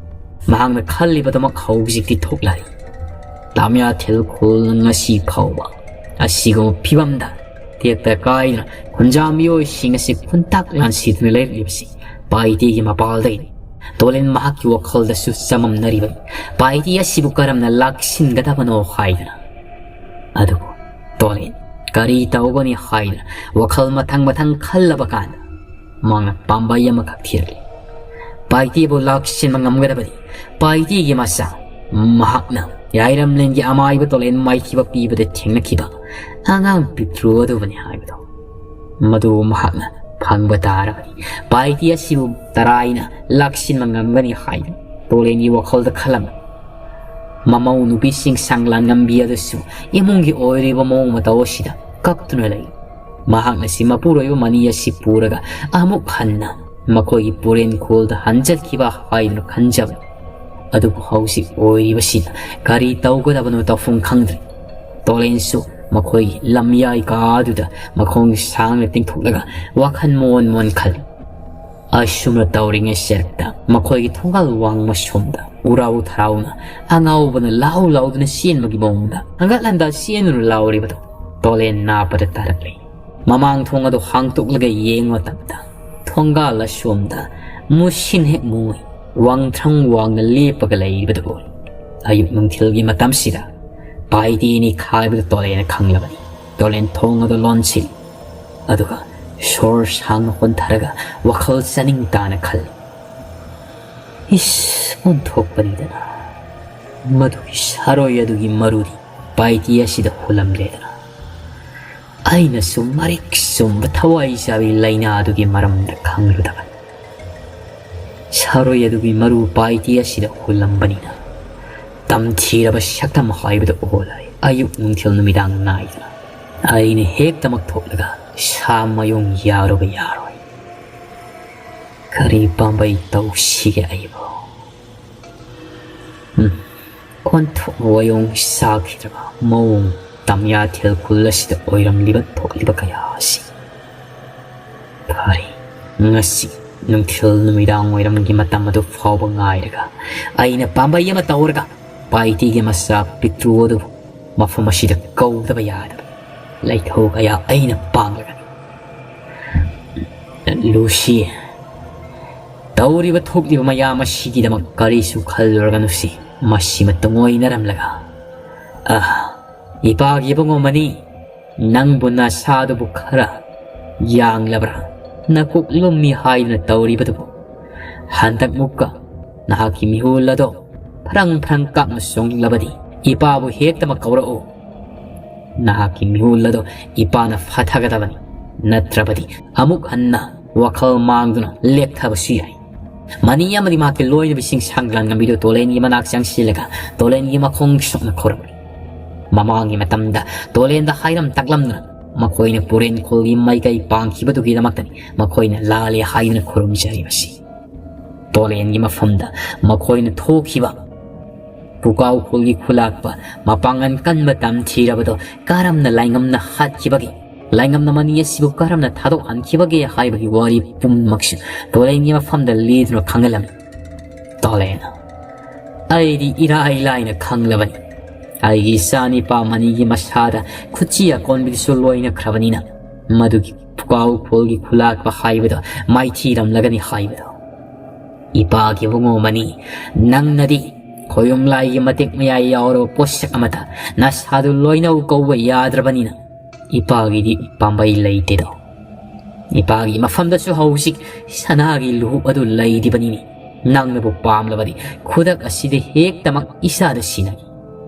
ꯃꯍꯥꯛꯅ ꯈꯜꯂꯤꯕꯗꯨꯃꯛ ꯍꯧꯖꯤꯛꯇꯤ ꯊꯣꯛꯂꯔꯦ꯫ ꯇꯥꯃꯤꯌꯥ ꯊꯤꯜꯈꯣꯜꯅ ꯉꯁꯤ ꯐꯥꯎꯕ ꯑꯁꯤꯒꯨꯝꯕ ꯐꯤꯕꯝꯗ ꯇꯦꯛꯇ ꯀꯥꯏꯗꯨꯅ ꯈꯨꯟꯖꯥ ꯃꯤꯑꯣꯏꯁꯤꯡ ꯑꯁꯤ ꯈꯨꯟꯇꯥꯛ ꯂꯥꯟꯁꯤꯗꯨꯅ ꯂꯩꯔꯛꯂꯤꯕꯁꯤ ꯄꯥꯏꯇꯤꯒꯤ ꯃꯄꯥꯜꯗꯒꯤꯅꯤ꯫ ꯇꯣꯂꯦꯟ ꯃꯍꯥꯛꯀꯤ ꯋꯥꯈꯜꯗꯁꯨ ꯆꯃꯝꯅꯔꯤꯕꯅꯤ, ꯄꯥꯏꯇꯤ ꯑꯁꯤꯕꯨ ꯀꯔꯝꯅ ꯂꯥꯛꯁꯤꯟꯒꯗꯕꯅꯣ ꯍꯥꯏꯗꯨꯅ꯫ ꯑꯗꯨꯕꯨ ꯇꯣꯂꯦꯟ ꯀꯔꯤ ꯇꯧꯒꯅꯤ ꯍꯥꯏꯗꯨꯅ ꯋꯥꯈꯜ ꯃꯊꯪ ꯃꯊꯪ ꯈꯜꯂꯕ ꯀꯥꯟꯗ ꯃꯍꯥꯛꯅ ꯄꯥꯝꯕꯩ ꯑꯃꯈꯛ ꯊꯤꯔꯛꯂꯤ꯫ ꯄꯥꯏꯇꯤꯕꯨ ꯂꯥꯛꯁꯤꯟꯕ ꯉꯝꯒꯗꯕꯗꯤ ꯄꯥꯏꯇꯤꯒꯤ ꯃꯆꯥ, ꯃꯍꯥꯛꯅ ꯌꯥꯏꯔꯝꯂꯦꯟꯒꯤ ꯑꯃꯥꯏꯕ ꯇꯣꯂꯦꯟ ꯃꯥꯏꯊꯤꯕ ꯄꯤꯕꯗ ꯊꯦꯡꯅꯈꯤꯕ ꯑꯉꯥꯡ ꯄꯤꯛꯇ꯭ꯔꯨ ꯑꯗꯨꯕꯨꯅꯤ ꯍꯥꯏꯕꯗꯣ꯫ ꯃꯗꯨ ꯃꯍꯥꯛꯅ ꯐꯪꯕ ꯇꯥꯔꯕꯗꯤ ꯄꯥꯏꯇꯤ ꯑꯁꯤꯕꯨ ꯇꯔꯥꯏꯅ ꯂꯥꯛꯁꯤꯟꯕ ꯉꯝꯒꯅꯤ ꯍꯥꯏꯗꯨꯅ ꯇꯣꯂꯦꯟꯒꯤ ꯋꯥꯈꯜꯗ ꯈꯜꯂꯝꯃꯤ꯫ ꯃꯃꯧ ꯅꯨꯄꯤꯁꯤꯡ ꯁꯪꯂꯥꯟ ꯉꯝꯕꯤ ꯑꯗꯨꯁꯨ ꯏꯃꯨꯡꯒꯤ ꯑꯣꯏꯔꯤꯕ ꯃꯑꯣꯡ ꯃꯇꯧ ꯑꯁꯤꯗ ꯀꯛꯇꯨꯅ ꯂꯩ꯫ ꯃꯍꯥꯛꯅ ꯁꯤ ꯃꯄꯨꯔꯣꯏꯕ ꯃꯅꯤ ꯑꯁꯤ ꯄꯨꯔꯒ ꯑꯃꯨꯛ ꯍꯟꯅ ꯃꯈꯣꯏꯒꯤ ꯄꯨꯔꯦꯟ ꯈꯣꯜꯗ ꯍꯟꯖꯤꯟꯈꯤꯕ ꯍꯥꯏꯗꯨꯅ ꯈꯟꯖꯕꯅꯤ꯫ ꯑꯗꯨꯕꯨ ꯍꯧꯖꯤꯛ ꯑꯣꯏꯔꯤꯕꯁꯤꯗ ꯀꯔꯤ ꯇꯧꯒꯗꯕꯅꯣ ꯇꯧꯐꯝ ꯈꯪꯗ꯭ꯔꯦ꯫ ꯇꯣꯂꯦꯟꯁꯨ ꯃꯈꯣꯏꯒꯤ ꯂꯝꯌꯥꯏ ꯀꯥ ꯑꯗꯨꯗ ꯃꯈꯣꯡ ꯁꯥꯡꯅ ꯇꯤꯡꯊꯣꯛꯂꯒ ꯋꯥꯈꯜ ꯃꯣꯟ ꯃꯣꯟ ꯈꯜꯂꯤ꯫ ꯑꯁꯨꯝꯅ ꯇꯧꯔꯤꯉꯩ ꯁꯦꯔꯛꯇ ꯃꯈꯣꯏꯒꯤ ꯊꯣꯡꯒꯥꯜ ꯋꯥꯡꯃ ꯁꯣꯝꯗ ꯎꯔꯥꯎ ꯊꯔꯥꯎꯅ ꯑꯉꯥꯎꯕꯅ ꯂꯥꯎ ꯂꯥꯎꯗꯨꯅ ꯆꯦꯟꯕꯒꯤ ꯃꯑꯣꯡꯗ ꯍꯪꯒꯠ ꯍꯟꯗ ꯆꯦꯟꯗꯨꯅ ꯂꯥꯎꯔꯤꯕꯗꯨ ꯇꯣꯂꯦꯟ ꯅꯥꯄꯗ ꯇꯥꯔꯛꯂꯤ꯫ ꯃꯃꯥꯡ ꯊꯣꯡ ꯑꯗꯨ ꯍꯥꯡꯇꯣꯛꯂꯒ ꯌꯦꯡꯕ ꯃꯇꯝꯗ ꯊꯣꯡꯒꯥꯜ ꯑꯁꯣꯝꯗ ꯃꯨꯁꯤꯟ ꯍꯦꯛ ꯃꯨꯏ ꯋꯥꯡꯊ꯭ꯔꯪ ꯋꯥꯡꯅ ꯂꯦꯞꯄꯒ ꯂꯩꯔꯤꯕꯗꯨ ꯎꯔꯦ꯫ ꯑꯌꯨꯛ ꯅꯨꯡꯊꯤꯜꯒꯤ ꯃꯇꯝꯁꯤꯗ ꯄꯥꯏꯗꯦꯅꯤ ꯈꯥꯏꯕꯗꯨ ꯇꯣꯂꯦꯟꯅ ꯈꯪꯂꯕꯅꯤ꯫ ꯇꯣꯂꯦꯟ ꯊꯣꯡ ꯑꯗꯨ ꯂꯣꯟꯁꯤꯜꯂꯤ꯫ ꯑꯗꯨꯒ ꯁꯣꯔ ꯁꯥꯡꯅ ꯍꯣꯟꯊꯔꯒ ꯋꯥꯈꯜ ꯆꯥꯅꯤꯡ ꯇꯥꯅ ꯈꯜꯂꯤ꯫ ꯏꯁ, ꯑꯣꯟꯊꯣꯛꯄꯅꯤꯗꯅ꯫ ꯃꯗꯨꯒꯤ ꯁꯥꯔꯣꯏ ꯑꯗꯨꯒꯤ ꯃꯔꯨꯗꯤ ꯄꯥꯏꯇꯤ ꯑꯁꯤꯗ ꯍꯨꯜꯂꯝꯂꯦꯗꯅ꯫ ꯑꯩꯅꯁꯨ ꯃꯔꯤꯛ ꯆꯨꯝꯕ ꯊꯋꯥꯏ ꯆꯥꯕꯤ ꯂꯥꯏꯅꯥ ꯑꯗꯨꯒꯤ ꯃꯔꯝꯗ ꯈꯪꯂꯨꯗꯕꯅꯤ꯫ ꯁꯥꯔꯣꯏ ꯑꯗꯨꯒꯤ ꯃꯔꯨ ꯄꯥꯏꯇꯤ ꯑꯁꯤꯗ ꯍꯨꯜꯂꯝꯕꯅꯤꯅ ꯇꯝꯊꯤꯔꯕ ꯁꯛꯇꯝ ꯍꯥꯏꯕꯗꯨ ꯑꯣꯜꯂꯦ꯫ ꯑꯌꯨꯛ ꯅꯨꯡꯊꯤꯜ ꯅꯨꯃꯤꯗꯥꯡ ꯅꯥꯏꯗꯅ ꯑꯩꯅ ꯍꯦꯛꯇꯃꯛ ꯊꯣꯛꯂꯒ ꯁꯥ ꯃꯌꯨꯡ ꯌꯥꯔꯨꯕ ꯌꯥꯔꯣꯏ꯫ ꯀꯔꯤ ꯄꯥꯝꯕꯩ ꯇꯧꯁꯤꯒꯦ ꯑꯩꯕꯨ? ꯎꯝ, ꯑꯣꯟꯊꯣꯛꯅ ꯋꯥꯌꯣꯡ ꯁꯥꯈꯤꯗ꯭ꯔꯕ ꯃꯑꯣꯡ ꯇꯝꯌꯥꯊꯦꯜ ꯈꯨꯜ ꯑꯁꯤꯗ ꯑꯣꯏꯔꯝꯂꯤꯕ ꯊꯣꯛꯂꯤꯕ ꯀꯌꯥ ꯑꯁꯤ꯫ ꯐꯔꯦ, ꯉꯁꯤ ꯅꯨꯡꯊꯤꯜ ꯅꯨꯃꯤꯗꯥꯡ ꯋꯥꯏꯔꯝꯒꯤ ꯃꯇꯝ ꯑꯗꯨ ꯐꯥꯎꯕ ꯉꯥꯏꯔꯒ ꯑꯩꯅ ꯄꯥꯝꯕꯩ ꯑꯃ ꯇꯧꯔꯒ ꯄꯥꯏꯇꯤꯒꯤ ꯃꯆꯥ ꯄꯤꯛꯇ꯭ꯔꯨ ꯑꯗꯨꯕꯨ ꯃꯐꯝ ꯑꯁꯤꯗ ꯀꯧꯗꯕ ꯌꯥꯗꯕ ꯂꯩꯊꯧ ꯀꯌꯥ ꯑꯩꯅ ꯄꯥꯡꯂꯒꯅꯤ꯫ ꯂꯨꯁꯤ, ꯇꯧꯔꯤꯕ ꯊꯣꯛꯂꯤꯕ ꯃꯌꯥꯝ ꯑꯁꯤꯒꯤꯗꯃꯛ ꯀꯔꯤꯁꯨ ꯈꯜꯂꯨꯔꯒꯅꯨꯁꯤ꯫ ꯃꯁꯤꯃ ꯇꯨꯡꯑꯣꯏꯅꯔꯝꯂꯒ, ꯑ, ꯏꯄꯥꯒꯤ ꯏꯕꯨꯡꯉꯣ ꯃꯅꯤ, ꯅꯪꯕꯨ ꯅꯁꯥꯗꯨꯕꯨ ꯈꯔ ꯌꯥꯡꯂꯕ꯭ꯔꯥ? ꯅꯀꯣꯛ ꯂꯨꯝꯃꯤ ꯍꯥꯏꯗꯨꯅ ꯇꯧꯔꯤꯕꯗꯨꯕꯨ? ꯍꯟꯗꯛ ꯃꯨꯛꯀ ꯅꯍꯥꯛꯀꯤ ꯃꯤꯍꯨꯜ ꯑꯗꯣ ꯐ꯭ꯔꯪ ꯐ꯭ꯔꯪ ꯀꯥꯞꯅ ꯆꯣꯡꯂꯕꯗꯤ ꯏꯄꯥꯕꯨ ꯍꯦꯛꯇꯃꯛ ꯀꯧꯔꯛꯎ꯫ ꯅꯍꯥꯛꯀꯤ ꯃꯤꯍꯨꯜ ꯑꯗꯣ ꯏꯄꯥꯅ ꯐꯊꯒꯗꯕꯅꯤ, ꯅꯠꯇ꯭ꯔꯕꯗꯤ ꯑꯃꯨꯛ ꯍꯟꯅ ꯋꯥꯈꯜ ꯃꯥꯡꯗꯨꯅ ꯂꯦꯞꯊꯕꯁꯨ ꯌꯥꯏ꯫ ꯃꯅꯤ ꯑꯃꯗꯤ ꯃꯍꯥꯛꯀꯤ ꯂꯣꯏꯅꯕꯤꯁꯤꯡ ꯁꯪꯒ꯭ꯔꯥꯟ ꯉꯝꯕꯤꯗꯨ ꯇꯣꯂꯦꯟꯒꯤ ꯃꯅꯥꯛ ꯆꯪꯁꯤꯜꯂꯒ ꯇꯣꯂꯦꯟꯒꯤ ꯃꯈꯣꯡ ꯁꯣꯛꯅ ꯈꯨꯔꯨꯝꯃꯤ꯫ ꯃꯃꯥꯡꯒꯤ ꯃꯇꯝꯗ ꯇꯣꯂꯦꯟꯗ ꯍꯥꯏꯔꯝ ꯇꯥꯛꯂꯝꯗꯨꯅ ꯃꯈꯣꯏꯅ ꯄꯨꯔꯦꯟ ꯈꯨꯜꯒꯤ ꯃꯥꯏꯀꯩ ꯄꯥꯡꯈꯤꯕꯗꯨꯒꯤꯗꯃꯛꯇꯅꯤ ꯃꯈꯣꯏꯅ ꯂꯥꯜꯂꯦ ꯍꯥꯏꯗꯨꯅ ꯈꯨꯔꯨꯝꯖꯔꯤꯕꯁꯤ꯫ ꯇꯣꯂꯦꯟꯒꯤ ꯃꯐꯝꯗ ꯃꯈꯣꯏꯅ ꯊꯣꯛꯈꯤꯕ ꯄꯨꯀꯥꯎ ꯈꯨꯜꯒꯤ ꯈꯨꯂꯥꯛꯄ ꯃꯄꯥꯡꯒꯜ ꯀꯟꯕ ꯇꯝꯊꯤꯔꯕꯗꯣ ꯀꯔꯝꯅ ꯂꯥꯏꯉꯝꯅ ꯍꯥꯠꯈꯤꯕꯒꯦ, ꯂꯥꯏꯉꯝꯅ ꯃꯅꯤ ꯑꯁꯤꯕꯨ ꯀꯔꯝꯅ ꯊꯥꯗꯣꯛꯍꯟꯈꯤꯕꯒꯦ ꯍꯥꯏꯕꯒꯤ ꯋꯥꯔꯤ ꯄꯨꯝꯅꯃꯛꯁꯨ ꯇꯣꯂꯦꯟꯒꯤ ꯃꯐꯝꯗ ꯂꯤꯗꯨꯅ ꯈꯪꯍꯜꯂꯝꯃꯤ꯫ ꯇꯣꯂꯦꯟ, ꯑꯩꯗꯤ ꯏꯔꯥꯏ ꯂꯥꯏꯅ ꯈꯪꯂꯕꯅꯤ꯫ ꯑꯩꯒꯤ ꯏꯆꯥꯅꯤꯄꯥ ꯃꯅꯤꯒꯤ ꯃꯁꯥꯗ ꯈꯨꯠꯆꯤ ꯑꯀꯣꯟꯕꯤꯗꯨꯁꯨ ꯂꯣꯏꯅꯈ꯭ꯔꯕꯅꯤꯅ ꯃꯗꯨꯒꯤ ꯄꯨꯀꯥꯎ ꯈꯨꯜꯒꯤ ꯈꯨꯂꯥꯛꯄ ꯍꯥꯏꯕꯗꯣ ꯃꯥꯏꯊꯤꯔꯝꯂꯒꯅꯤ ꯍꯥꯏꯕꯗꯣ꯫ ꯏꯄꯥꯒꯤ ꯏꯕꯨꯡꯉꯣ ꯃꯅꯤ, ꯅꯪꯅꯗꯤ ꯈꯣꯌꯨꯝꯂꯥꯏꯒꯤ ꯃꯇꯤꯛ ꯃꯌꯥꯏ ꯌꯥꯎꯔꯕ ꯄꯣꯠꯁꯛ ꯑꯃꯇ ꯅꯁꯥꯗꯨ ꯂꯣꯏꯅꯧ ꯀꯧꯕ ꯌꯥꯗ꯭ꯔꯕꯅꯤꯅ ꯏꯄꯥꯒꯤꯗꯤ ꯄꯥꯝꯕꯩ ꯂꯩꯇꯦꯗꯣ꯫ ꯏꯄꯥꯒꯤ ꯃꯐꯝꯗꯁꯨ ꯍꯧꯖꯤꯛ ꯁꯅꯥꯒꯤ ꯂꯨꯍꯨꯞ ꯑꯗꯨ ꯂꯩꯔꯤꯕꯅꯤꯅꯦ꯫ ꯅꯪꯅꯕꯨ ꯄꯥꯝꯂꯕꯗꯤ ꯈꯨꯗꯛ ꯑꯁꯤꯗ ꯍꯦꯛꯇꯃꯛ ꯏꯆꯥꯗ ꯁꯤꯟꯅꯒꯦ꯫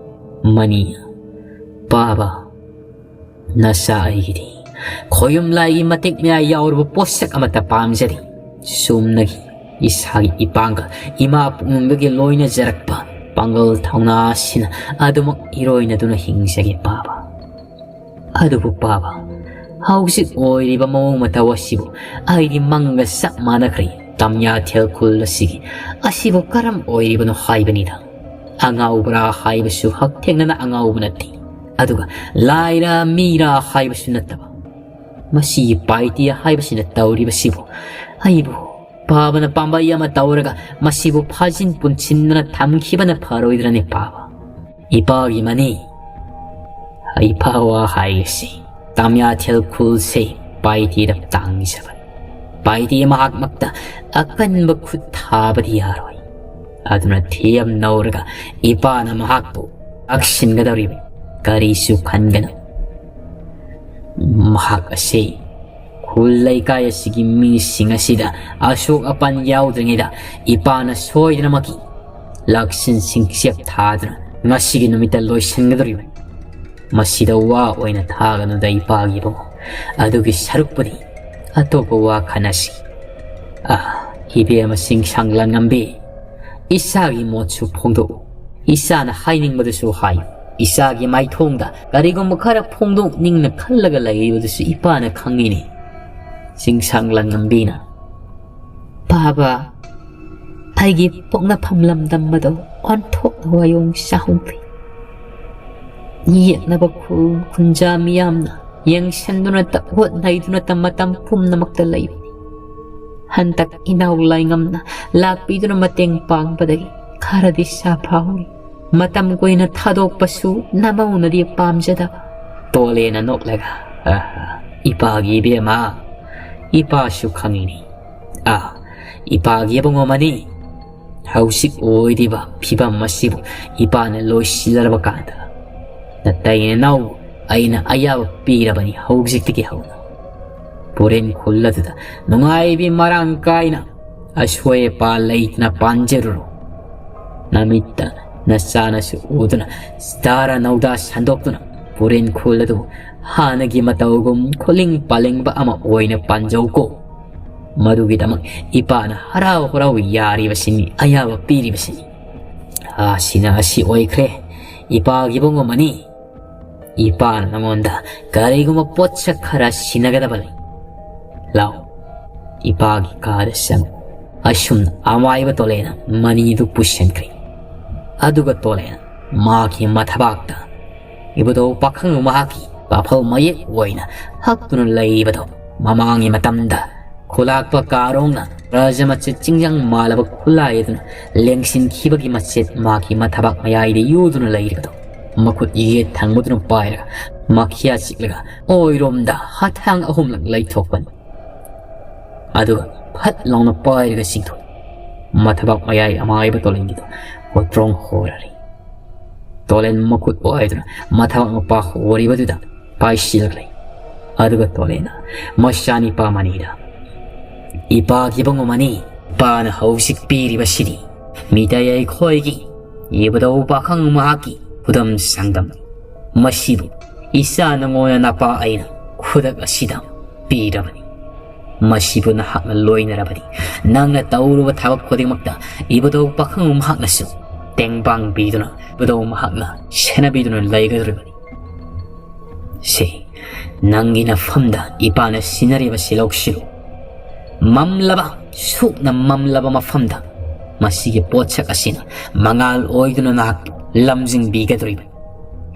ꯃꯅꯤ, ꯄꯥꯕ, ꯅꯆꯥ ꯑꯩꯒꯤꯗꯤ ꯈꯣꯌꯨꯝꯂꯥꯏꯒꯤ ꯃꯇꯤꯛ ꯃꯌꯥꯏ ꯌꯥꯎꯔꯕ ꯄꯣꯠꯁꯛ ꯑꯃꯠꯇ ꯄꯥꯝꯖꯗꯦ꯫ ꯆꯨꯝꯅꯒꯤ ꯏꯁꯥꯒꯤ ꯏꯄꯥꯡꯒꯜ, ꯏꯃꯥ ꯄꯨꯛꯅꯨꯡꯗꯒꯤ ꯂꯣꯏꯅꯖꯔꯛꯄ ꯄꯥꯡꯒꯜ ꯊꯧꯅꯥ ꯑꯁꯤꯅ ꯑꯗꯨꯃꯛ ꯏꯔꯣꯏꯅꯗꯨꯅ ꯍꯤꯡꯖꯒꯦ ꯄꯥꯕ꯫ ꯑꯗꯨꯕꯨ ꯄꯥꯕ, ꯍꯧꯖꯤꯛ ꯑꯣꯏꯔꯤꯕ ꯃꯑꯣꯡ ꯃꯇꯧ ꯑꯁꯤꯕꯨ ꯑꯩꯗꯤ ꯃꯪꯒ ꯆꯞ ꯃꯥꯟꯅꯈ꯭ꯔꯦ꯫ ꯇꯥꯃꯤꯌꯥꯊꯦꯜ ꯈꯨꯜ ꯑꯁꯤꯒꯤ ꯑꯁꯤꯕꯨ ꯀꯔꯝ ꯑꯣꯏꯔꯤꯕꯅꯣ ꯍꯥꯏꯕꯅꯤꯗ꯫ ꯑꯉꯥꯎꯕ꯭ꯔꯥ ꯍꯥꯏꯕꯁꯨ ꯍꯛꯊꯦꯡꯅꯅ ꯑꯉꯥꯎꯕ ꯅꯠꯇꯦ, ꯑꯗꯨꯒ ꯂꯥꯏꯔ ꯃꯤꯔꯥ ꯍꯥꯏꯕꯁꯨ ꯅꯠꯇꯕ, ꯃꯁꯤꯒꯤ ꯄꯥꯏꯇꯤ ꯍꯥꯏꯕꯁꯤꯅ ꯇꯧꯔꯤꯕꯁꯤꯕꯨ ꯑꯩꯕꯨ ꯄꯥꯕꯅ ꯄꯥꯝꯕꯩ ꯑꯃ ꯇꯧꯔꯒ ꯃꯁꯤꯕꯨ ꯐꯥꯖꯤꯟ ꯄꯨꯟꯁꯤꯟꯗꯨꯅ ꯊꯝꯈꯤꯕꯅ ꯐꯔꯣꯏꯗ꯭ꯔꯅꯦ ꯄꯥꯕ? ꯏꯄꯥꯒꯤ ꯃꯅꯤ, ꯏꯄꯥ ꯋꯥ ꯍꯥꯏꯔꯤꯁꯤ꯫ ꯇꯥꯃꯤꯌꯥꯊꯦꯜ ꯈꯨꯜꯁꯦ ꯄꯥꯏꯇꯤꯗ ꯇꯥꯡꯖꯕ꯫ ꯄꯥꯏꯇꯤ ꯃꯍꯥꯛꯃꯛꯇ ꯑꯀꯟꯕ ꯈꯨꯠ ꯊꯥꯕꯗꯤ ꯌꯥꯔꯣꯏ꯫ ꯑꯗꯨꯅ ꯊꯦꯝ ꯅꯧꯔꯒ ꯏꯄꯥꯅ ꯃꯍꯥꯛꯄꯨ ꯂꯥꯛꯁꯤꯟꯒꯗꯧꯔꯤꯕ꯫ ꯀꯔꯤꯁꯨ ꯈꯟꯒꯅꯨ꯫ ꯃꯍꯥꯛ ꯑꯁꯤ ꯈꯨꯜ ꯂꯩꯀꯥꯏ ꯑꯁꯤꯒꯤ ꯃꯤꯁꯤꯡ ꯑꯁꯤꯗ ꯑꯁꯣꯛ ꯑꯄꯟ ꯌꯥꯎꯗ꯭ꯔꯤꯉꯩꯗ ꯏꯄꯥꯅ ꯁꯣꯏꯗꯅꯃꯛꯀꯤ ꯂꯥꯛꯁꯤꯟ ꯁꯤꯡꯆꯦꯞ ꯊꯥꯗꯨꯅ ꯉꯁꯤꯒꯤ ꯅꯨꯃꯤꯠꯇ ꯂꯣꯏꯁꯤꯟꯒꯗꯧꯔꯤꯕꯅꯤ꯫ ꯃꯁꯤꯗ ꯋꯥ ꯑꯣꯏꯅ ꯊꯥꯒꯅꯨꯗ ꯏꯄꯥꯒꯤ ꯏꯕꯨꯡꯉꯣ꯫ ꯑꯗꯨꯒꯤ ꯁꯔꯨꯛꯄꯨꯗꯤ ꯑꯇꯣꯞꯄ ꯋꯥ ꯈꯟꯅꯁꯤ꯫ ꯑꯥ, ꯏꯕꯦꯝꯃ ꯆꯤꯡꯁꯥꯡ ꯂꯥꯟꯉꯝꯕꯤ, ꯏꯆꯥꯒꯤ ꯃꯣꯠꯁꯨ ꯐꯣꯡꯗꯣꯛꯎ꯫ ꯏꯆꯥꯅ ꯍꯥꯏꯅꯤꯡꯕꯗꯨꯁꯨ ꯍꯥꯏꯌꯨ꯫ ꯏꯆꯥꯒꯤ ꯃꯥꯏꯊꯣꯡꯗ ꯀꯔꯤꯒꯨꯝꯕ ꯈꯔ ꯐꯣꯡꯗꯣꯛꯅꯤꯡꯅ ꯈꯜꯂꯒ ꯂꯩꯔꯤꯕꯗꯨꯁꯨ ꯏꯄꯥꯅ ꯈꯪꯉꯤꯅꯦ꯫ ꯆꯤꯡꯁꯥꯡ ꯂꯥꯟꯉꯝꯕꯤꯅ, "ꯄꯥꯕ, ꯑꯩꯒꯤ ꯄꯣꯛꯅꯐꯝ ꯂꯝꯗꯝ ꯑꯗꯣ ꯑꯣꯟꯊꯣꯛꯅ ꯋꯥꯌꯣꯡ ꯆꯥꯍꯧꯗꯦ꯫ ꯌꯦꯛꯅꯕ ꯈꯨꯜ ꯈꯨꯟꯖꯥ ꯃꯤꯌꯥꯝꯅ ꯌꯦꯡꯁꯤꯟꯗꯨꯅꯇ ꯍꯣꯠꯅꯩꯗꯨꯅꯇ ꯃꯇꯝ ꯄꯨꯝꯅꯃꯛꯇ ꯂꯩꯕꯅꯤ꯫ ꯍꯟꯗꯛ ꯏꯅꯥꯎ ꯂꯥꯏꯉꯝꯅ ꯂꯥꯛꯄꯤꯗꯨꯅ ꯃꯇꯦꯡ ꯄꯥꯡꯕꯗꯒꯤ ꯈꯔꯗꯤ ꯁꯥꯐꯍꯧꯔꯤ꯫ ꯃꯇꯝ ꯀꯨꯏꯅ ꯊꯥꯗꯣꯛꯄꯁꯨ ꯅꯃꯧꯅꯗꯤ ꯄꯥꯝꯖꯗꯕ꯫" ꯇꯣꯂꯦꯅ ꯅꯣꯛꯂꯒ, "ꯑ, ꯏꯄꯥꯒꯤ ꯏꯕꯦꯝꯃ, ꯏꯄꯥꯁꯨ ꯈꯪꯉꯤꯅꯤ꯫ ꯑ, ꯏꯄꯥꯒꯤ ꯏꯕꯨꯡꯉꯣ ꯃꯅꯤ, ꯍꯧꯖꯤꯛ ꯑꯣꯏꯔꯤꯕ ꯐꯤꯕꯝ ꯑꯁꯤꯕꯨ ꯏꯄꯥꯅ ꯂꯣꯏꯁꯤꯜꯂꯔꯕ ꯀꯥꯟꯗ ꯅꯇꯩ ꯅꯅꯥꯎ ꯑꯩꯅ ꯑꯌꯥꯕ ꯄꯤꯔꯕꯅꯤ ꯍꯧꯖꯤꯛꯇꯒꯤ ꯍꯧꯅ꯫ ꯄꯨꯔꯦꯟ ꯈꯨꯜ ꯑꯗꯨꯗ ꯅꯨꯡꯉꯥꯏꯕꯤ ꯃꯔꯥꯡ ꯀꯥꯏꯅ ꯑꯁꯣꯏ ꯑꯄꯥ ꯂꯩꯇꯅ ꯄꯥꯟꯖꯔꯨꯔꯣ꯫ ꯅꯃꯤꯠꯇ ꯅꯆꯥꯅꯁꯨ ꯎꯗꯨꯅ ꯆꯥꯔ ꯅꯧꯗꯥ ꯁꯟꯗꯣꯛꯇꯨꯅ ꯄꯨꯔꯦꯟ ꯈꯨꯜ ꯑꯗꯨ ꯍꯥꯟꯅꯒꯤ ꯃꯇꯧꯒꯨꯝ ꯈꯨꯂꯤꯡ ꯄꯥꯂꯤꯡꯕ ꯑꯃ ꯑꯣꯏꯅ ꯄꯥꯟꯖꯧꯀꯣ꯫ ꯃꯗꯨꯒꯤꯗꯃꯛ ꯏꯄꯥꯅ ꯍꯔꯥꯎ ꯍꯔꯥꯎ ꯌꯥꯔꯤꯕꯁꯤꯅꯤ, ꯑꯌꯥꯕ ꯄꯤꯔꯤꯕꯁꯤꯅꯤ꯫ ꯑꯁꯤꯅ ꯑꯁꯤ ꯑꯣꯏꯈ꯭ꯔꯦ, ꯏꯄꯥꯒꯤ ꯏꯕꯨꯡꯉꯣ ꯃꯅꯤ꯫ ꯏꯄꯥꯅ ꯅꯉꯣꯟꯗ ꯀꯔꯤꯒꯨꯝꯕ ꯄꯣꯠꯁꯛ ꯈꯔ ꯁꯤꯟꯅꯒꯗꯕ ꯂꯩ꯫ ꯂꯥꯎ, ꯏꯄꯥꯒꯤ ꯀꯥꯗ ꯆꯪꯉꯨ꯫ ꯑꯁꯨꯝꯅ ꯑꯃꯥꯏꯕ ꯇꯣꯂꯦꯅ ꯃꯅꯤꯗꯨ ꯄꯨꯁꯤꯟꯈ꯭ꯔꯦ꯫ ꯑꯗꯨꯒ ꯇꯣꯂꯦꯅ ꯃꯍꯥꯛꯀꯤ ꯃꯊꯕꯥꯛꯇ ꯏꯕꯨꯙꯧ ꯄꯥꯈꯪ ꯃꯍꯥꯛꯀꯤ ꯄꯥꯐꯜ ꯃꯌꯦꯛ ꯑꯣꯏꯅ ꯍꯛꯇꯨꯅ ꯂꯩꯔꯤꯕꯗꯣ ꯃꯃꯥꯡꯒꯤ ꯃꯇꯝꯗ ꯈꯨꯂꯥꯛꯄ ꯀꯥꯔꯣꯡꯅ ꯔꯥꯖ ꯃꯆꯦꯠ ꯆꯤꯡꯖꯪ ꯃꯥꯜꯂꯕ ꯈꯨꯠꯂꯥꯏ ꯑꯗꯨꯅ ꯂꯦꯡꯁꯤꯟꯈꯤꯕꯒꯤ ꯃꯆꯦꯠ ꯃꯍꯥꯛꯀꯤ ꯃꯊꯕꯥꯛ ꯃꯌꯥꯏꯗ ꯌꯨꯗꯨꯅ ꯂꯩꯔꯤꯕꯗꯣ ꯃꯈꯨꯠ ꯌꯦꯠ ꯊꯪꯕꯗꯨꯅ ꯄꯥꯏꯔꯒ ꯃꯈꯤꯌꯥ ꯆꯤꯛꯂꯒ ꯑꯣꯏꯔꯣꯝꯗ ꯍꯊꯥꯡ ꯑꯍꯨꯝꯂꯛ ꯂꯩꯊꯣꯛꯄꯅꯤ꯫ ꯑꯗꯨꯒ ꯐꯠ ꯂꯥꯎꯅ ꯄꯥꯏꯔꯒ ꯆꯤꯡꯊꯣꯛꯏ꯫ ꯃꯊꯕꯥꯛ ꯃꯌꯥꯏ ꯑꯃꯥꯏꯕ ꯇꯣꯂꯦꯟꯒꯤꯗꯣ ꯍꯣꯇ꯭ꯔꯣꯡ ꯍꯣꯔꯔꯤ꯫ ꯇꯣꯂꯦꯟ ꯃꯈꯨꯠ ꯋꯥꯏꯗꯨꯅ ꯃꯊꯕꯥꯛ ꯃꯄꯥ ꯍꯣꯔꯤꯕꯗꯨꯗ ꯄꯥꯏꯁꯤꯜꯂꯛꯂꯦ꯫ ꯑꯗꯨꯒ ꯇꯣꯂꯦꯟꯅ ꯃꯆꯥꯅꯤꯄꯥ ꯃꯅꯤꯗ, "ꯏꯄꯥꯒꯤ ꯏꯕꯨꯡꯉꯣ ꯃꯅꯤ, ꯏꯄꯥꯅ ꯍꯧꯖꯤꯛ ꯄꯤꯔꯤꯕꯁꯤꯗꯤ ꯃꯤꯇꯩ ꯑꯩꯈꯣꯏꯒꯤ ꯏꯕꯨꯙꯧ ꯄꯥꯈꯪ ꯃꯍꯥꯛꯀꯤ ꯈꯨꯗꯝ ꯁꯪꯗꯝꯅꯤ꯫ ꯃꯁꯤꯕꯨ ꯏꯆꯥ ꯅꯉꯣꯟꯗ ꯅꯄꯥ ꯑꯩꯅ ꯈꯨꯗꯛ ꯑꯁꯤꯗ ꯄꯤꯔꯕꯅꯤ꯫ ꯃꯁꯤꯕꯨ ꯅꯍꯥꯛꯅ ꯂꯣꯏꯅꯔꯕꯗꯤ ꯅꯪꯅ ꯇꯧꯔꯨꯕ ꯊꯕꯛ ꯈꯨꯗꯤꯡꯃꯛꯇ ꯏꯕꯨꯙꯧ ꯄꯥꯈꯪ ꯃꯍꯥꯛꯅꯁꯨ ꯇꯦꯡꯕꯥꯡ ꯄꯤꯗꯨꯅ ꯏꯕꯨꯙꯧ ꯃꯍꯥꯛꯅ ꯁꯦꯟꯅꯕꯤꯗꯨꯅ ꯂꯩꯒꯗꯧꯔꯤꯕꯅꯤ꯫ ꯁꯦ, ꯅꯪꯒꯤ ꯅꯐꯝꯗ ꯏꯄꯥꯅ ꯁꯤꯟꯅꯔꯤꯕ ꯁꯤꯂꯧꯁꯤꯕꯨ ꯃꯝꯂꯕ, ꯁꯨꯞꯅ ꯃꯝꯂꯕ ꯃꯐꯝꯗ ꯃꯁꯤꯒꯤ ꯄꯣꯠꯁꯛ ꯑꯁꯤꯅ ꯃꯉꯥꯜ ꯑꯣꯏꯗꯨꯅ ꯅꯍꯥꯛꯄꯨ ꯂꯝꯖꯤꯡꯕꯤꯒꯗꯧꯔꯤꯕꯅꯤ꯫"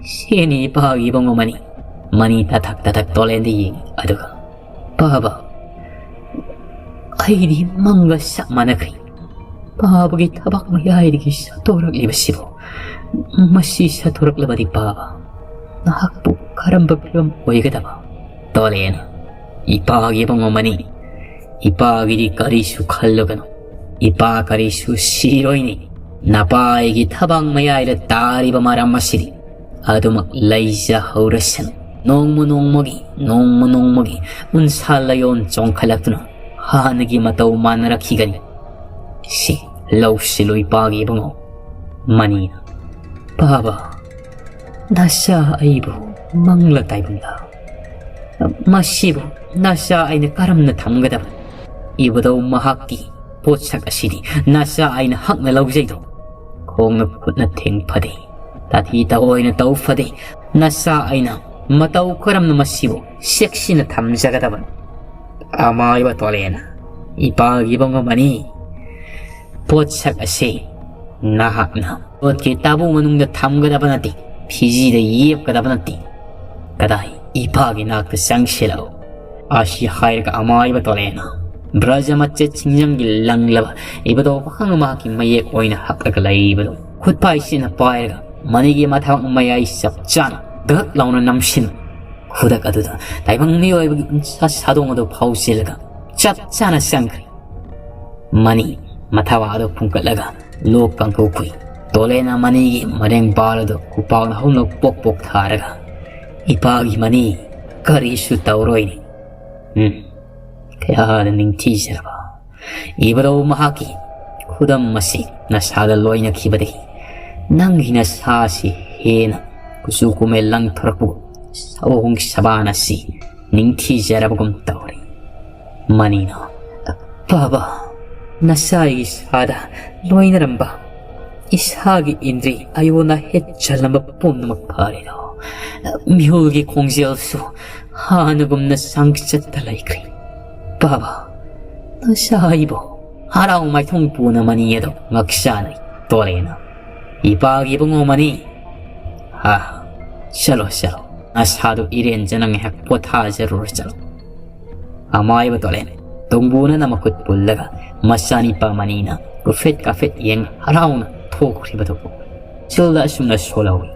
ꯁꯦꯅꯤ ꯏꯄꯥꯒꯤ ꯏꯕꯨꯡꯉꯣ ꯃꯅꯤ꯫ ꯃꯅꯤ ꯇꯊꯛ ꯇꯊꯛ ꯇꯣꯂꯦꯟꯗ ꯌꯦꯡꯉꯤ꯫ ꯑꯗꯨꯒ, "ꯄꯥꯕ, ꯑꯩꯗꯤ ꯃꯪꯒ ꯆꯞ ꯃꯥꯟꯅꯈ꯭ꯔꯦ꯫ ꯄꯥꯕꯒꯤ ꯊꯕꯥꯛ ꯃꯌꯥꯏꯗꯒꯤ ꯁꯠꯇꯣꯔꯛꯂꯤꯕꯁꯤꯕꯨ, ꯃꯁꯤ ꯁꯠꯇꯣꯔꯛꯂꯕꯗꯤ ꯄꯥꯕ, ꯅꯍꯥꯛꯄꯨ ꯀꯔꯝꯕ ꯐꯤꯕꯝ ꯑꯣꯏꯒꯗꯕ?" ꯇꯣꯂꯦꯟꯅ, "ꯏꯄꯥꯒꯤ ꯏꯕꯨꯡꯉꯣ ꯃꯅꯤ, ꯏꯄꯥꯒꯤꯗꯤ ꯀꯔꯤꯁꯨ ꯈꯜꯂꯨꯒꯅꯨ꯫ ꯏꯄꯥ ꯀꯔꯤꯁꯨ ꯁꯤꯔꯣꯏꯅꯤ꯫ ꯅꯄꯥ ꯑꯩꯒꯤ ꯊꯕꯥꯛ ꯃꯌꯥꯏꯗ ꯇꯥꯔꯤꯕ ꯃꯔꯝ ꯑꯁꯤꯗꯤ ꯑꯗꯨꯃꯛ ꯂꯩꯖꯍꯧꯔꯁꯅꯨ꯫ ꯅꯣꯡꯃ ꯅꯣꯡꯃꯒꯤ, ꯅꯣꯡꯃ ꯅꯣꯡꯃꯒꯤ ꯎꯟꯁꯥ ꯂꯥꯏꯑꯣꯟ ꯆꯣꯡꯈꯠꯂꯛꯇꯨꯅ ꯍꯥꯟꯅꯒꯤ ꯃꯇꯧ ꯃꯥꯟꯅꯔꯛꯈꯤꯒꯅꯤ꯫ ꯁꯤ ꯂꯧꯁꯤꯜꯂꯨ ꯏꯄꯥꯒꯤ ꯏꯕꯨꯡꯉꯣ꯫" ꯃꯅꯤꯅ, "ꯄꯥꯕ, ꯅꯆꯥ ꯑꯩꯕꯨ ꯃꯪꯂ ꯇꯥꯏꯕꯪꯂ? ꯃꯁꯤꯕꯨ ꯅꯆꯥ ꯑꯩꯅ ꯀꯔꯝꯅ ꯊꯝꯒꯗꯕ? ꯏꯕꯨꯙꯧ ꯃꯍꯥꯛꯀꯤ ꯄꯣꯠꯁꯛ ꯑꯁꯤꯗꯤ ꯅꯆꯥ ꯑꯩꯅ ꯍꯛꯅ ꯂꯧꯖꯩꯗꯣ꯫ ꯈꯣꯡꯅ ꯈꯨꯠꯅ ꯊꯦꯡ ꯐꯗꯦ, ꯇꯥꯊꯤ ꯇꯑꯣꯏꯅ ꯇꯧ ꯐꯗꯦ꯫ ꯅꯆꯥ ꯑꯩꯅ ꯃꯇꯧ ꯀꯔꯝꯅ ꯃꯁꯤꯕꯨ ꯆꯦꯛꯁꯤꯟꯅ ꯊꯝꯖꯒꯗꯕꯅꯣ?" ꯑꯃꯥꯏꯕ ꯇꯣꯂꯦꯟꯅ, "ꯏꯄꯥꯒꯤ ꯏꯕꯨꯡꯉꯣ ꯃꯅꯤ, ꯄꯣꯠꯁꯛ ꯑꯁꯤ ꯅꯍꯥꯛꯅ ꯄꯣꯠꯀꯤ ꯇꯥꯕꯨ ꯃꯅꯨꯡꯗ ꯊꯝꯒꯗꯕ ꯅꯠꯇꯦ, ꯐꯤꯖꯤꯗ ꯌꯦꯞꯀꯗꯕ ꯅꯠꯇꯦ꯫ ꯀꯗꯥꯏ, ꯏꯄꯥꯒꯤ ꯅꯥꯛꯇ ꯆꯪꯁꯤꯜꯂꯛꯎ꯫ ꯑꯁꯤ ꯍꯥꯏꯔꯒ ꯑꯃꯥꯏꯕ ꯇꯣꯂꯦꯅ ꯕ꯭ꯔꯖ ꯃꯆꯦꯠ ꯁꯤꯡꯖꯪꯒꯤ ꯂꯪꯂꯕ ꯏꯕꯗꯧ ꯄꯥꯈꯪ ꯃꯍꯥꯛꯀꯤ ꯃꯌꯦꯛ ꯑꯣꯏꯅ ꯍꯛꯂꯒ ꯂꯩꯕꯗꯨ ꯈꯨꯠ ꯄꯥꯏꯁꯤꯅ ꯄꯥꯏꯔꯒ ꯃꯅꯤꯒꯤ ꯃꯊꯕꯥꯛ ꯃꯌꯥꯏ ꯆꯞ ꯆꯥꯅ ꯒꯛ ꯂꯥꯎꯅ ꯅꯝꯁꯤꯟ꯫ ꯈꯨꯗꯛ ꯑꯗꯨꯗ ꯇꯥꯏꯕꯪ ꯃꯤꯑꯣꯏꯕꯒꯤ ꯎꯟꯁꯥ ꯁꯥꯗꯣꯡ ꯑꯗꯨ ꯐꯥꯎꯖꯤꯜꯂꯒ ꯆꯞ ꯆꯥꯅ ꯆꯪꯈ꯭ꯔꯦ꯫ ꯃꯅꯤ ꯃꯊꯕꯥꯛ ꯑꯗꯨ ꯐꯨꯝꯒꯠꯂꯒ ꯂꯣꯛ ꯀꯥꯡꯈꯨ ꯈꯨꯏ꯫ ꯇꯣꯂꯦꯅ ꯃꯅꯤꯒꯤ ꯃꯔꯦꯡ ꯄꯥꯜ ꯑꯗꯨ ꯈꯨꯄꯥꯛꯅ ꯍꯧꯅ ꯄꯣꯛ ꯄꯣꯛ ꯊꯥꯔꯒ, "ꯏꯄꯥꯒꯤ ꯃꯅꯤ, ꯀꯔꯤꯁꯨ ꯇꯧꯔꯣꯏꯅꯦ꯫ ꯎꯝ, ꯀꯌꯥꯗ ꯅꯤꯡꯊꯤꯖꯔꯕ ꯏꯕꯗꯧ ꯃꯍꯥꯛꯀꯤ ꯈꯨꯗꯝ ꯑꯁꯤ ꯅꯁꯥꯗ ꯂꯣꯏꯅꯈꯤꯕꯗꯒꯤ ꯅꯪꯒꯤ ꯅꯁꯥꯁꯤ ꯍꯦꯟꯅ ꯀꯨꯆꯨ ꯀꯨꯃꯦꯜ ꯂꯪꯊꯣꯔꯛꯄꯒꯨꯝ ꯁꯑꯣꯡ ꯁꯕꯥꯟ ꯑꯁꯤ ꯅꯤꯡꯊꯤꯖꯔꯕꯒꯨꯝ ꯇꯧꯔꯦ꯫" ꯃꯅꯤꯅ, "ꯕꯥꯕꯥ, ꯅꯁꯥꯒꯤ ꯏꯁꯥꯗ ꯂꯣꯏꯅꯔꯝꯕ ꯏꯁꯥꯒꯤ ꯏꯟꯗ꯭ꯔꯤ ꯑꯌꯣꯟꯅ ꯍꯦꯠꯆꯜꯂꯝꯕ ꯄꯨꯝꯅꯃꯛ ꯐꯔꯦꯗꯣ꯫ ꯃꯤꯍꯨꯜꯒꯤ ꯈꯣꯡꯖꯦꯜꯁꯨ ꯍꯥꯟꯅꯒꯨꯝꯅ ꯆꯥꯡꯆꯠꯇ ꯂꯩꯈ꯭ꯔꯦ꯫ ꯕꯥꯕꯥ, ꯅꯁꯥ ꯑꯩꯕꯨ ꯍꯔꯥꯎ ꯃꯥꯏꯊꯣꯡ ꯄꯨꯅ ꯃꯅꯤ ꯑꯗꯨ ꯉꯛꯁꯥꯅꯩ ꯇꯣꯔꯦꯅ꯫ ꯏꯄꯥꯒꯤ ꯏꯕꯨꯡꯉꯣ ꯃꯅꯤ, ꯍꯥ, ꯆꯠꯂꯣ, ꯆꯠꯂꯣ, ꯅꯁꯥꯗꯨ ꯏꯔꯦꯟꯖꯅ ꯉꯥꯏꯍꯥꯛ ꯄꯣꯊꯥꯖꯔꯨꯔꯣ, ꯆꯠꯂꯣ꯫" ꯑꯃꯥꯏꯕ ꯇꯣꯂꯦꯟ ꯇꯣꯡꯕꯨꯅꯅ ꯃꯈꯨꯠ ꯄꯨꯜꯂꯒ ꯃꯆꯥꯅꯤꯄꯥ ꯃꯅꯤꯅ ꯀꯨꯐꯦꯠ ꯀꯥꯐꯦꯠ ꯌꯦꯡ ꯍꯔꯥꯎꯅ ꯊꯣꯛꯈ꯭ꯔꯤꯕꯗꯨ ꯆꯤꯜꯗ ꯑꯁꯨꯝꯅ ꯁꯣꯜꯍꯧꯏ꯫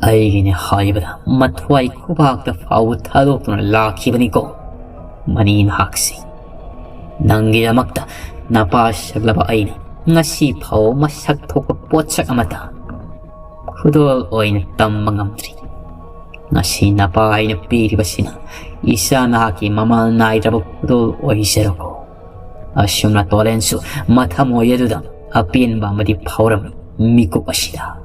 "ꯑꯩꯒꯤꯅꯦ ꯍꯥꯏꯕꯗ ꯃꯊ꯭ꯋꯥꯏ ꯈꯨꯕꯥꯛꯇ ꯐꯥꯎꯕ ꯊꯥꯗꯣꯛꯇꯨꯅ ꯂꯥꯛꯈꯤꯕꯅꯤꯀꯣ ꯃꯅꯤ ꯅꯍꯥꯛꯁꯤ꯫ ꯅꯪꯒꯤꯗꯃꯛꯇ ꯅꯄꯥ ꯁꯛꯂꯕ ꯑꯩꯅ ꯉꯁꯤ ꯐꯥꯎꯕ ꯃꯁꯛ ꯊꯣꯛꯄ ꯄꯣꯠꯁꯛ ꯑꯃꯠꯇ ꯈꯨꯗꯣꯜ ꯑꯣꯏꯅ ꯇꯝꯕ ꯉꯝꯗ꯭ꯔꯤ꯫ ꯉꯁꯤ ꯅꯄꯥ ꯑꯩꯅ ꯄꯤꯔꯤꯕꯁꯤꯅ ꯏꯆꯥ ꯅꯍꯥꯛꯀꯤ ꯃꯃꯜ ꯅꯥꯏꯗ꯭ꯔꯕ ꯈꯨꯗꯣꯜ ꯑꯣꯏꯖꯔꯣꯀꯣ꯫" ꯑꯁꯨꯝꯅ ꯇꯣꯂꯦꯟꯁꯨ ꯃꯊꯃꯣꯏ ꯑꯗꯨꯗ ꯑꯄꯦꯟꯕ ꯑꯃꯗꯤ ꯐꯥꯎꯔꯝꯃꯤ꯫ ꯃꯤꯀꯨꯞ ꯑꯁꯤꯗ